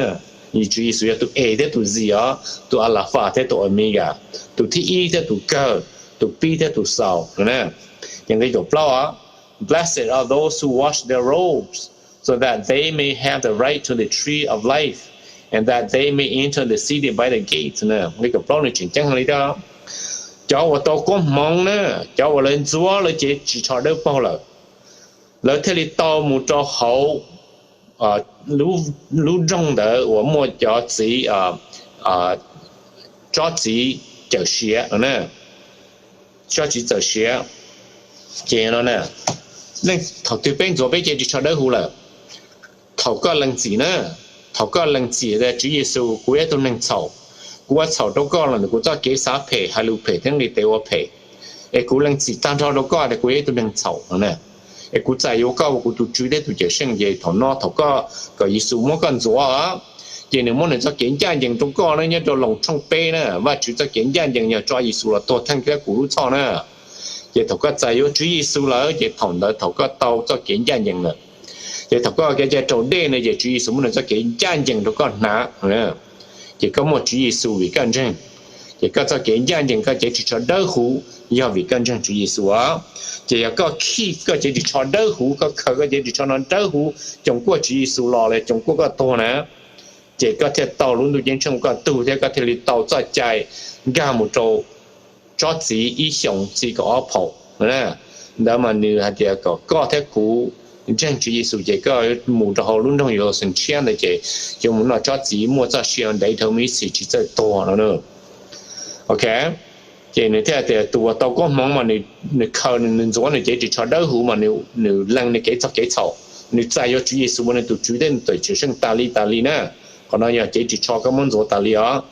Tswv Yexus yog tus es thiab tus zis os, tus Alafas thiab tus Omega, tus thib ib thiab tus kawg, tus pib thiab tus xaus na. Ces nqi kaum plaub os, Blessed are those who wash their robes, so that they may have the right to the tree of life, and that they may enter the city by the gate. Nqi kaum plaub nws tseem ceeb heev li thiab. Cov uas tau koob hmoov na, cov uas lawv ntxuav lawv cev ris tsho dawb paug lawm, lawv thiaj li tau mus rau hauv lub nroog ntawd uas muaj cov txiv, tsob txiv cawm siav, tsob txiv cawm siav. Ces no, thaum twg peb ntxuav peb cev ris tsho dawb huv lawm? Thaum koj lees txim na, thaum koj lees txim tias Tswv Yexus, kuv yog ib tug neeg txhaum, kuv ua txhaum rau koj los ntawm kuv txoj kev xav phem, hais lus phem thiab nqis tes ua phem, es kuv lees txim tag nrho rau koj tias kuv yog ib tug neeg txhaum no na, es kuv txais yuav koj ua kuv tus Tswv thiab tus Cawmseej, ces thaum no thaum koj, kom Yexus muab koj ntxuav, ces nws muab nws txoj kev ncaj ncees rau koj na, nyob rau Loos tshooj peb na, Vajtswv txoj kev ncaj ncees yog tso Yexus los tuag theej thiab kuv lub txhoj na. Ces thaum koj txais yuav Tswv Yexus lawm, ces thaum ntawd thaum koj tau txoj kev ncaj ncees lawm. Ces thaum koj kev cai raus dej no ces Tswv Yexus muab nws txoj kev ncaj ncees rau koj hnav. Ces koj muaj Tswv Yexus vim koj ntseeg. Ces koj txoj kev ncaj ncees, koj cev ris tsho dawb huv yog vim koj ntseeg Tswv Yexus os. Ces yog koj khij koj cev ris tsho dawb huv, koj khaws koj cev ris tsho no dawb huv, coom kuaj Tswv Yexus los los coom kuaj koj tuag na, ces koj thiaj tau lub ntuj ceeb tsheej ua koj tug thiab koj thiaj li tau txoj cai nkag mus rau tsob txiv ib xyoos txi kaum ob phaum. Ntawd mas nws hais tias kom koj thiab kuv ntseeg Tswv Yexus ces koj mus rau hauv lub nroog Yeluxalees tshiab ntawd ces yuav mus noj tsob txiv muaj txoj sia ntev dhawv mus ib txhis tsis txawj tuag no. Ok, ces nws thiaj tias tus uas tau koob hmoov mas nws khaws, nws ntxuav nws cev ris tsho dawb huv mas nws lees nws kev txog kev txhaum, nws txais yuav Tswv Yexus ua nws tus Tswv thiab nws tus Cawmseej tas li tas li na. Qhov no yog cev ris tsho koj muab ntxuav tas li os.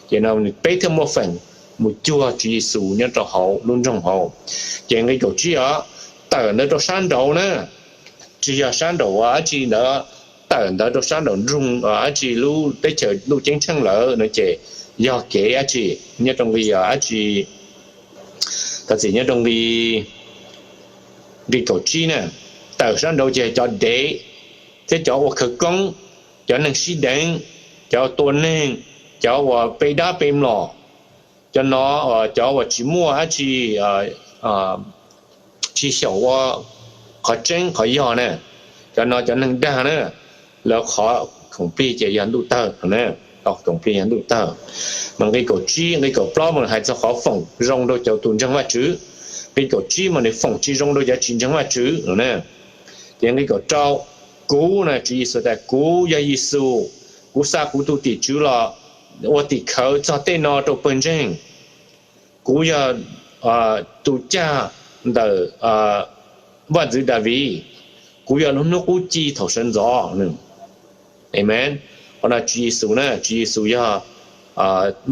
Ces no nws peb thiaj muaj feem mus cuag Tswv Yexus nyob rau hauv lub nroog hauv. Ces nqi kaum tsib os, tawm ntawd rau sab nraud na, tsis yog sab nraum dab tsi ntawd, tawm ntawd rau sab nraum nroog dab tsi lub teb chaws ntuj ceeb tsheej lawm no ces yog kev dab tsi? Nyob rau nqi dab tsi? Thov txim, nyob rau nqi, nqi kaum tsib na, tawm sab nraud ces cov dev thiab cov ua khawv koob, cov neeg sib deev, cov tua neeg, cov uas pe dab pe mlom, cov no, cov uas tsis muaj dab tsi, tsis xyaum ua qhov tseeb qhov yog na, cov no cov neeg dag na, lawv qhov khoom plig ces yog ntuj tawg, khoom plig yog ntuj tawg. Mas nqi kaum tsib, nqi kaum plaub mas hais txog qhov foom zoo rau cov tus ntseeg Vajtswv, nqi kaum tsib mas nws foom tsis zoo rau cov tsis ntseeg Vajtswv na. Ces nqi kaum rau, kuv na, Tswv Yexus tias kuv yog Yexus, kuv xa kuv tus tim tswv los ua tim khawv txog tej no rau pawg ntseeg. Kuv yog tus cag ntawm vaj ntxwv Daviv, kuv yog lub hnub qub ci thaum sawv ntxov. Amees. Qhov no Tswv Yexus na, Tswv Yexus yog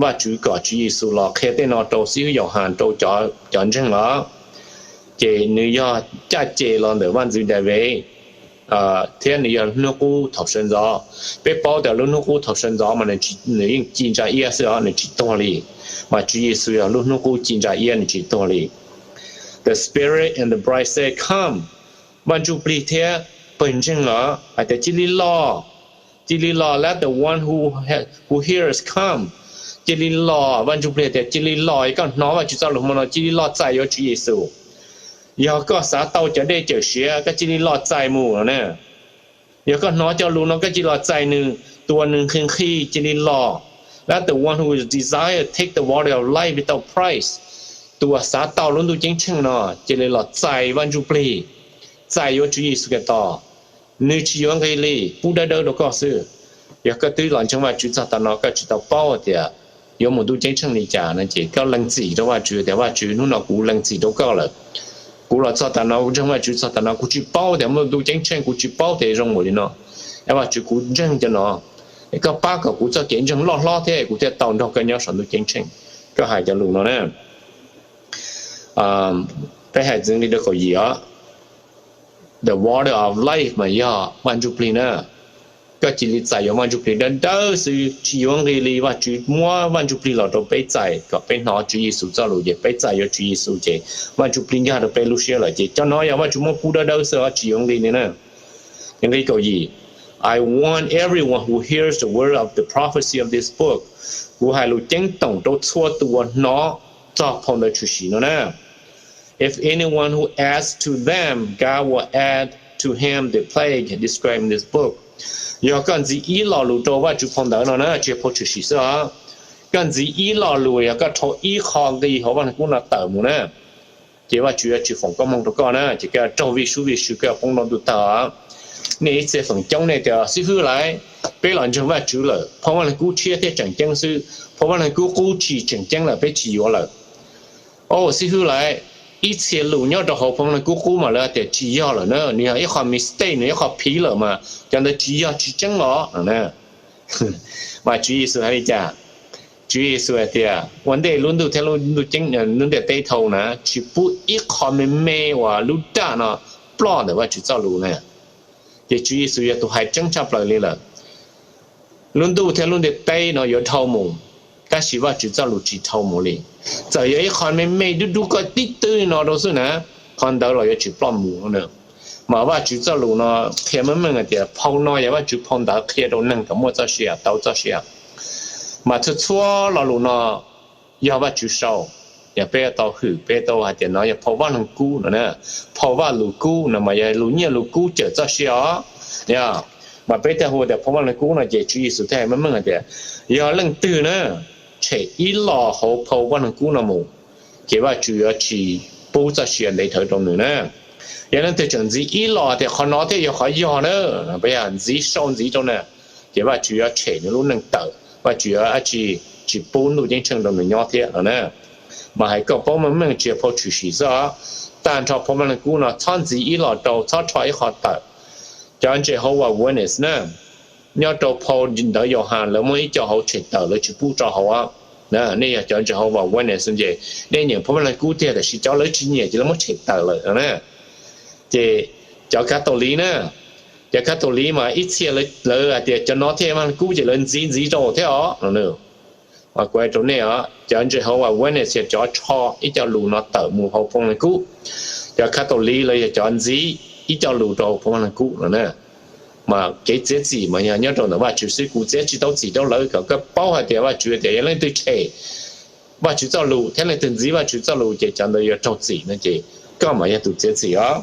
Vajtswv kom Tswv Yexus los qhia tej no rau xib hwb Yauhas rau cov ntseeg los, ces nws yog caj ces los ntawm vaj ntxwv Daviv, thiab nws yog hnub qub thaum sawv ntxov. Peb paub tias lub hnub qub thaum sawv ntxov mas nws yeej ci ntsa iab xwb os, nws tsis tuag li. Mas Tswv Yexus yog lub hnub qub ci ntsa iab, nws tsis tuag li. The Spirit and the bride say, Come. Vaj Ntsuj Plig thiab pawg ntseeg os hais tias cia li los, cia li los, let the one who, who hears come. Cia li los, Vaj Ntsuj Plig tias cia li los, yog koj hnov Vajtswv txoj lus hmo no cia li los txais yuav Tswv Yexus. Yog koj xav tau cov dej cawm siav koj cia li los txais mus no na. Yog koj hnov cov lus no koj cia li los txais nws. Tus uas nws nqhis nqhis cia li los. Let the one who desire take the water of life without price. Tus uas xav tau lub ntuj ceeb tsheej no cia li los txais Vaj Ntsuj Plig, txais yuav Tswv Yexus Khetos. Nws tsis yuav nqi li, pub dawb dawb rau koj xwb. Yog koj twb los ntseeg Vajtswv txog tav no koj tsis tau paub tias yuav mus ntuj ceeb tsheej li cas no ces koj lees txim rau Vajtswv tias Vajtswv, hnub no kuv lees txim rau koj lawm. Kuv los txog tav no, kuv ntseeg Vajtswv txog tav no kuv tsis paub tias muaj ntuj ceeb tsheej, kuv tsis paub tias zoo npaum li no. Vajtswv, kuv ntseeg cov no, koj pab kom kuv txoj kev ntseeg loj hlob thiab kuv thiaj tau nrog koj nyob saum ntuj ceeb tsheej. Koj hais cov lus no na. Peb hais txwv nqi rau kaum yim os. The water of life mas yog Vaj Ntsujplig na. Koj cia li txais yuav Vaj Ntsujplig dawb dawb xwb, tsis yuav nqis li. Vajtswv muab Vaj Ntsujplig los rau peb txais kom peb hnov Tswv Yexus txoj lus ces peb txais yuav Tswv Yexus ces Vaj Ntsujplig nkag rau peb lub siab lawm ces cov no yog Vajtswv muab pub dawb dawb xwb os, tsis yuav nqis li na. Nqi kaum yim, I warn everyone who hears the word of the prophecy of this book. Kuv hais lus ceeb toom rau txhua tus uas hnov txog phau ntawv tshwm sim no na. If anyone who adds to them, God will add to him the plague described in this book. Yog koj ntxiv ib lo lus rau Vajtswv phau ntawv no na, tsis yog phau tshwm sim xwb os, koj ntxiv ib lo lus, yog koj dhau ib qho nqi hauv Vaj Leej Kub no tawm mus na, ces Vajtswv yuav tsis foom koob hmoov rau koj na, ces koj yuav raug vij sub vij sw, koj yuav poob nroo ntuj tawg os. Nej ib txhia feem coob nej tias, xib hwb lauj, peb los ntseeg Vajtswv lawm, phau Vaj Leej Kub tshiab thiab tseem ceeb xwb, phau Vaj Leej Kub qub tsis tseem ceeb lawm, peb tsis yuav lawm. Au xib hwb lauj, ib txhia lus nyob rau hauv phau Vaj Leej Kub qub mas lawv tias tsis yog lawm na, nws yog ib qho mistake, nws ib qho phiv lawm mas cov ntawd tsis yog tsis tseeb os. Mas Tswv Yexus hais li cas? Tswv Yexus hais tias ua ntej lub ntuj thiab lub ntiaj teb dhau na, tsis pub ib qho me me uas lub raj no ploj ntawm Vajtswv txoj lus na. Ces Tswv Yexus yog tus hais tseeb tshaj plaws li lawm. Lub ntuj thiab lub ntiaj teb no yuav dhau mus, tab sis Vajtswv txoj lus tsis dhau mus li. Txawm yog ib qho me me dub dub koj tib twg no rau xwb na, qhov ntawd los yuav tsis ploj mus no. Mas Vajtswv txoj lus no qhia meej meej hais tias phau no yog Vajtswv phau ntawv qhia rau neeg kom muaj txoj sia, tau txoj sia. Mas txhua txhua lo lus no yog Vajtswv sau, yog peb tau hwm, peb tau hais tias no yog phau Vaj Leej Kub no na. Phau Vaj Lus Kub no mas yog lus nyiaj lus kub cawm txoj sia os. Mas peb thiaj hu tias phau Vaj Leej Kub no ces Tswv Yexus thiaj hais meej meej hais tias yog leej twg na tshem ib lo hauv phau Vaj Leej Kub no mus, ces Vajtswv yuav tsis pub txoj sia ntev dhawv rau nws na. Yog leej twg tseem ntxiv ib lo tias qhov no thiaj yog qhov yog na, yog ntxiv sau ntxiv rau na, ces Vajtswv yuav tshem nws lub neej tawm, Vajtswv yuav tsis, tsis pub ntuj ceeb tsheej rau nws nyob thiab no na. Mas hais kom paub meej meej tsis yog phau tshwm sim xwb os, tag nrho phau Vaj Leej Kub no txhob ntxiv ib lo rau, txhob rho ib qho tawm. Cov Jehovah Witness na, nyob rau phau ntawv Yauhas lawv muab ib co hauv tshem tawm, lawv tsis pub rau hauv. Nej yog cov Jehovah Witness ces nej nyeem phau Vaj Leej Kub tiag, tab sis cov lawv tsis nyiam ces lawv muab tshem tawm lawm na. Ces cov Catholic na, cov Catholic mas ib txhia lawv hais tias cov no thiaj Vaj Leej Kub ces lawv ntxiv ntxiv rau thiab os. Mas kuv hais rau nej os, cov Jehovah Witness yog cov rho ib co lus no tawm mus hauv phau Vaj Leej Kub. Cov Catholic lawv yog cov ntxiv ib co lus rau hauv phau Vaj Leej Kub no na. Mas kev txiav txim mas yog nyob rau ntawm Vajtswv xwb, kuv txiav tsis tau txim rau lawv. Kom koj paub hais tias Vajtswv tias yog leej twg tshem Vajtswv txoj lus thiab leej twg ntxiv Vajtswv txoj lus ces cov ntawd yuav raug txim no ces koj mas yog tus txiav txim os.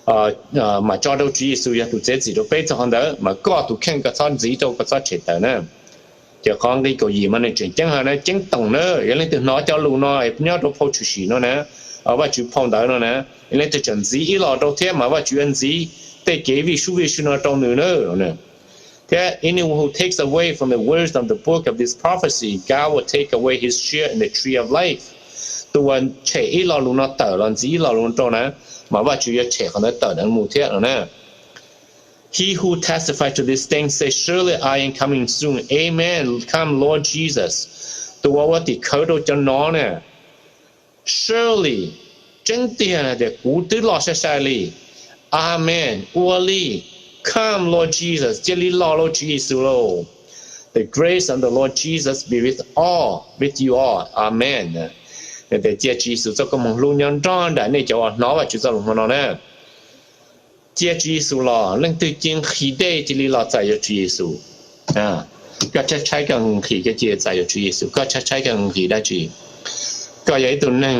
Mas tso rau Tswv Yexus yog tus txiav txim rau peb txog qhov ntawd, mas koj tus kheej koj txhob ntxiv rau, koj txhob tshem tawm na. Ces qhov nqi kaum yim mas nws tseem ceeb heev na, ceeb toom na. Yog leej twg hnov cov lus no nyob rau phau tshwm sim no na, Vajtswv phau ntawv no na, yog leej twg tseem ntxiv ib lo rau thiab mas Vajtswv yuav ntxiv tej kev vij sub vij sw no rau nws na. Thiab anyone who takes away from the words of the book of this prophecy, God will take away his share in the tree of life. Tus uas tshem ib lo lus no tawm los ntxiv ib lo lus no rau na, mas Vajtswv yuav tshem qhov ntawd tawm ntawd mus thiab no na. He who testifies to these things says, Surely I am coming soon. Amen. Come, Lord Jesus. Tus uas ua tim khawv rau cov no na, surely, tseeb tiag tias kuv twb los sai sai li. Amen. Ua li. Come, Lord Jesus. Cia li los lauj Tswv Yexus lauj. The grace of the Lord Jesus be with all, with you all. Amen. Cia Tswv Yexus txoj koob hmoov hlub nyob nrog nraim nej cov uas hnov Vajtswv txoj lus hmo no na. Cia Tswv Yexus los, leej twg cia nqhis dej cia li los txais yuav Tswv Yexus. Koj tshaib tshaib koj nqhis koj cia li txais yuav Tswv Yexus, koj tshaib tshaib koj nqhis dab tsi? Koj yog ib tug neeg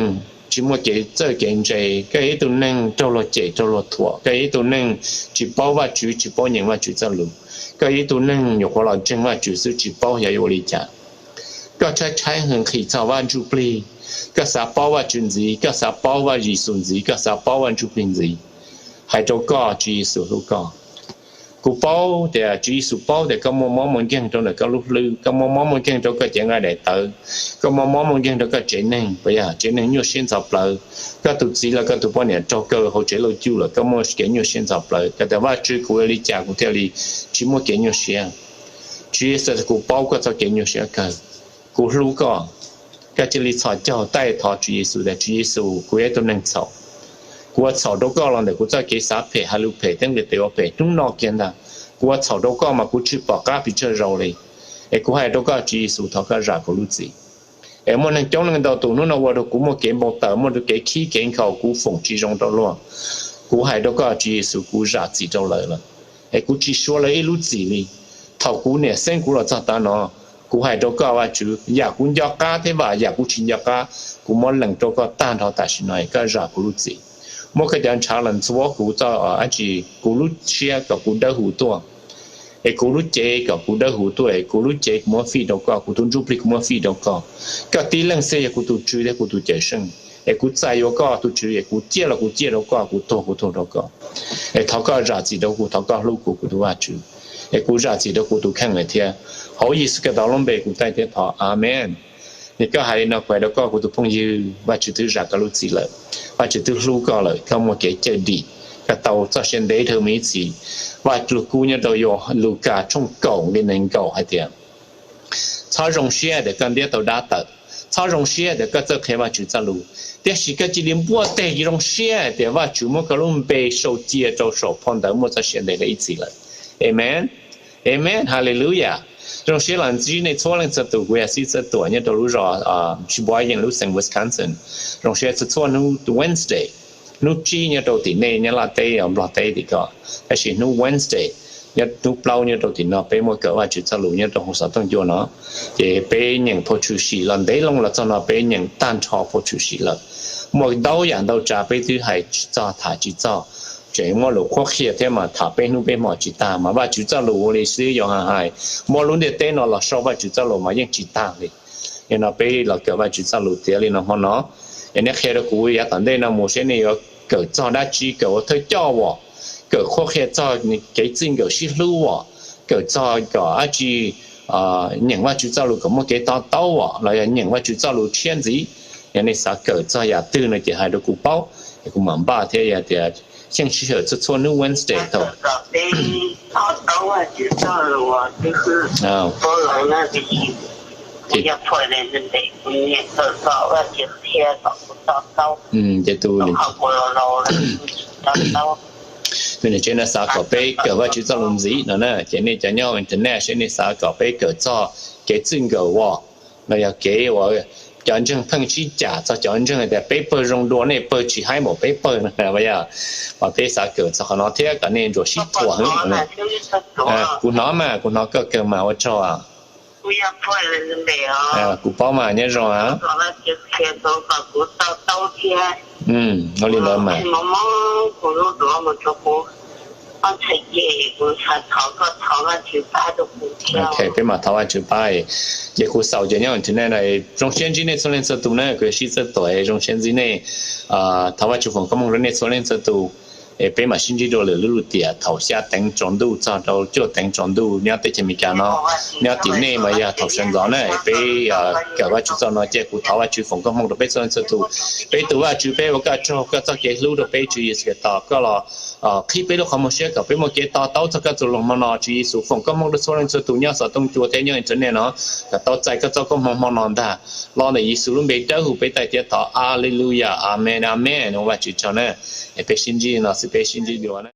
tsis muaj kev txawj kev ntse, koj yog ib tug neeg raug luag cem raug luag thuam, koj yog ib tug neeg tsis paub Vajtswv, tsis paub nyeem Vajtswv txoj lus, koj yog ib tug neeg nyuam qhuav los ntseeg Vajtswv xwb tsis paub xyov yuav ua li cas. Koj tshaib tshaib nqhis txog Vaj Ntsujplig, koj xav paub Vajtswv ntxiv, koj xav paub Vaj Yexus ntxiv, koj xav paub Vaj Ntsujplig ntxiv. Hais rau koj, Tswv Yexus hlub koj. Kuv paub tias Tswv Yexus paub tias koj muaj mob muaj nkeeg rau ntawm koj lub hlwb, koj muaj mob muaj nkeeg rau koj cev nqaij daim tawv, koj muaj mob muaj nkeeg rau koj tsev neeg, puas yog tsev neeg nyuaj siab ntxhov plawv, koj tus txiv los koj tus poj niam raug kaw hauv tsev lauj cuj lawm, koj muaj kev nyuaj siab ntxhov plawv, koj tias Vajtswv, kuv ua li cas kuv thiaj li tsis muaj kev nyuaj siab? Tswv Yexus, kuv paub koj txoj kev nyuaj siab kawg, kuv hlub koj. Koj cia li txhos caug taij thov Tswv Yexus tias Tswv Yexus, kuv yog ib tug neeg txhaum. Kuv ua txhaum rau koj los ntawm kuv txoj kev xav phem, hais lus phem, thiab nqis tes ua phem hnub no kiag ntag. Kuv ua txhaum rau koj mas kuv tsis pom qab pes tsawg zaus li. Es kuv hais rau koj Tswv Yexus, thov koj zam kuv lub txim. Es muaj neeg coob leej ntau tus hnub no ua rau kuv muaj kev npau taws, muaj kev khib kev nkhaus, kuv foom tsis zoo rau luag. Kuv hais rau koj Tswv Yexus, kuv zam txim rau lawv lawm. Es kuv tsis suav lawv ib lub txim li. Thaum kuv niam xeeb kuv los txog tav no, kuv hais rau koj Vajtswv, yam kuv nco qab thiab yam kuv tsis nco qab, kuv muab lees rau koj tag nrho tam sim no, koj zam kuv lub txim. Muab koj cov ntshav los ntxuav kuv txoj, dab tsi, kuv lub siab kom kuv dawb huv tuaj. Es kuv lub cev kom kuv dawb huv tuaj, es kuv lub cev kuv muab fij rau koj, kuv tus ntsuj plig kuv muab fij rau koj. Koj tib leeg xwb yog kuv tus Tswv thiab kuv tus Cawmseej. Es kuv txais yuav koj tus Tswv, es kuv ciaj los kuv ciaj rau koj, kuv tuag kuv tuag rau koj. Es thov koj zam txim rau kuv, thov koj hlub kuv, kuv tus Vajtswv. Es kuv zam txim rau kuv tus kheej lawm thiab. Hauv Yexus Khetos lub npe kuv taij thiab thov, Amees. Yog koj hais li no kuv hais rau koj kuv tus phooj ywg, Vajtswv twb zam koj lub txim lawm, Vajtswv twb hlub koj lawm, koj muaj kev cawm dim, koj tau txoj sia ntev dhawv mus ib txhis. Vaj lug kub nyob rau Lukas tshooj kaum nqe nees nkaum hais tias, txhob zoo siab tias koj ntiab tau dab tawm, txhob zoo siab tias koj txawj qhia Vajtswv txoj lus, tiam sis koj cia li npuaj teg zoo siab tias Vajtswv muab koj lub npe sau cia rau saum phau ntawv muaj txoj sia ntev dhawv ib txhis lawm. Amees. Amees, haleluya. Zoo siab los ntsib nej txhua leej txhua tus, kuv yog Xib Txawj Tuam nyob rau lub zos Sheboygan lub xeev Wisconsin. Zoo siab txhua txhua hnub Wednesday, hnub tsib nyob rau tim nej Nyab Laj teb, Nplog teb tim ko, tab sis hnub Wednesday, nyob hnub plaub nyob rau tim no peb muaj kawm Vajtswv txoj lus nyob rau hauv xov tooj cua no. Ces peb nyeem phau tshwm sim los ntev loo los txog no peb nyeem tag nrho phau tshwm sim lawm. Muaj ntau yam ntau tsav peb twb hais tsis txog tham tsis txog, tseem muaj lus qhuab qhia thiab mas tham peb hnub peb hmo tsis tag, mas Vajtswv txoj lus ua li xib hwb Yauhas hais, muab lub ntiaj teb no los sau Vajtswv txoj lus mas yeej tsis tag li. Yog no peb los kawm Vajtswv txoj lus tiav li no hmo no. Es nej qhia rau kuv yav tom ntej no mus seb nej yuav kawm txog dab tsi, kawm ua thawj coj as, kawm qhuab qhia txog kev txij nkawm sib hlub as, kawm txog kom dab tsi, nyeem Vajtswv txoj lus kom muaj kev to taub as, los yog nyeem Vajtswv txoj lus tshiab ntxiv. Yog nej xav kawm txog yam twg no ces hais rau kuv paub, es kuv mam npaj thiab. Yog tias xyeej sij hawm txhua txhua hnub Wednesday thaum ces tus niam tsev no xav kom peb kawm Vajtswv txoj lus ntxiv no na, ces nej cov nyob internet seb nej xav kom peb kawm txog kev txij nkawm as, los yog kev uas cov ntseeg pheej sib cam txog cov ntseeg tias peb pawg zoo dua nej pawg tsis haib npaum peb pawg no, yog mas peb xav kawm txog qhov no thiab kom nej ntsuas sib thuam heev. Kuv hnov mas, kuv hnov koj kawg mas, ua tsaug. Kuv paub mas, nyob zoo. Ua li ntawd mas. Ok, peb mam thov Vajtswv pab. Ces kuv xaus ces nyob internet no, zoo siab ntsib nej txhua leej txhua tus na, kuv yog Sib Txawj Tuam, zoo siab ntsib nej. Thov Vajtswv foom koob hmoov rau nej txhua leej txhua tus. Es peb mam sib ntsib dua lwm lub lub tiam thaum xya teev tsaus ntuj txog rau cuaj teev tsaus ntuj nyob teb chaws Amelikas no. Nyob tim nej mas yog thaum sawv ntxov na, peb kawm Vajtswv txoj no ces kuv thov Vajtswv foom koob hmoov rau peb txhua leej txhua tus. Peb tus Vajtswv, peb ua koj tsaug koj txoj kev hlub rau peb, Tswv Yexus Khetos, koj los qhib peb lub qhov muag siab kom peb muaj kev to taub txog koj txoj lus hmo no. Tswv Yexus, foom koob hmoov rau txhua leej txhua tus nyob xov tooj cua thiab nyob internet no kom tau txais koj txoj koob hmoov hmo no ntag. Los ntawm Yexus lub npe dawb huv peb taij thiab thov, Aleluya, Amees, Amees. Ua Vajtswv tsaug na. Es peb sib ntsib no xwb, peb sib ntsib dua na.